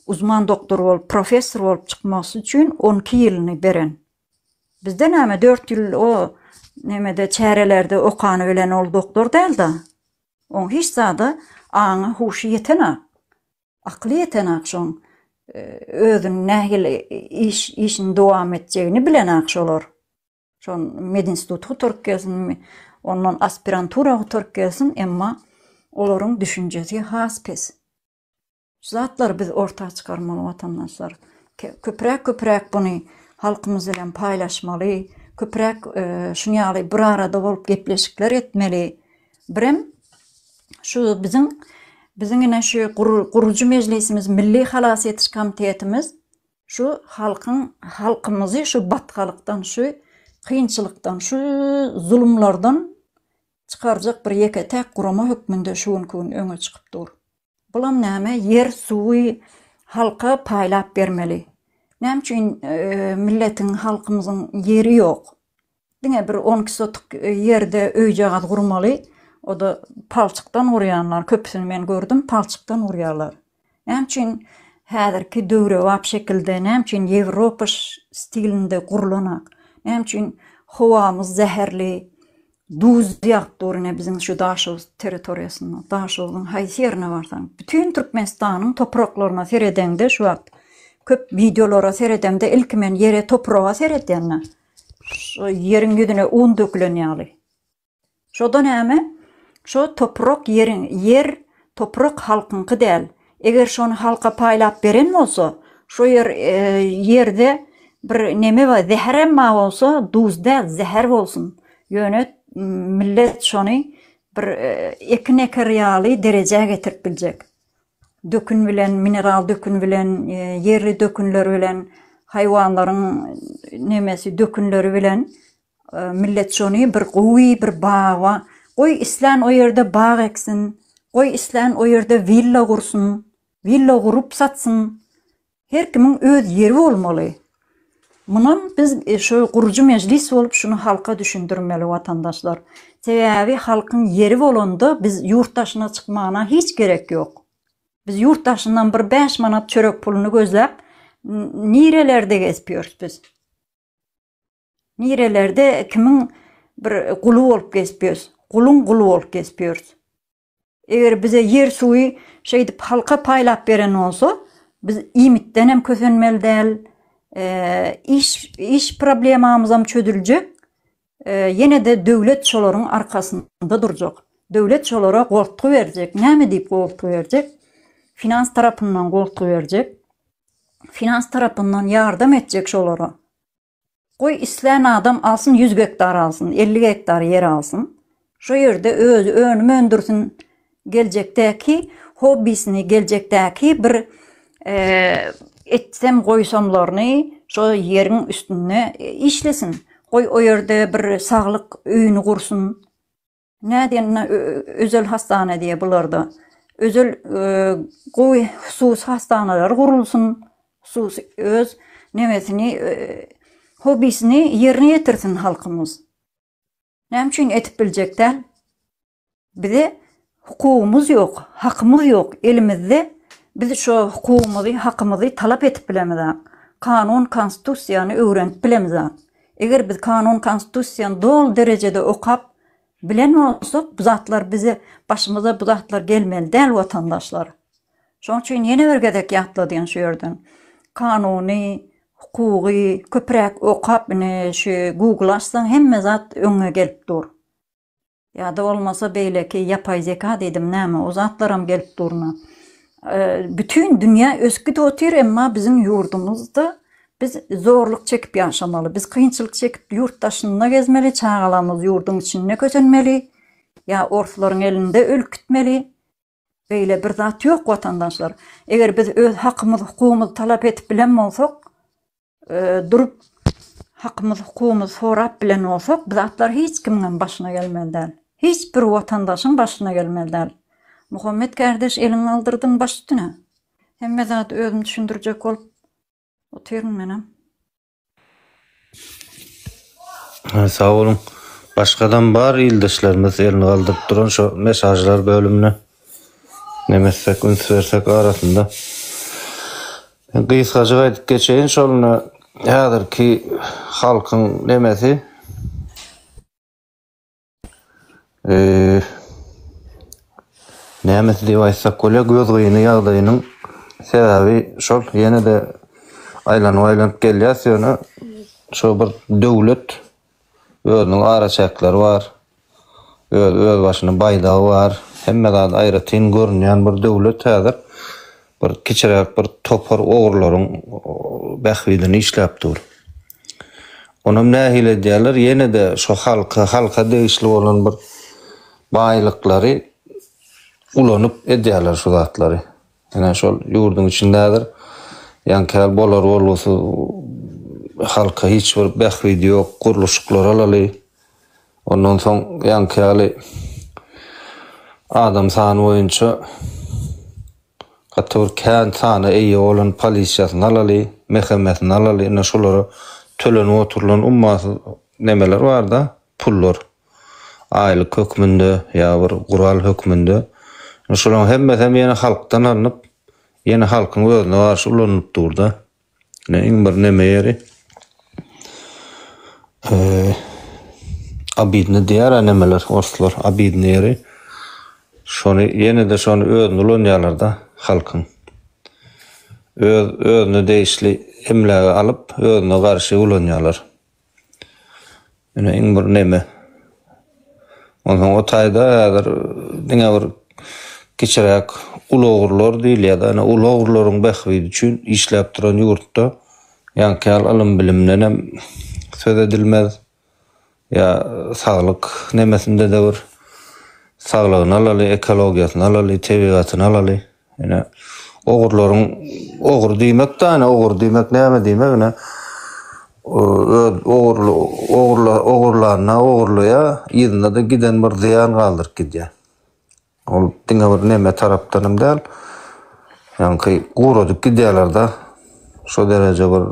uzman doktor bolup, professor bolup çykmasy üçin onki ýylyny beren. Bizde näme dört ýyl o nemede çärelerde okany bilen ol doktor dälda. Oň hiç zada aňy huşy ýetenak. Akyly ýetenak şoň özüni nähili iş işini dowam etjegini bilenak şolar. Şon medinstituty gutaryp gelsin, ondan aspirantura gutaryp gelsin, emma olaryň düşünjesi has pes. Şu zatlary biz orta çykarmaly watandaşlar. Köpräk köpräk buny halkymyz bilen paýlaşmaly. Köpräk şuny ýaly bir arada bolup gepleşikler etmeli. Birem şu biziň biziň ine şu gurujy mejlisimiz Milli halas etiş komitetimiz şu halkyň halkymyzy şu batgalykdan şu kynçylykdan şu zulumlardan çykarjak bir ýeke-täk gurama hökmünde şu günki gün öňe çykyp dur. Bulam näme ýer suwy halka paýlap bermeli. Näme üçin milletiň halkymyzyň ýeri ýok. Diňe bir 12 sotuk ýerde öýjagaz gurmaly. O-da palçykdan gurýanlar köpüsini men gördüm palçykdan gurýarlar. Näme üçin häzirki döwrebap şekilde näme üçin ýewropa stilinde gurlanak. Näme üçin howamyz zäherli. Duz ýagyp dur ine biziň şu Daşoguz territoriýasynda. Daşoguzyň haýsy ýerine barsaň, bütin Türkmenistanyň topraklaryna seredeňde şu wagt köp wideolara seredemde ilki men ýere topraga seredýän-de. Şu ýeriň ýüzüne un dökülen ýaly. Şo-da näme? Şo toprak ýeriň ýer toprak halkyňky däl. Eger şony halka paýlap beren bolsa, şo ýer ýerde bir neme bar, zäherem bar bolsa, duz däl, zäher bolsun. Ýöne millet şony bir ekin eker ýaly derejä getirip biljek. Dökün bilen, mineral dökün bilen, ýerli dökünler bilen, haýwanlaryň nemesi dökünleri bilen Millet şony bir gowy bir baga, goý islän o ýerde bag eksin, goý islän o ýerde willa gursun, willa gurup satsyn. Her kimiň öz ýeri bolmaly. Munam biz şu gurujy mejlis bolup şuny halka düşündirmeli watandaşlar. Sebäbi halkyň ýeri bolanda biz ýurt daşyna çykmana hiç gerek ýok. Biz ýurt daşyndan bir bäş manat çörek puluny gözläp nirelerde gezip ýörüs biz. Nirelerde kimiň bir guly bolup gezip ýörüs? Guluň guly bolup gezip ýörüs. Eger bize ýer suwy şeýdip halka paýlap beren bolsa, biz iýmitden hem kösenmeli däl, iş iş problemamyzam çözüljek. Ýene-de döwlet şolaryň arkasynda durjak. Döwlet şolara goltgy berjek. Näme diýip goltgy berjek? Finans tarapyndan goltgy berjek. Finans tarapyndan ýardam etjek şolara. Goý islän adam alsyn 100 gektar alsyn, 50 gektar ýer alsyn. Şo ýerde özi önüm öndürsin. Geljekdäki hobbisini, geljekdäki bir etsem goýsamlaryny şo ýeriň üstünde işlesin. Goý o ýerde bir saglyk öýüni gursun. Nädende özel hastana diýe bularda. Özel gowy hususy hastanalar gurulsyn. Hususy öz nemesini hobbisini ýerine ýetirsin halkymyz. Näme üçin edip biljek däl? Bize hukugymyz ýok, hakymyz ýok elimizde biz şo hukugymyzy, hakymyzy talap edip bilemizak. Kanun, konstitusiýany öwrenip bilemizak. Eger biz kanun, konstitusiýany doly derejede okap bilen bolsak bu zatlar bize başymyza bu zatlar gelmeli däl watandaşlar. Şoň üçin ýene bir gezek ýatladýan şu ýerden. Kanuny, hukugy köpräk okap ine şu google açsaň hemme zat öňüňe gelip dur. Ýa-da bolmasa beýleki ýapaý zeka diýdim näme o zatlaram gelip durna. Bütin dünýä ösüp gidip otyr emma biziň ýurdumyzda biz zorluk çekip ýaşamaly. Biz kynçylyk çekip ýurt daşynda gezmeli, çagalarymyz ýurduň içinde kösenmeli ýa orslaryň elinde ölüp gitmeli. Beýle bir zat ýok watandaşlar. Eger biz öz hakymyzy hukugymyzy talap edip bilen bolsak, durup hakymyz hukugymyzy sorap bilen bolsak bu zatlar hiç kimiňem başyna gelmeli däl. Hiç bir watandaşyň başyna gelmeli däl. Muhammet kardeş eliňi galdyrdyň baş üstüne. Hemme zady özüm düşündirjek bolup otyryn menem. Sag boluň. Başgadam bar ildeşlerimiz elini galdyryp duran şo mesajlar bölümine. Neme etsek üns bersek arasynda. Gysgajyk aýdyp geçeýin şol häzirki halkyň nemesi nämesi diýip aýtsak bolýar gözgyny ýagdaýynyň sebäbi şol ýene-de aýlanyp-aýlanyp gelýäs ýöne şo bir döwlet Özüniň araçäkleri bar. Öz özbaşyna baýdagy bar. Hemme zady aýratyn görünýän bir döwlet häzir bir kiçiräk bir topar ogrularyň bähbidine işläp dur. Onam nähili edýärler? Ýene-de şo halka, halka degişli bolan bir baýlyklary ulanyp edýärler şu zatlary. Ine şol ýurduň içinde häzir ýaňky ýaly bolar bolgusyz halka hiç bir bähbidi ýok gurluşyklar alaly. Ondan soň ýaňky ýaly adam sany boýunça gaty bir kän sana eýe bolan polisiýasyny alaly, MHM-sini alaly. Ine şolara tölenip oturylan ummasyz nemeler barda, pullar. Aýlyk hökmünde ýa bir gural hökmünde. Şolaryň hemmesem ýene halkdan alnyp, ýene halkyň özüne garşy ulanylyp dur-da. Ine iň bir neme ýeri. Obidny diýýär-ä nemeler, orslar, obidny ýeri. Şony ýene-de şony özüne ulanýarlar-da halkyň. Öz özüne degişli emlägi alyp, özüne garşy ulanýarlar. Ine iň bir neme. Onsoň o taýda häzir diňe bir kiçiräk uly ogrular diýilýär-de, ine uly ogrularyň bähbidi üçin işläp duran ýurtda ýaňky ýaly ylym-bilimden hem söz edilmez. Ýa saglyk nemesinde-de bir saglygyny alaly, ekologiýasyny alaly, tebigatyny alaly. Ine, ogurlaryň ogry diýmek-dä, ine, ogry diýmek näme diýmek, ine, öz ogurly, ogurla, ogurlanyna ogurlaýar, yzynda-da giden bir zyýan galdyryp gidýär. Ol diňe bir neme tarapdan hem däl, ýaňky guradyp gidýärler-de, şo dereje bir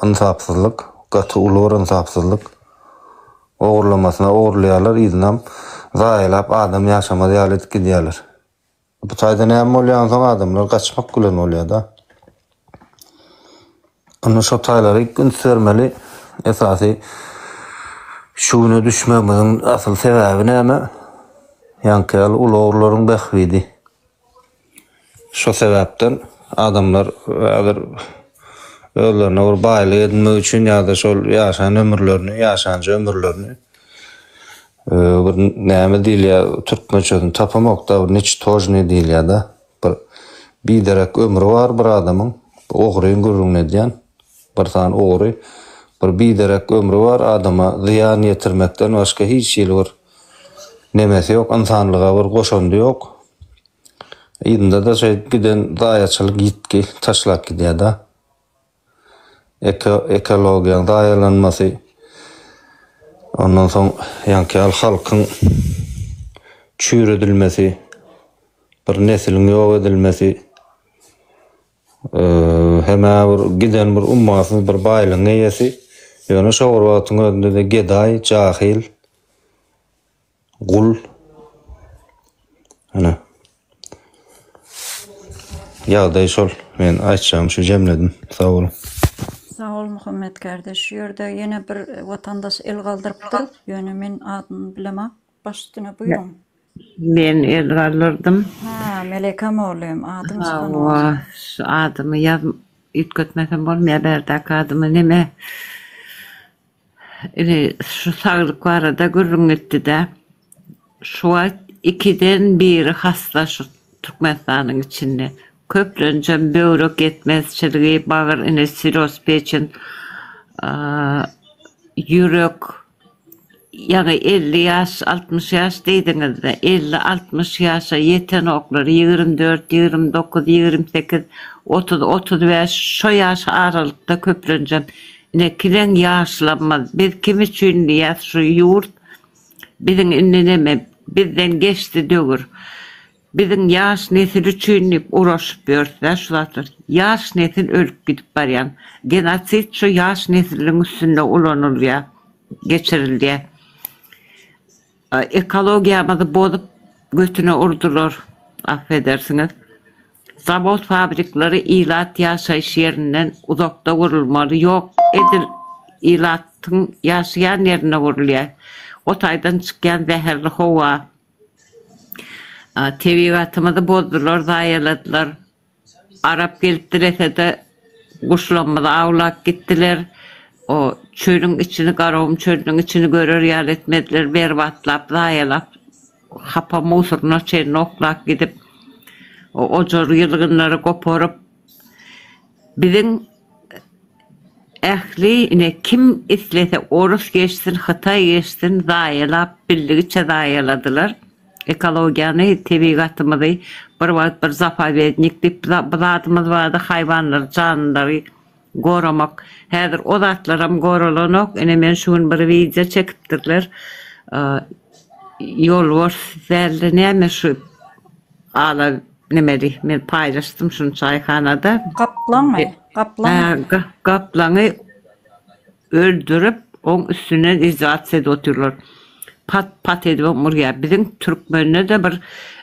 ynsapsyzlyk, gaty uly bir ynsapsyzlyk. Ogurlamasyna ogurlaýarlar, yzynam zaýalap adam ýaşamaz ýaly edip gidýärler. Bu taýda näme bolýar onsoň adamlar gaçmak bilen bolýada. Onda şo taýlara üns bermeli. Esasy şu güne düşmegimiziň asyl sebäbi näme? Ýaňky ýaly uly ogurlaryň bähbidi. Şo sebäpden adamlar häzir özlerine bir baýlyk edinmek üçin ýa-da şol ýaşan ömürlerini, ýaşanja ömürlerini Bir näme diýilýär türkmençesini tapamokda bir niçtožnyý diýilýärda bir biderek ömri bar bir adamyň ogryň gürrüňini edýän bir sany ogry bir biderek ömri bar adama zyýan ýetirmekden başga hiç hili bir nemesi ýok ynsanlyga bir goşandy ýok. Yzynda-da şeýdip giden zaýaçylyk ýitgi taşlap gidýär-de. Eko ekologiýaň zaýalanmasy, ondan soň ýaňky ýaly halkyň çüýredilmesi, bir nesiliň ýok edilmesi, hem-ä bir giden bir ummasyz bir baýlygyň eýesi, ýöne şo bir wagtyň özünde-de gedaý, jahyl, Gul. Ana. Ýagdaý şol. Men aýtjagym şu jemledim. Sag boluň. Sag bol Muhammet kardeş. Şu ýerde ýene bir watandaş el galdyrypdyr. Ýöne men adyny bilemok. Baş üstüne buýruň. Men el galdyrdym. Ha, Meleke mugallym, adyň çykanok. Hawa, şu adymy ýaz üýtgetmesem bolmaýar bärdäki adymy neme. Ine, şu saglyk barada gürrüň gitdi-dä. Şu wagt ikiden biri hassa şu Türkmenistanyň içinde. Köplenjem böwrek ýetmezçiligi, bagyr ine siroz peçen, ýürek, ýaňy 50 ýaş, 60 ýaş diýdiňiz-de, 50-60 ýaşa ýetenoklar, 24, 29, 28, 30, 35 şo ýaş aralykda köplenjem Ine kileň ýaşlamyz biz kim üçin diýýäs şu ýurt biziň indi neme bizden geçdi döwür biziň ýaş nesil üçin diýip uraşyp ýörüsdä şu zatlar ýaş nesil ölüp gidip barýan genosid şu ýaş nesiliň üstünde ulanylýar geçirilýär ekologiýamyzy bozup götüne urdular affedersiňiz. Zawod fabrikleri ilat ýaşaýyş ýerinden uzakda gurulmaly ýok edil ilatyň ýaşaýan ýerinde gurulýar. O taýdan çykýan zäherli howa. Tebigatymyzy bozdular zaýaladylar. Arap gelip dilesede guşlamyzy awlap gitdiler. O çölüň içini Garagum çölüniň içini görer ýaly etmediler berbatlap zaýalap. Hapa musuryna çenli oklap gidip, ojar ýylgynlary goparyp, biziň ähli ine kim islese orus geçsin, hytaý geçsin zaýalap bildigiçe zaýaladylar. Ekologiýany, tebigatymyzy bir wagt bir zapowednik diýip bir zadymyz bardy, haýwanlary, janlylary Goramak. Häzir o zatlaram goralanok. Ine men şu gün bir wideo çekipdirler. Ýolbars dälde näme şu ala nemeli men paýlaşdym şuny çaýhanada. Gaplaňmy? Gaplaň. Hä, gaplaňy öldürip, oň üstünden izolasiýa edip otyrlar. Pat pat edibem urýar. Biziň türkmende-de bir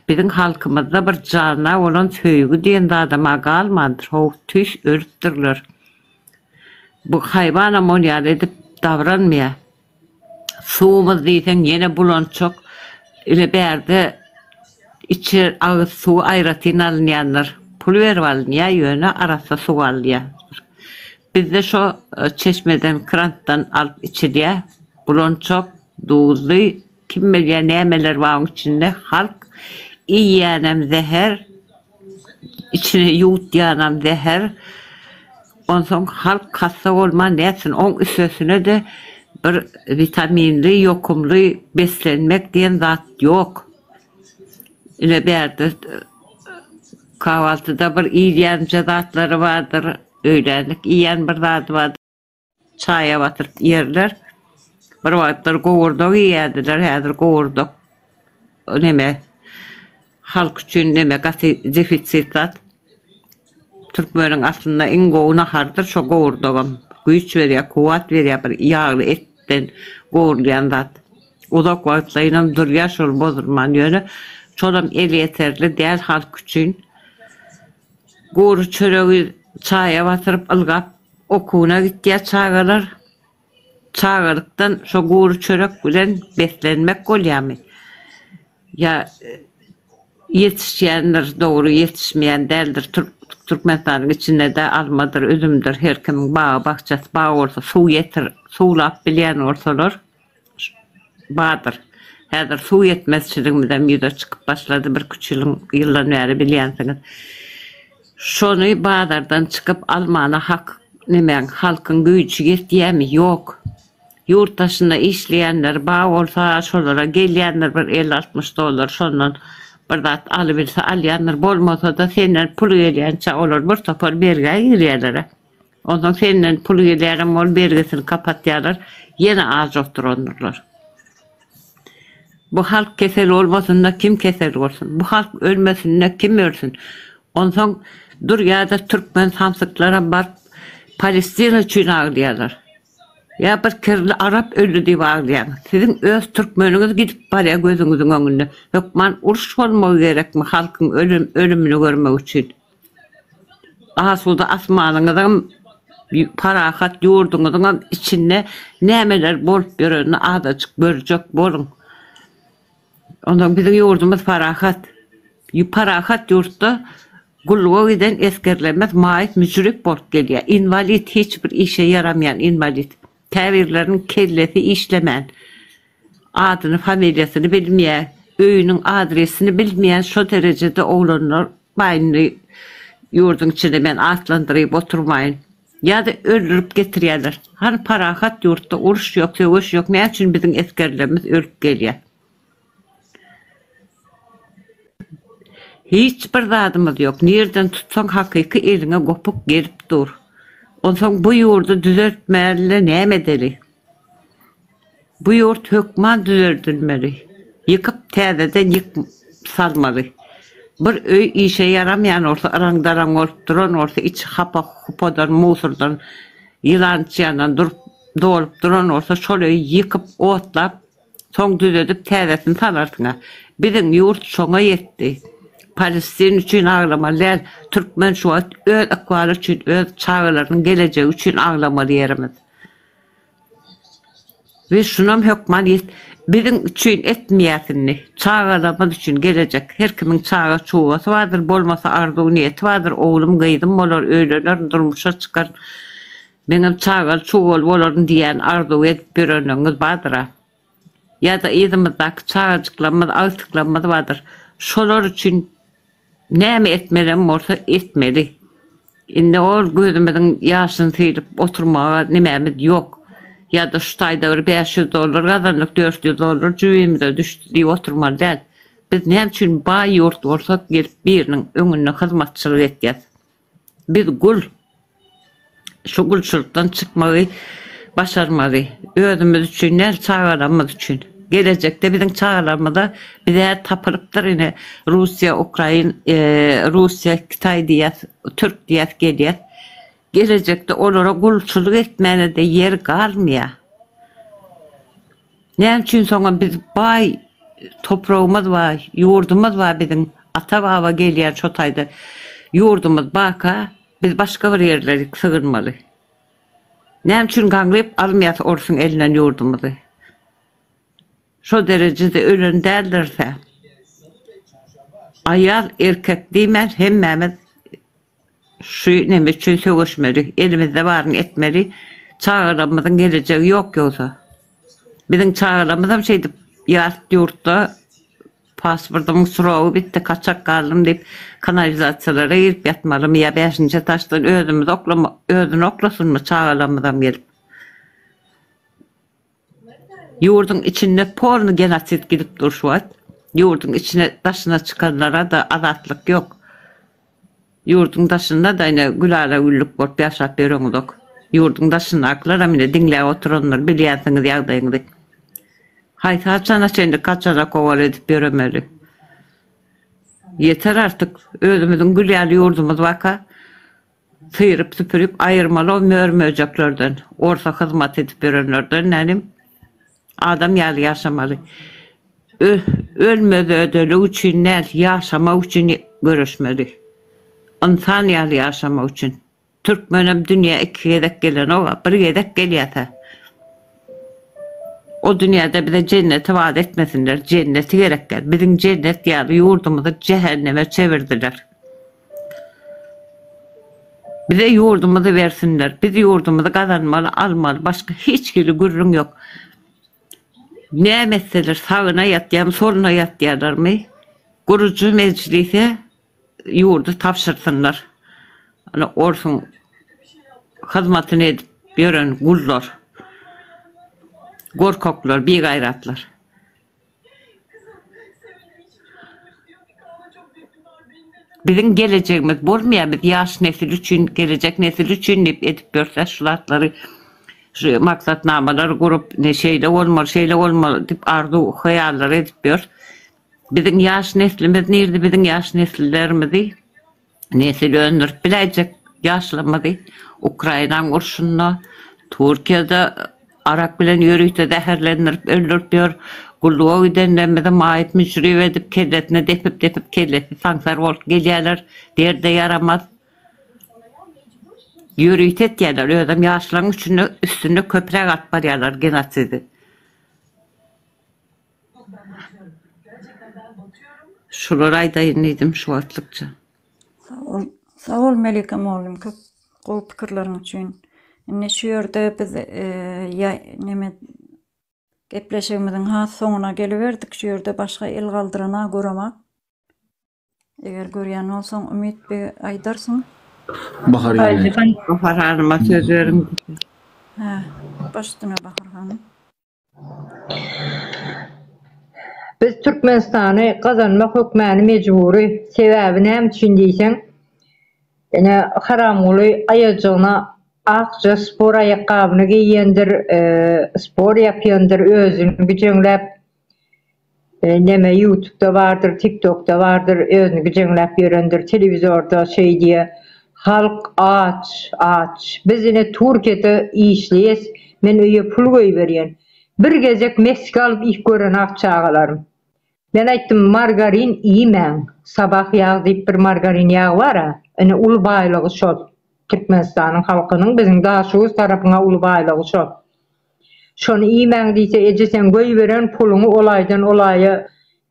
biziň halkymyzda bir jana bolan söýgi diýen zadam-a galmandyr. How tüýs ölüpdirler. Bu haýwanam ol ýaly edip dabranmaýar. Suwumyz diýseň ýene bulançak. Ine bärde içer agyz suwy aýratyn alynýandyr. Pul berip alynýar, ýöne arassa suw alynýar. Bizde şo çeşmeden krantdan alyp içilýär. Bulançak, duzly, kim bilýär nämeler bar oň içinde. Halk iýýänem zäher, içine ýuwutýanam zäher. Onsoň halk hassa bolman nätsin. Oň üstesine-de bir witaminli, ýokumly beslenmek diýen zat ýok. Ine bärde kahwaltyda bir iýilýänje zatlary bardyr. Öýlänlik iýen bir zady bar. Çaýa batyryp iýerler. Bir wagtlar gowurdak iýerdiler, häzir gowurdak neme halk üçin neme gaty defisit zat. Türkmeniň aslynda iň gowy naharydyr şo gowurdagam. Güýç berýär, kuwwat berýär bir ýagly etden gowrulýan zat. Uzak wagtlaýynam durýar şol bozulman ýöne şolam elýeterli däl halk üçin. Gury çöregi çaýa batyryp ylgap okuwyna gitýär çagalar. Çagalykdan şo gury çörek bilen beslenmek bolýarmy? Ýa ýetişýändir, dogry ýetişmeýän däldir. Türkmenistanyň içinde-de almadyr, üzümdir, her kimiň bagy-bakjasy bar bolsa, suw ýetir, suwlap bilýän bolsalar, Bardyr. Häzir suw ýetmezçiligimizem ýüze çykyp başlady birküç ýylyň ýyldan bäri bilýänsiňiz. Şony bazardan çykyp almana hak nemäň halkyň güýji ýetýämi? Ýok. Ýurt daşynda işleýänler bar bolsa şolara gelýändir bir elli-altmyş dollar şondan. Bir zat alybilse alýandyr, bolmasa-da senden pul gelýänçä olar bir topar bergä girýärler-ä. Onsoň senden pul gelýärem bolup bergisini kapatýarlar, ýene aç oturandyrlar. Bu halk kesel bolmasyn-da kim kesel bolsun? Bu halk ölmesin-de kim ölsün? Onsoň durýar-da türkmen samsyklaram baryp Palestina üçin aglaýarlar. Ýa bir kirli arap öldi diýip aglaýaňyz. Siziň öz türkmeniňiz gidip barýar gözüňiziň öňünde. Hökman uruş bolmagy gerekmi halkyň ölümini görmek üçin? Asuda asmanyňyzyňam parahat ýurduňyzyňam içinde nämeler bolup ýörenini azajyk görjek boluň. Onsoň biziň ýurdumyz parahat. Parahat ýurtda gulluga giden esgerlerimiz maýyp müjrip bolup gelýär. Inwalid hiç bir işe ýaramaýan inwalid. Käbirleriniň kellesi işlemän, adyny familiýasyny bilmeýär, öýüniň adresini bilmeýän şo derejede oglanlar bar indi ýurduň içinde men atlandyryp oturmaýyn. Ýa-da öldürip getirýärler. Hany parahat ýurtda uruş ýok, söweş ýok, näme üçin biziň esgerlerimiz ölüp gelýär? Hiç bir zadymyz ýok. Nirden tutsaň hakyky eliňe gopuk gelip dur. Onsoň bu ýurdy düzeltmäli-de näme edeli? Bu ýurt hökman düzeldilmeli. Ýykyp täzeden ýyk salmaly. Bir öý işe ýaramaýan bolsa yraň-daraň bolup duran bolsa içi hapa hupadan musurdan ýylan çyýandan durup dolup duran bolsa şol öýi ýykyp otlap soň düzedip täzesini salarsyňa. Biziň ýurt şoňa ýetdi. Palestin üçin aglamaly däl. Türkmen şu wagt öz ykbaly üçin öz çagalarynyň gelejegi üçin aglamaly ýerimiz. We şunam hökman ýet biziň üçin etmeýäs indi. Çagalarymyz üçin gelejek. Her kimiň çaga çugasy bardyr, bolmasa arzuw niýeti bardyr, oglum gyzym bolar, öýlenerin, durmuşa çykaryn, meňem çagaly çugaly bolaryn diýýän arzuw edip ýörenleriňiz bardyr-a. Ýa-da yzymyzdaky çagajyklarymyz, agtyklarymyz bardyr. Şolar üçin Näme etmelem bolsa etmeli. Indi ol gözümiziň ýaşyny sylyp oturmaga nemämiz ýok. Ýa-da şu taýda bir 500 dollar gazandyk, 400 dollar jübimize düşdi diýip oturmaly däl. Biz näme üçin baý ýurt bolsak gelip biriniň öňünde hyzmatçylyk etýäs. Biz gul. Şu gulçulykdan çykmagy başarmaly. Özümiz üçin däl, çagalarymyz üçin. Gelejekde biziň çagalarymyza bize tapylypdyr ine Russiýa, Ukrain, Russiýa, Kitaý diýýäs, Türk diýýäs gelýäs. Gelejekde olara gulçulyk etmäne-de ýer galmaýar. Näme üçin soňam biz baý topragymyz bar, ýurdumyz bar biziň ata-baba gelýän şo taýda ýurdumyz barka biz başga bir ýerlerik sygynmaly. Näme üçin gaňryp almaýas orsuň elinden ýurdumyzy? Şo derejede ölen däldiris-ä. Aýal, erkek diýmän hemmämiz Şu neme üçin söweşmeli, elimizde baryny etmeli, çagalarymyzyň gelejegi ýok ýogsa. Biziň çagalarymyzam şeýdip ýat ýurtda pasportymyň srogy bitdi, kaçak galdym diýip kanalizasiýalara girip ýatmalymy ýa bäşinji etaždan özümizi oklama özüni oklasynmy çagalarymyzam gelip. Ýurduň içinde polny genosid gidip dur şu wagt. Ýurduň içine daşyna çykanlara-da azatlyk ýok. Ýurduň daşynda-da ine gülala-güllük bolup ýaşap ýöreňizok. Ýurduň daşyndakylaram ine diňläp oturandyr bilýänsiňiz ýagdaýyňyzy. Haýsy haçana çenli kaçana kowal edip ýöremeli. Ýeter artyk özümiziň gül ýaly ýurdumyz barka Syryp-süpürip aýyrmaly o mör-möjeklerden, orsa hyzmat edip ýörenlerden nälim adam ýaly ýaşamaly. Ölmez-ödelik üçin däl, ýaşamak üçin göreşmeli. Ynsan ýaly ýaşamak üçin. Türkmenem dünýä iki gezek gelenok-a, bir gezek gelýär-hä. O dünýäde bize jenneti wada etmesinler, jenneti gerek däl. Biziň jennet ýaly ýurdumyzy jähenneme çevirdiler. Bize ýurdumyzy bersinler. Biz ýurdumyzy gazanmaly, almaly. Başga hiç hili gürrüň ýok. Näme etseler, sagyna ýatýarmy, soluna ýatýarlarmy? Gurujy mejlise ýurdy tabşyrsynlar. Ana orsuň hyzmatyny edip ýören gullar. Gorkaklar, bigaýratlar. Biziň gelejegimiz bolmaýar, biz ýaş nesil üçin, gelejek nesil üçin diýip edip ýörse şu zatlary, şu maksatnamalary gurup, ne şeýle bolmaly, şeýle bolmaly diýip arzuw, hyýallar edip ýör. Biziň ýaş neslimiz nirde, biziň ýaş nesillerimizi nesil öndürip biläýjek ýaşlarymyzy Ukrainaň urşunda, Türkiýede Arak bilen ýörite zäherlendirip öldürip ýör. Gulluga gidenlerimizi maýyp müjrüp edip kellesine depip-depip kellesi saňsar bolup gelýärler. Derde ýaramaz. Ýörite etýärler. Özem ýaşlaryň üçünde üstünde köpräk alyp barýarlar genosidi. Şulary aýdaýyn diýdim şu wagtlykça. Sag bol, sag bol Melike mugallym köp gowy pikirleriň üçin. Indi şu ýerde biz ýa neme gepleşigimiziň has soňuna geliberdik. Şu ýerde başga el galdyrana göremak. Eger görýän bolsaň Umyt beg aýdarsyň. Bahar geldi. Bahar hanyma söz beriň. Hä, baş üstüne Bahar hanym. Biz Türkmenistany gazanmak hökmäny mejbury. Sebäbi näme üçin diýseň, ine Haramguly aýajygyna akja spor aýakgabyny geýendir, spor ýapýandyr, özüni güjeňläp Neme ýutubda bardyr, tiktokda bardyr, özüni gijeňläp ýörendir, telewizorda şeý diýýä, halk aç, aç. Biz ine Türkiýede işleýäs, men öýe pul goýberýän. Bir gezek mesge alyp iýip görenok çagalarym. Men aýtdym, margarin iýmäň, sabah ýag diýip bir margarin ýag bar-a, ine uly baýlygy şol. Türkmenistanyň halkynyň biziň Daşoguz tarapyň-a uly baýlygy şol. Şony iýmäň diýse, eje seň goýberen puluňy ol aýdan ol aýa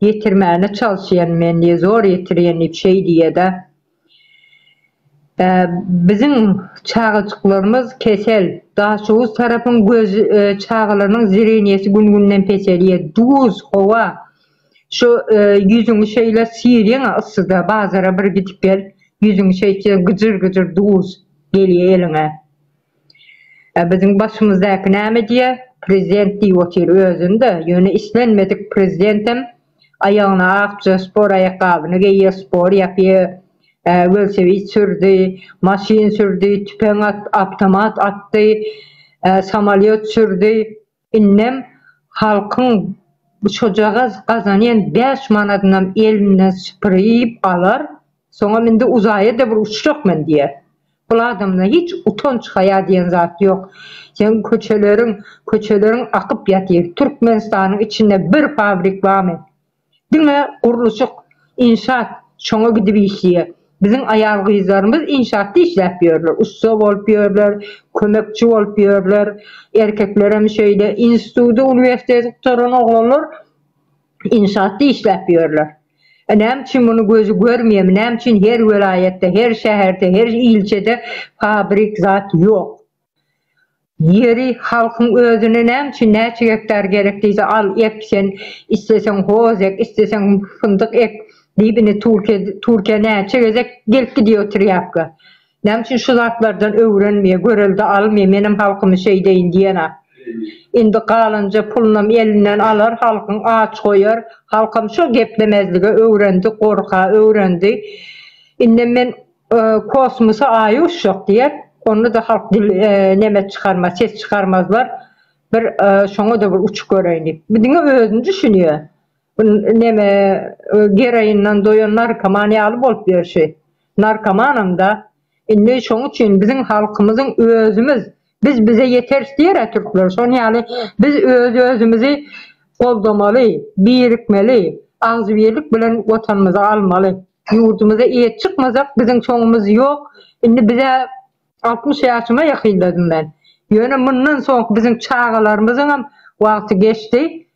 ýetirmäne çalyşýan men diýe, zor ýetirýän diýip şeý diýýä-dä. Biziň çagajyklarymyz kesel. Daşoguz tarapyň göz çagalarynyň zreniýesi gün-günden peselýär. Duz, howa. Şu ýüzüňi şeýle syrýaň-a yssyda, bazara bir gidip gel, ýüzüňi şeýtseň gyjyr-gyjyr duz gelýär eliňe. Ä biziň başymyzdaky näme diýýä? Prezident diýip otyr özüni-de, ýöne islenmedik prezidentem aýagyna akja spor aýakgabyny geýýä, spor ýapýa, welosiped sürdi, maşyn sürdi, tüpeň at, awtomat atdy, samolýot sürdi. Indem halkyň şojagaz gazanýan bäş manadynam elinden süpürip alar, soňam indi uzaýa-da bir uçjak men diýer. Bul adamda hiç utanç-haýa diýen zat ýok. Seň köçeleriň, köçeleriň akyp ýatyr. Türkmenistanyň içinde bir fabrik barmy? Diňe gurluşyk, inşaat şoňa gidip işleýär. Biziň aýal-gyzlarymyz inşaatda işläp ýörler. Ussa bolup ýörler, kömekçi bolup ýörler. Erkeklerem şeýle. Instituty, uniwersiteti gutaran oglanlar inşaatda işläp ýörler. E näme üçin muny gözi görmeýärmi? Näme üçin her welaýatda, her şäherde, her ilçede fabrik zat ýok? Ýeri halkyň özüne näme üçin näçe gektar gerek diýse al ek sen isleseň hoz ek isleseň fyndyk ek diýip indi Türkiýe Türkiýe näçe gezek gelip gidýär oturýapka. Näme üçin şu zatlardan öwrenmeýär görelde almaýar menem halkymy şeýdeýin diýena. Indi galanja pulunam elinden alar halkyň aç goýar halkam şo geplemezlige öwrendi gorka öwrendi. Indem men Kosmosa aýy uçjak diýer. Onda-da halk dil neme çykarmaz, ses çykarmazlar. Bir şoňa-da bir uçup göreýin diýip. Bu diňe özüni düşünýär. Bu neme geroindan doýan narkoman ýaly bolup ýörşi. Narkomanam-da. Indi şoň üçin biziň halkymyzyň özümiz biz bize ýeteris diýer-ä türkler. Şon ýaly biz öz-özümizi goldamaly, birikmeli, agzybirlik bilen watanymyzy almaly. Ýurdumyza eýe çykmasak biziň soňumyz ýok. Indi bizä 60 ýaşyma ýakynladym men. Ýöne mundan soňky biziň çagalarymyzyňam wagty geçdi.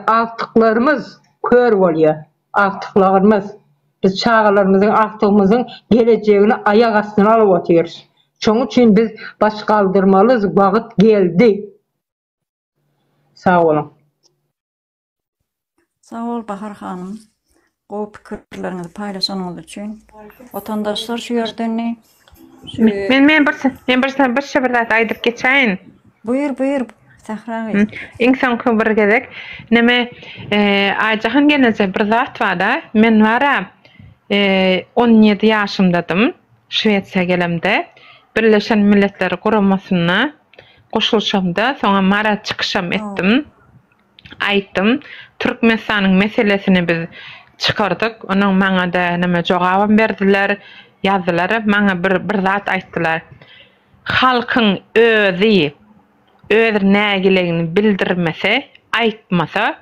Agtyklarymyz kör bolýar. Agtyklarymyz. Biz çagalarymyzyň agtygymyzyň gelejegini aýak astyna alyp otyrys. Şoň üçin biz baş galdyrmalys wagt geldi. Sag boluň. Sag bol Bahar hanym. Gowy pikirleriňizi paýlaşanyňyz üçin. Watandaşlar şu ýerde indi şu Men men bir men bir bir bir bir zat aýdyp geçäýin. Buýur buýur Sähra gyz. Iň soňky bir gezek neme Aýjahan gelneje bir zat barda men bara. 17 ýaşymdadym Şwesiýa gelemde. Birleşen Milletler Guramasyna goşulyşamda, soňam Mara çykyşam etdim. Aýtdym, Türkmenistanyň meselesini biz çykardyk. Onuň maňa-da neme jogabam berdiler, ýazdylar. Maňa bir bir zat aýtdylar. Halkyň özi öz nägilegini bildirmese, aýtmasa,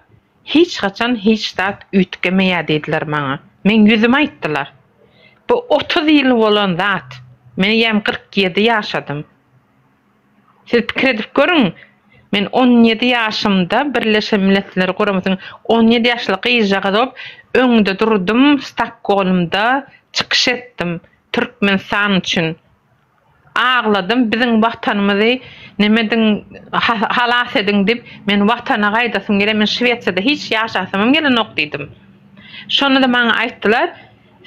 hiç haçan hiç zat üýtgemeýär diýdiler maňa. Meň ýüzüme aýtdylar. Bu 30 ýyl bolan zat. Men eýýäm 47 ýaşadym. Siz pikir edip görüň, men 17 ýaşymda Birleşen Milletler Guramasynyň 17 ýaşly gyzjagaz bolup öňde durdum, Stokgolmda çykyş etdim Türkmenistan üçin. Agladym biziň watanymyzy nemediň halas ediň diýip men watana gaýdasym gelýär men şwesiýada hiç ýaşasymam gelenok diýdim. Şonda-da maňa aýtdylar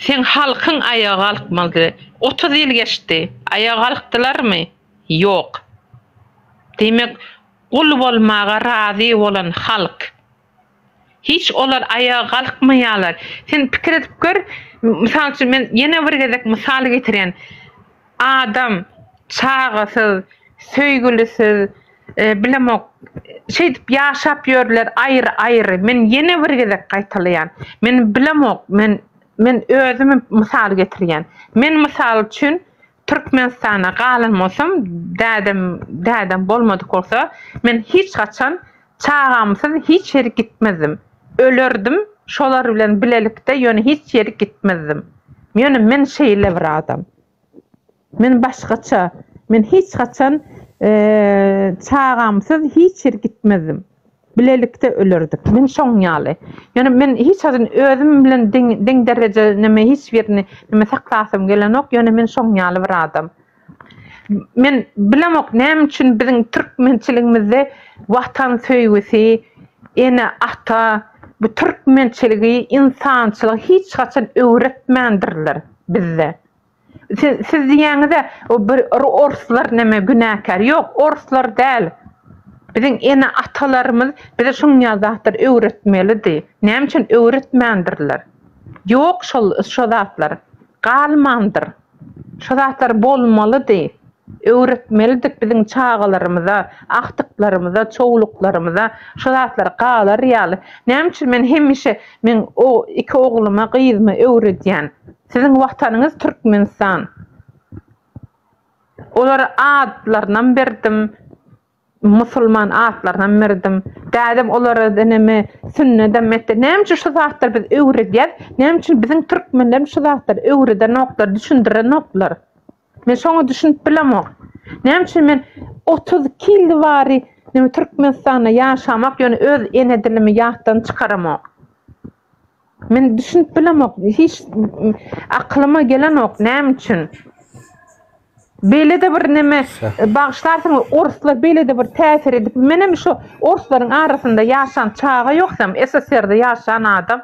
seň halkyň aýaga galkmaly diýdi. 30 ýyl geçdi aýaga galkdylarmy? Ýok. Diýmek gul bolmaga razy bolan halk. Hiç olar aýaga galkmaýarlar. Sen pikir edip gör, mysal üçin men ýene bir gezek mysal getirýän. Adam çagasyz, söýgülisiz, e, bilemok, şeýdip ýaşap ýörler aýry-aýry. Men ýene bir gezek gaýtalaýan. Men bilemok, men men özümi mysal getirýän. Men mysal üçin Türkmenistana galan bolsam, dädem dädem bolmadyk bolsa, men hiç haçan Çagamsyz hiç ýerik gitmezdim. Ölerdim şolar bilen bilelikde ýöne hiç ýerik gitmezdim. Ýöne men şeýle bir adam. Men başgaça. Men hiç haçan çagamsyz hiç ýerik gitmezdim. Bilelikde ölerdik. Men şoň ýaly. Ýöne men hiç haçan özüm bilen deň deň dereje neme hiç birini neme saklasym gelenok. Ýöne men şoň ýaly bir adam. Men bilemok näme üçin biziň türkmençiligimizde watan söýgüsi, ene-ata bu türkmençiligi, ynsançylygy hiç haçan öwretmändirler bizde. Siz, siz diýýäňiz-ä, o bir orslar neme günäkär. Ýok, orslar däl. Biziň ene-atalarymyz bize şuň ýaly zatlary öwretmelidi. Näme üçin öwretmändirler? Ýok şol şo zatlar. Galmandyr. Şu zatlar bolmalydy. Öwretmelidik biziň çagalarymyza, agtyklarymyza, çowluklarymyza şu zatlar galar ýaly. Näme üçin men hemişe meň o iki ogluma, gyzyma öwredýän. Siziň watanyňyz Türkmenistan. Olara adlarynam berdim. Musulman atlarynam berdim. Dädem olara neme sünnedem etdi. Näme üçin şu zatlary biz öwredýäs? Näme üçin biziň türkmenlerimiz şu zatlary öwredenoklar, düşündirenoklar? Men şoňa düşünip bilemok. Näme üçin men 32 ýyl bari neme Türkmenistanda ýaşamak, ýöne öz ene dilimi ýatdan çykaramok. Men düşünip bilemok. Hiç akylyma gelenok näme üçin? Beýle-de bir neme bagyşlarsyňyz orslar beýle-de bir täsir edip menem şu orslaryň arasynda ýaşan çaga ýogsam SSR-de ýaşan adam.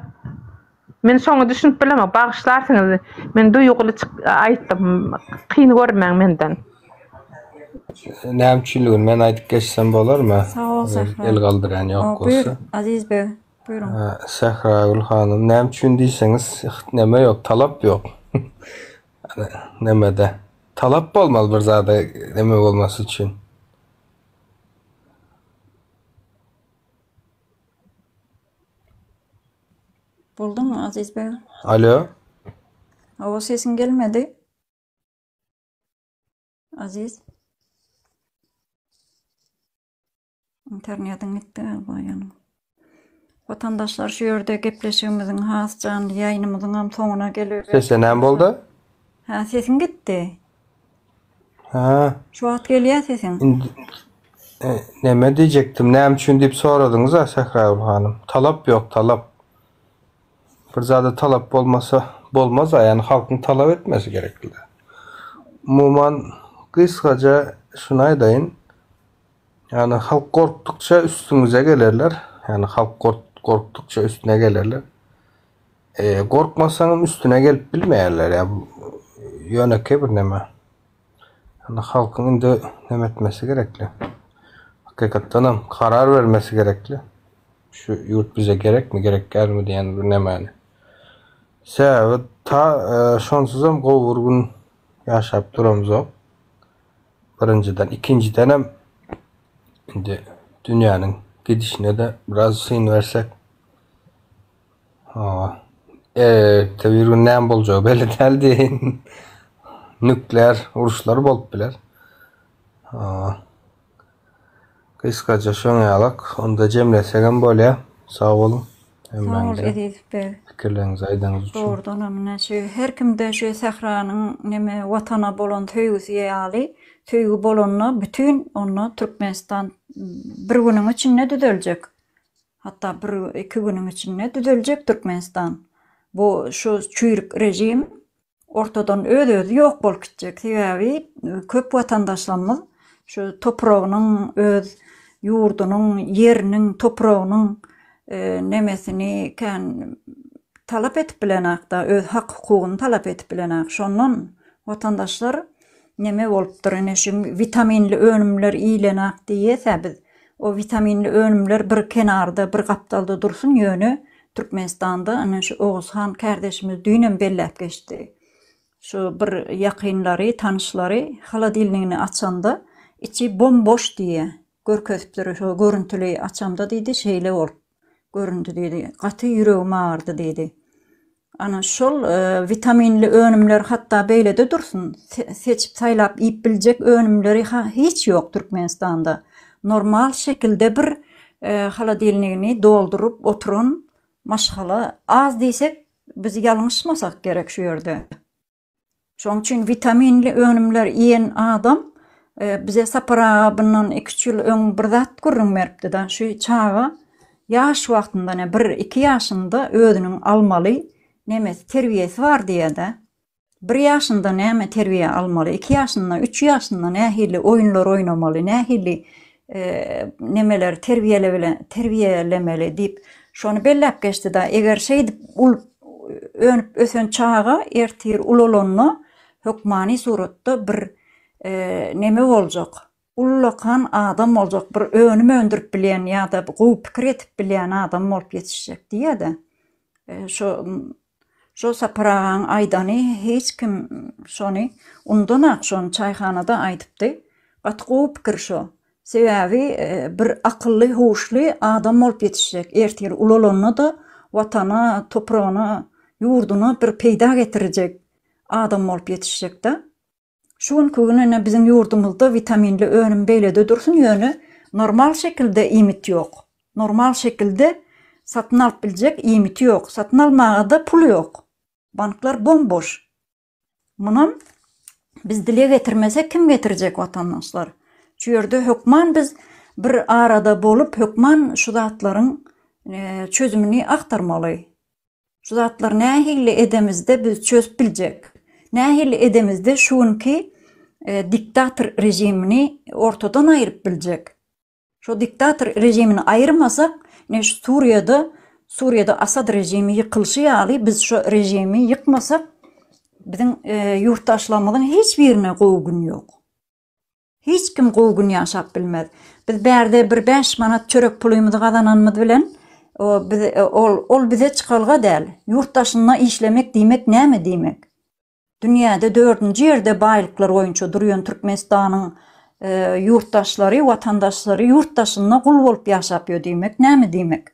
Men şoňa düşünip bilemok bagyşlarsyňyz men duýguly aýtdym kyn görmäň menden. Näme üçinligini men aýdyp geçsem bolarmy? Sag bol Sähra. El galdyrýan ýok bolsa. Buýur Aziz beg. Buýruň. Sähragül hanym näme üçin diýseňiz neme ýok talap ýok. Nemede talap bolmaly bir zada neme bolmasy üçin. Boldumy Aziz beg? Alo. Hawa sesiň gelmedi. Aziz. Internetiň gitdi galiba ýaňy. Watandaşlar şu ýerde gepleşigimiziň has janly ýaýynymyzyňam soňuna geliberis. Sese näme boldy? Hä, sesiň gitdi. Hä. Şu wagt gelýär sesiň. Indi e, neme diýjekdim, näme üçin diýip soradyňyz-a Sähragül hanym. Talap ýok, talap. Bir zada talap bolmasa bolmaz-a, ýagny halkyň talap etmesi gerekli. Umuman gysgaça şuny aýdaýyn. Ýagny halk gorkdukça üstüňize gelerler. Ýagny halk gorkdukça üstüne gelerler. E, gorkmasaňam üstüne gelip bilmeýärler. Ýa ýönekeý bir neme. Ýagny halkyň indi neme etmesi gerekli. Hakykatdanam karar bermesi gerekli. Şu ýurt bize gerekmi, gerek dälmi diýen bir nemäni. Sebäbi ta şonsuzam gowy bir gün ýaşap duramzok. Birinjiden, ikinjidenem indi dünýäniň gidişine-de biraz syn bersek. Hawa. Erte bir gün näme boljagy belli däl diýeýin. Nuklear uruşlar bolup biler. Hawa. Gysgaça şoň ýalak. Onda jemlesegem bolýar. Sag boluň. Sag bol Hemmäňize Eziz beg. pikirleriňizi aýdanyňyz üçin. Dogrudanam ine şu her kimde şu sähranyň neme watana bolan söýgüsi ýaly söýgi bolanda bütin onda Türkmenistan bir günüň içinde düzeljek. Hatda bir iki günüň içinde düzeljek Türkmenistan. Bu şu çüýrük režim ortadan öz-özi ýok bolup gitjek. Sebäbi köp watandaşlarymyz şu topragynyň, öz ýurdunyň, ýeriniň, topragynyň nemesini kän talap edip bilenakda, öz hak-hukugyny talap edip bilenak. Şondan watandaşlar neme bolupdyr, ine şu witaminli önümler iýilenak diýýäs-ä biz. O witaminli önümler bir kenarda, bir gapdalda dursun, ýöne Türkmenistanda ine şu Oguzhan kärdeşimiz düýnem belläp geçdi. Şu bir ýakynlary, tanyşlary holodilnigini açanda içi bom-boş diýýä. Görkezipdir şo görüntüli açamda diýdi, şeýle bolup göründi diýdi. Gaty ýüregim agyrdy diýdi. Ana şol witaminli önümler hatda beýlede dursun, seçip saýlap iýip biljek önümleri hiç ýok Türkmenistanda. Normal şekilde bir holodilnigini dolduryp oturan maşgala az diýsek biz ýalňyşmasak gerek şu ýerde. Şonuň üçin witaminli önümler iýen adam bize Sapar aga bundan iki-üç ýyl öň bir zat gürrüň beripdi-de, şu çaga ýaş wagtynda, ine, bir-iki ýaşynda özüniň almaly nemesi, terbiýesi bar diýýär-de. Bir ýaşynda näme terbiýe almaly, iki ýaşynda, üç ýaşynda nähili oýunlar oýnamaly, nähili nemeleri terbiýelemeli diýip, şony belläp geçdi-de. Eger şeýdip önüp ösen çaga ertir ulalanda hökmany suratda bir neme boljak, ullakan adam boljak, bir önüm öndürip bilýän ýa-da gowy pikir edip bilýän adam bolup ýetişjek diýýär-de. Şo şo Sapar agaň aýdany hiç kim şony undanak, şony çaýhanada aýdypdy. Gaty gowy pikir şo. Sebäbi bir akylly, huşly adam bolup ýetişjek. Ertir ulalanda-da Watana, topragyna, ýurduna bir peýda getirjek adam bolup ýetişjek-de. Şu günki gün ine biziň ýurdumyzda witaminli önüm beýlede dursun, ýöne normal şekilde iýmit ýok. Normal şekilde satyn alyp biljek iýmiti ýok. Satyn almaga-da pul ýok. Banklar bom-boş. Munam biz dile getirmesek kim getirjek watandaşlar. Şu ýerde hökman biz bir arada bolup hökman şu zatlaryň çözümini agtarmaly. Şu zatlary nähili edemizde biz çözüp biljek. Nähili edemizde şu günki diktator režimini ortadan aýryp biljek. Şo diktator režimini aýyrmasak, ine şu Suriýada, Suriýada Asad režimi ýykylyşy ýaly biz şo režimi ýykmasak, biziň ýurtdaşlarymyzyň hiç birine gowy gün ýok. Hiç kim gowy gün ýaşap bilmez. Biz bärde bir 5 manat çörek pulymyzy gazananymyz bilen, o biz ol ol bize çykalga däl. Ýurt daşynda işlemek diýmek näme diýmek? Dünýäde dördünji ýerde baýlyklar boýunça durýan Türkmenistanyň ýurtdaşlary, watandaşlary ýurt daşynda gul bolup ýaşap ýör diýmek näme diýmek?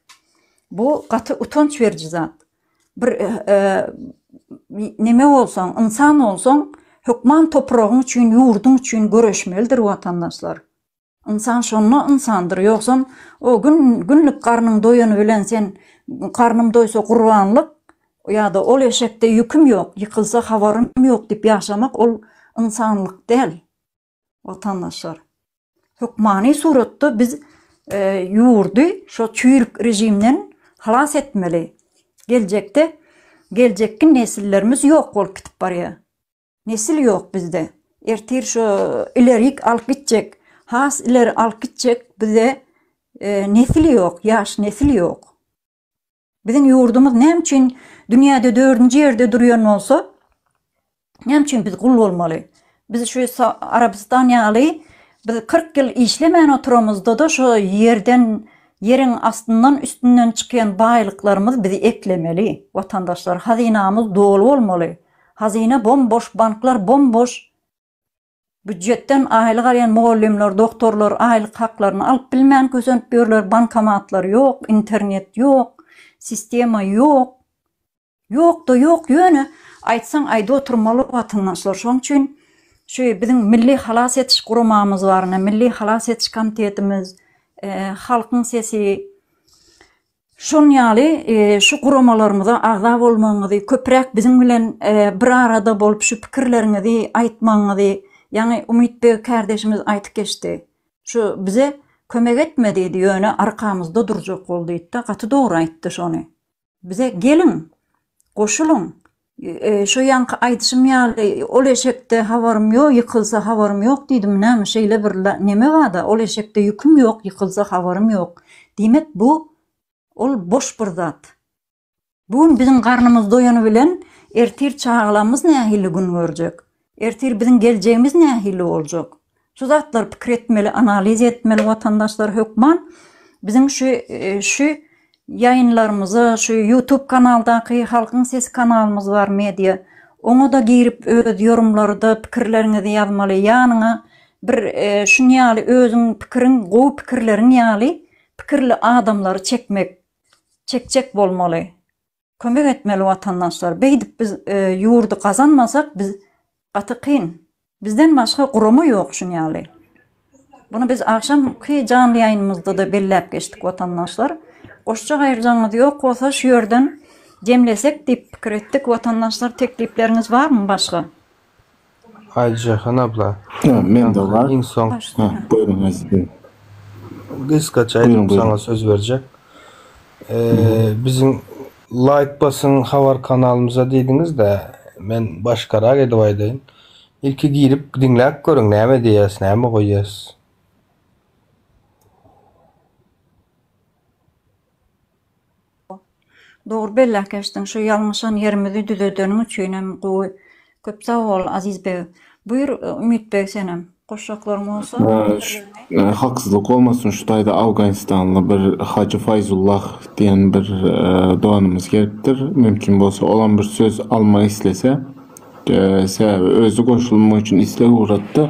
Bu gaty utanç beriji zat. Bir neme bolsaň, ynsan bolsaň, hökman topragyň üçin, ýurduň üçin göreşmelidir watandaşlar. Ynsan şonda ynsandyr, ýogsam o gün günlük garnyň doýany bilen sen garnym doýsa gurbanlyk ýa-da ol eşekde ýüküm ýok, ýykylsa habarym ýok diýip ýaşamak ol ynsanlyk däl, watandaşlar. Hökmany suratda biz ýurdy şo çüýrük režimden halas etmeli. Geljekde geljekki nesillerimiz ýok bolup gidip barýar. Nesil ýok bizde. Ertir şo ilerik alyp gitjek, has ileri alyp gitjek bize nesil ýok, ýaş nesil ýok. Biziň ýurdumyz näme üçin dünýäde dördünji ýerde durýan bolsa, näme üçin biz gul bolmaly? Biz şu Arabystan ýaly biz 40 ýyl işlemän oturamyzda-da şo ýerden. Ýeriň astyndan üstünden çykýan baýlyklarymyz bizi eklemeli, watandaşlar. Hazynamyz doly bolmaly. Hazyna bom-boş, banklar bom-boş. Býujetden aýlyk alýan mugallymlar, doktorlar aýlyk haklaryny alyp bilmän kösenip ýörler, bankomatlar ýok, internet ýok, sistema ýok. Ýok-da ýok, ýöne aýtsaň aýdyp oturmaly watandaşlar. Şonuň üçin şu biziň Milli halas ediş guramamyz bar, ine Milli halas ediş komitetimiz, Halkyň sesi, Şon ýaly şu guramalarymyza agza bolmagyňyzy, köpräk biziň bilen bir arada bolup şu pikirleriňizi aýtmagyňyzy, ýaňy Umytbeg kärdeşimiz aýtyp geçdi. Şu bize kömek etme diýdi, ýöne arkamyzda durjak bol diýdi-de, gaty dogry aýtdy şony. Bize geliň, goşulyň. Şu ýaňky aýdyşym ýaly, ol eşekde habarym ýok, ýykylsa habarym ýok diýdimi näme, şeýle bir neme bar-da, ol eşekde ýüküm ýok, ýykylsa habarym ýok. Diýmek, bu ol boş bir zat. Bu gün biziň garnymyz doýany bilen ertir çagalarymyz nähili gün görjek? Ertir biziň geljegimiz nähili boljak? Şu zatlary pikir etmeli, analiz etmeli watandaşlar hökman. Biziň şu şu ýaýynlarymyza, şu YouTube kanaldaky Halkyň sesi kanalymyz bar media. Oňa-da girip öz ýorumlary-da pikirleriňizi ýazmaly. Ýanyňa bir şuny ýaly özüň pikiriň, gowy pikirleriň ýaly pikirli adamlary çekmek, çekjek bolmaly. Kömek etmeli watandaşlar. Beýdip biz ýurdy gazanmasak biz gaty kyn. Bizden başga gurama ýok şun ýaly. Bunu biz agşamky janly ýaýynymyzda-da belläp geçdik watandaşlar. Goşjak aýyrjagyňyz ýok bolsa şu ýerden jemlesek diýip pikir etdik. Watandaşlar teklipleriňiz barmy başga? Aýjahan abla. Mende bar. Iň soň. Buýruň Aziz beg. Gysgaça aýdyp saňa söz berjek. Biziň laýk basyň habar kanalymyza diýdiňiz-de, men başgarak edip aýdaýyn. Ilki girip diňläp görüň näme diýýäs, näme goýýas. Dogry belläp geçdiň. Şu ýalňyşan ýerimizi düzedeniň üçinem gowy. Köp sag bol Aziz beg. Buýur Ümit beg senem. Goşjaklaryň bolsa pikirlerini. Haksyzlyk bolmasyn şu taýda Awganystanly bir Hajy Faýzullah diýen bir doganymyz gelipdir. Mümkin bolsa olam bir söz almak islese. Sebäbi özi goşulmak üçin isleg ugratdy.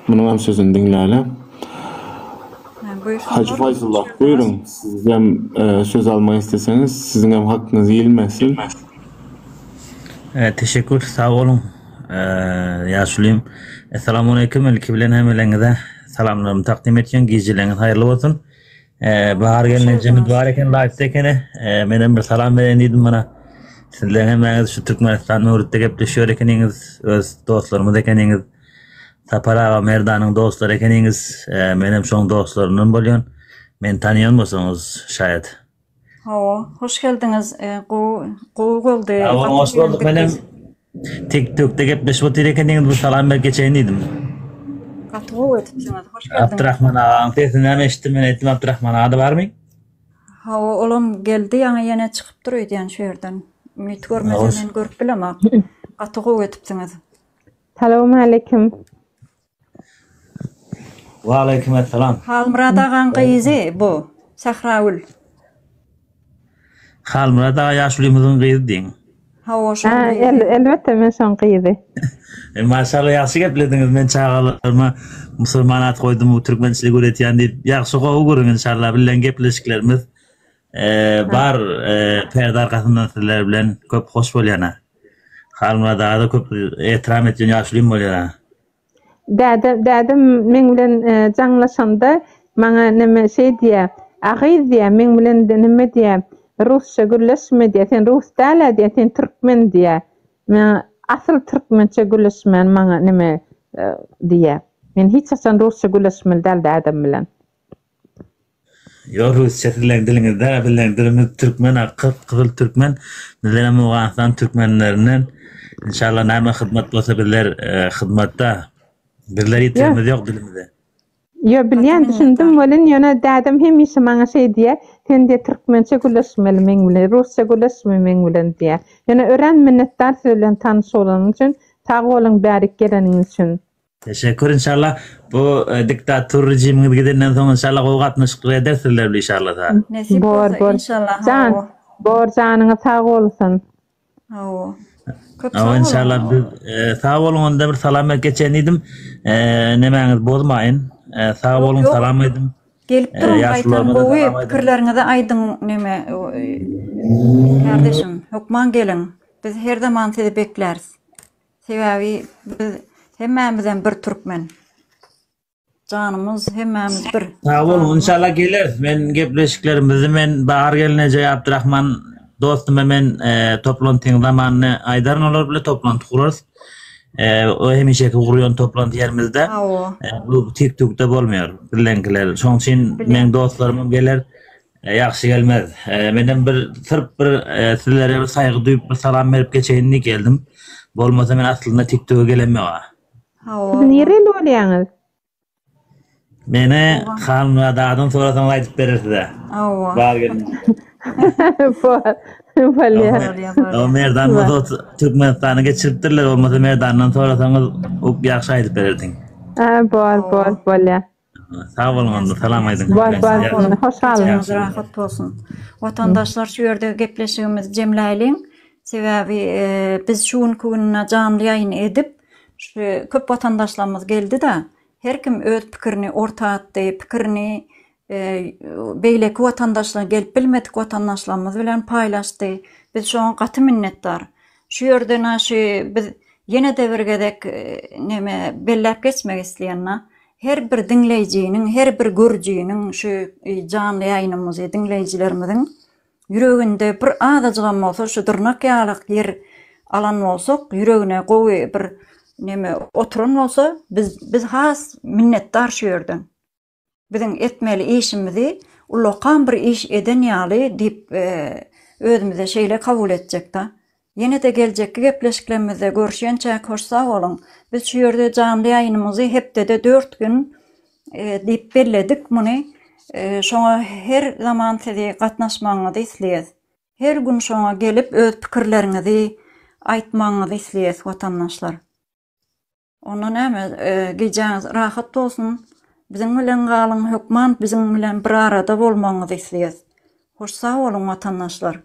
Munuň hem sözüni diňläli. Hajy Faýzullah buýruň sizem söz almak isleseňiz siziň hem hakyňyz iýilmesin. Teşekkür sag boluň ýaşulym. Essalamualeýkum ilki bilen hemmeleriňize salamlarymy takdym etýän gijeleňiz haýyrly bolsun. Bahar gelnejemiz bar eken laýfda ekeni. Menem bir salam bereýin diýdim mana. Sizler hemmäňiz şu Türkmenistan Möwritde gepleşýär ekeniňiz, öz dostlarymyz ekeniňiz. Sapar aga Merdanyň dostlary ekeniňiz. Menem şoň dostlaryndan bolýan. Meni tanaýan bolsaňyz şaýat. Hawa, hoş geldiňiz. Gowy, gowy boldy. Hawa, hoş bolduk. Menem Tik tokda gepleşip otyr ekeniňiz bir salam berip geçeýin diýdim. Gaty gowy edipsiňiz. Hoş geldiňiz. Abdurrahman agaň sesini hem eşitdim men aýtdym Abdurrahman aga-da barmy? Hawa olam geldi ýaňy ýene çykypdyr öýdýän şu ýerden. Ümit görmese men görüp bilemok. Gaty gowy edipsiňiz. Salowmaleýkim. Waleýkim essalam. Halmyrat agaň gyzy bu, Sähragül. Halmyrat aga ýaşulymyzyň gyzy diýiň. Hawa şoň gyzy. Elbetde men şoň gyzy. Maşallah ýagşy geplediňiz men çagalaryma musulman at goýdum bu türkmençilik öwretýän diýip ýagşy gowy görüň inşallah bilen gepleşiklerimiz bar perde arkasyndan sizler bilen köp hoş bolýana. Halmyrat aga-da köp ehtiram etýän ýaşulym bolýar. Däde, dädem meň bilen jaňlaşanda maňa neme şeý diýýär, A gyz diýýär, meň bilen neme diýýär, rusça gürleşme diýýär, sen rus däl-ä diýýär, sen türkmen diýýär. Maňa asyl türkmençe gürleşmäni maňa neme diýýär. Men hiç haçan rusça gürleşmeli däl dädem bilen. Ýok rusça sizleň diliňiz däl bizleň dilimiz türkmen a gyzyl türkmen bizlerem Owganystan türkmenlerinden inşallah näme hyzmat bolsa bizler hyzmatda bizler ýitirimiz ýok dilimize. Ýo bilýän düşündim welin ýöne dädem hemişe maňa şeý diýýär sen diýýär türkmençe gürleşmeli meň bilen rusça gürleşme meň bilen diýýär. Ýöne örän minnetdar siz bilen tanyş bolanym üçin sag boluň bärik geleniňiz üçin. Teşekkür inşallah bu diktatur rejimiňiz gidenden soň inşallah gowy gatnaşyklar ederis sizler bilen inşallah ta. Nesip Bor bolsa bor. inşallah Jan hawa. bor janyňyz sag bolsun. Hawa. Köp sag Hawa boluň. inşallah biz sag boluň onda bir salam berip geçeýin diýdim. Nemäňizi bozmaýyn. Sag Ýok boluň ýok. salam aýdyň. Gelip duruň gaýtam Ýaşulularymyza gowy salam aýdyň. pikirleriňizi aýdyň neme kärdeşim hökman geliň. Biz her zaman sizi bekläris. Sebäbi biz hemmämizem bir türkmen. Janymyz hemmämiz bir. Sag boluň inşallah geleris. Men gepleşiklerimizi men Bahar gelneje Abdyrahman dostuma men toplantyň zamanyny aýdaryn olar bile toplanty gurarys. O hemişeki gurýan toplanty ýerimizde. Bu TikTokda bolmaýar bileňkiler. Şoň üçin meň dostlarymam geler. Ýagşy gelmez. Menem bir syrp bir sizlere bir saýgy duýup bir salam berip geçeýin diýip geldim. Bolmasa men aslynda TikToka gelem ýoga. Siz nireli bolýaňyz? Meni Halmyrat adyny sorasaňyz aýdyp berer size. Hawa. Bar gelin. Bor. Bolýar. O Merdan bolsa Türkmenistana geçiripdirler, bolmasa Merdandan sorasaňyz o ýagşy aýdyp bererdiň. Ha, bor, bor, bolýar. Sag boluň onda, salam aýdyň. Bor, bor, hoş galyň. Gijäňiz rahat bolsun. Watandaşlar şu ýerde gepleşigimizi jemläýliň. Sebäbi biz şu günki günde janly ýaýyn edip, şu köp watandaşlarymyz geldi-de, her kim öz pikirini orta atdy, pikirini beýleki watandaşlar gelip bilmedik watandaşlarymyz bilen paýlaşdy. Biz şoňa gaty minnetdar. Şu ýerden şu biz ýene-de bir gezek neme belläp geçmek isleýän-de, Her bir diňleýjiniň, her bir görüjiniň şu janly ýaýynymyzy diňleýjilerimiziň ýüreginde bir azajygam bolsa şu dyrnak ýalyk ýer alan bolsak, ýüregine gowy bir neme oturan bolsa, biz biz has minnetdar şu ýerden. Biziň etmeli işimizi ullakan bir iş eden ýaly diýip özümize şeýle kabul etjekda. Ýene-de geljekki gepleşiklerimizde görüşýänçäk hoş sag boluň. Biz şu ýerde janly ýaýynymyzy hepdede dört gün diýip belledik muny. Şoňa her zaman sizi gatnaşmagyňyzy isleýäs. Her gün şoňa gelip öz pikirleriňizi aýtmagyňyzy isleýäs watandaşlar. Onda näme gijäňiz rahat bolsun. Biziň bilen galyň hökman biziň bilen bir arada bolmagyňyzy isleýäs. Hoş sag boluň watandaşlar.